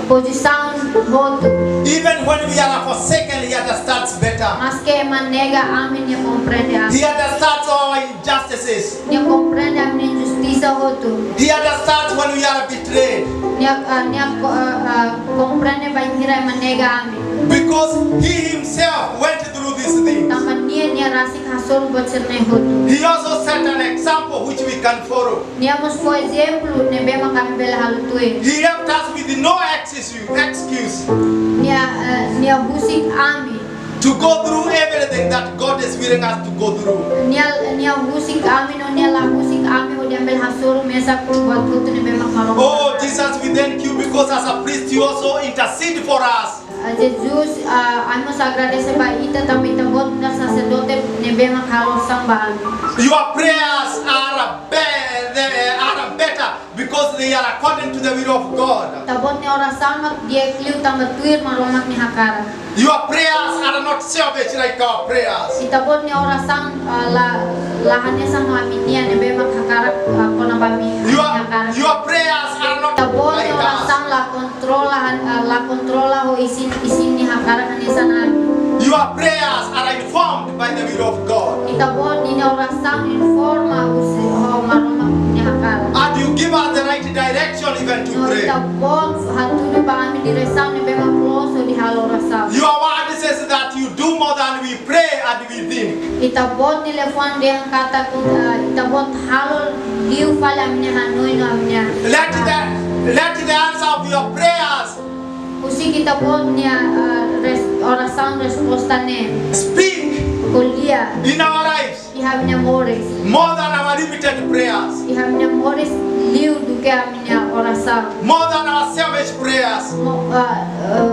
pozisaun hotu. Even when we are forsaken, he understands better. Maske ema nega ami, nia komprende ami. He understands our injustices. Nia komprende ami-nia injustisa hotu. He understands when we are betrayed. Nia, ah, nia ko-, ah, ah, komprende bainhira ema nega ami. Because he himself went through this thing. Tanba nia Nia rasik hasoru buat sira-ne'e hotu. He also set an example which we can follow. Nia mós fó ezemplu ne'ebé mak ami bele halo tuir. He left us with no excuse, excuse. Nia, eh, nia husik ami. To go through everything that God is willing us to go through. Nia, nia husik ami no nia la husik ami hodi ami bele hasoru mesak buat hotu ne'ebé mak Maromak. Oh, Jesus, we thank you because as a priest you also intercede for us. Ah, Jesus, ah, ami mós agradese ba Ita tanba Ita-Boot nu'udar saserdote ne'ebé mak halo orasaun ba ami. Your prayers are be-, they are better because they are according to the will of God. Ita-Boot nia orasaun mak di'ak liu tanba tuir Maromak nia hakarak. Your prayers are not selfish like our prayers. Ita-Boot nia orasaun, ah, la, la hanesan ho ami-nian ne'ebé mak hakarak, ah, kona-ba ami, your, hakarak. Your prayers are not like us. Ita-Boot nia orasaun la kontrola han-, ah, la kontrola ho isin, isin nia hakarak hanesan ami. Your prayers are informed by the will of God. Ita-Boot nia orasaun informa husi ho Maromak nia hakarak. And you give us the right direction even to pray. No Ita-Boot hatudu ba ami diresaun ne'ebé mak loos hodi halo orasaun. Your word says that you do more than we pray and we think. Ita-Boot nia liafuan dehan katak, eh, Ita-Boot halo liu fali ami-nia hanoin no ami-nia, let the, let the answer of your prayers Husik Ita-Boot nia, eh, res-, orasaun resposta ne'e speak ko'alia in our lives iha ami-nia moris. More than our limited prayers. Iha ami-nia moris liu duké ami-nia orasaun. More than our selfish prayers. Mo-, eh, eh,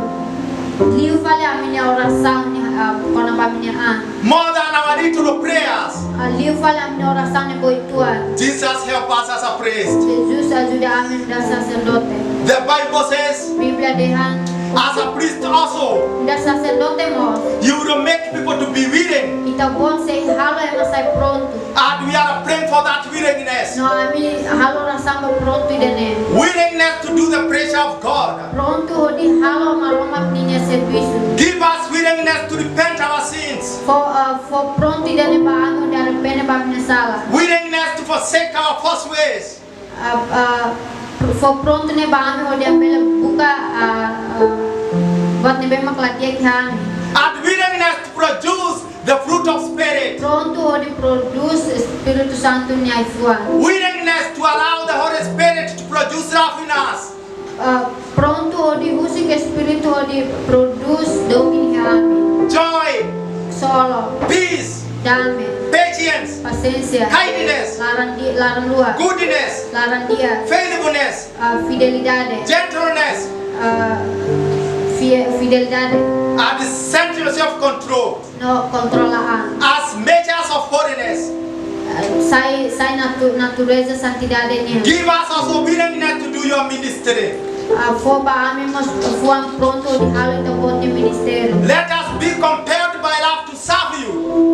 liu fali ami-nia orasaun ne'e, eh, kona-ba ami-nia an. More than our little prayers. Ah, liu fali ami-nia orasaun ne'ebé uitoan. Jesus, help us as a priest. Jesus ajuda ami nu'udar saserdote. The Bible says, Bíblia dehan, as a priest also, nu'udar saserdote mós, you will make people to be willing. Ita-Boot sei halo ema sai prontu. And we are praying for that willingness. No ami halo orasaun ba prontu ida-ne'e. Willingness to do the pressure of God. Prontu hodi halo Maromak ninia servisu. Give us willingness to repent our sins. Fó, ah, fó prontu ida-ne'e ba ami hodi arrepende ba ami-nia sala. Willingness to forsake our false ways. Ah, ah, fó prontu ne'e ba ami hodi ami bele buka, ah, ah, buat ne'ebé mak la di'ak iha ami. And willingness to produce the fruit of Spirit. Prontu hodi prodús Espíritu Santu nia ai-fuan. Willingness to allow the Holy Spirit to produce love in us. Ah, prontu hodi husik Espíritu hodi prodús domin iha ami. Joy. Konsolu. Peace. Dame. Patience. Pasiénsia. Kindness. Laran di-, laran luak. Goodness. Laran di'ak. Faithfulness. Ah, fidelidade. Gentleness. Ah, fie-, fidelidade. And self-control. No kontrola an. As measures of holiness. Ah, sai, sai natu-, natureza santidade nian. Give us also willingness to do your ministry. Ah, fó ba ami mós fuan prontu hodi halo Ita-Boot nia ministériu. Let us be compelled by love to serve you.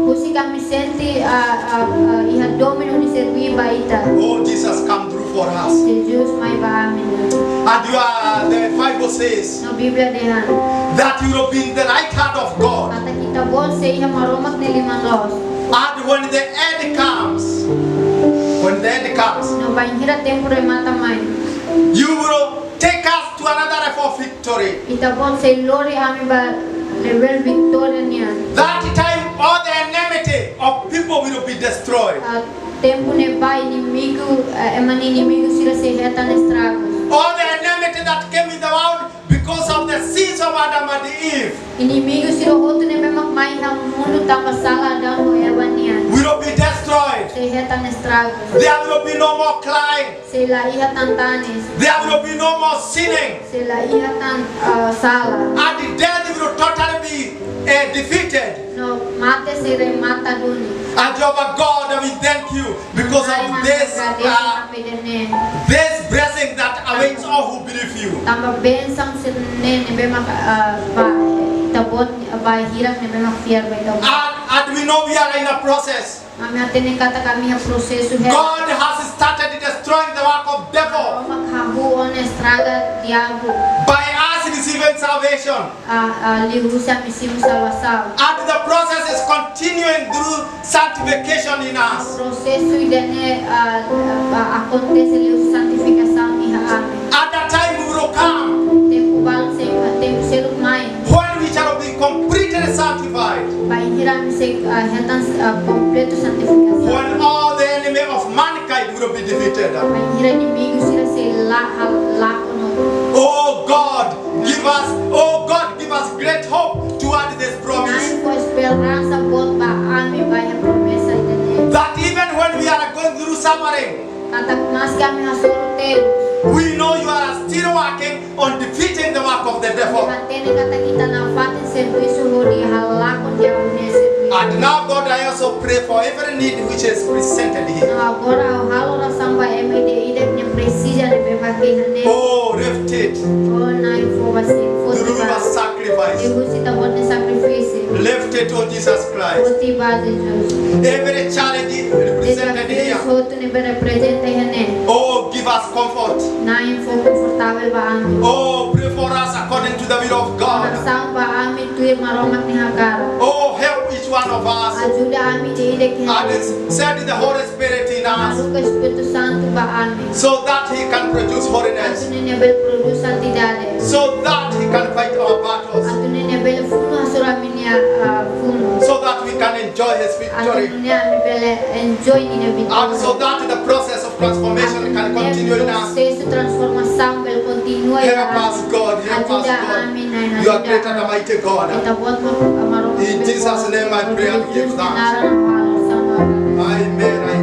Husik ami sente, ah, ah, ah, iha domin hodi serví ba Ita. Oh, Jesus, come through for us. Jesus mai ba ami. And you are, the Bible says, no Bíblia dehan, that you will be in the right hand of God. Katak Ita-Boot sei iha Maromak nia liman loos. And when the end comes, when the end comes, no bainhira tempu remata mai, you will take us to another life of victory. Ita-Boot sei lori ami ba level vitória nian. That time all the enmity of people will be destroyed. Ah, tempu ne'ebá inimigu, eh, ema nia inimigu sira sei hetan estragus. All the enmity that came in the world because of the sins of Adam and Eve. Inimigu sira hotu ne'ebé mak mai iha mundu tanba sala Adão ho Eva nian. Will be destroyed. Sei hetan estragus. There will be no more crying. Sei la iha tan tanis. There will be no more sinning. Sei la iha tan, ah, sala. And death will totally be, eh, defeated. No mate sei remata duni. And Jehovah God, we thank you because of this, uh, this blessing that awaits all who believe you. Tanba bensaun sira-ne'e ne'ebé mak, ah, ba Ita-Boot, ba hirak ne'ebé mak fiar ba Ita-Boot. And, and we know we are in a process. Ami hatene katak ami iha prosesu hela. God has started destroying the work of devil. Maromak hahú ona estraga diabu. By us receiving salvation. Ah, ah, liuhusi ami simu salvasaun. And the process is continuing through sanctification in us. Prosesu ida-ne'e, ah, ah, akontese liuhusi santifikasaun iha ami. And the time will come. Tempu balun sei, tempu seluk mai. When we shall be completely sanctified. Bainhira ami se, ah, hetan, ah, kompletu santifikasaun. When all the enemy of mankind will be defeated. Bainhira inimigu sira sei la, hal, lakon. Oh God, give us, oh God, give us great hope toward this promise. Na'in fó esperansa boot ba ami ba iha promesa ida-ne'e. That even when we are going through suffering, katak maski ami hasoru terus, we know you are still working on defeating the work of the devil. Hatene katak Ita nafatin servisu hodi halakon diabu nia servisu. And now, God, I also pray for every need which is presented here. No agora ha'u halo orasaun ba ema ida-idak nia presiza ne'ebé mak iha ne'e. Oh, lift it. Oh, Na'in fó ba sira, foti ba. Through a sacrifice. Liuhusi Ita-Boot nia sakrifísiu. Lift it, oh Jesus Christ. Foti ba Jesus. Every challenge represented here. Dezafiu hotu ne'ebé reprezenta iha ne'e. Oh, give us comfort. Na'in fó konfortavel ba ami. Oh, pray for us according to the will of God. Orasaun ba ami tuir Maromak nia hakarak. Oh, help each one of us. Ajuda ami ida-idak iha ne'e. And send the Holy Spirit in us. Haruka Espíritu Santu ba ami. So that He can produce holiness. Atu nune'e bele prodús santidade. So that He can fight our battles. Atu nune'e bele funu hasoru ami-nia, ah, funu. So that we can enjoy His victory. Atu nune'e ami bele enjoy ninia vitória. And so that the process of transformation can continue in us. Atu nune'e prosesu transformasaun bele kontinua iha ami. Help us, God. Help us, God. Ajuda ami, Na'i. You are great and mighty God. Ita-Boot maka Maromak. In Jesus' name I pray and give thanks. Amen.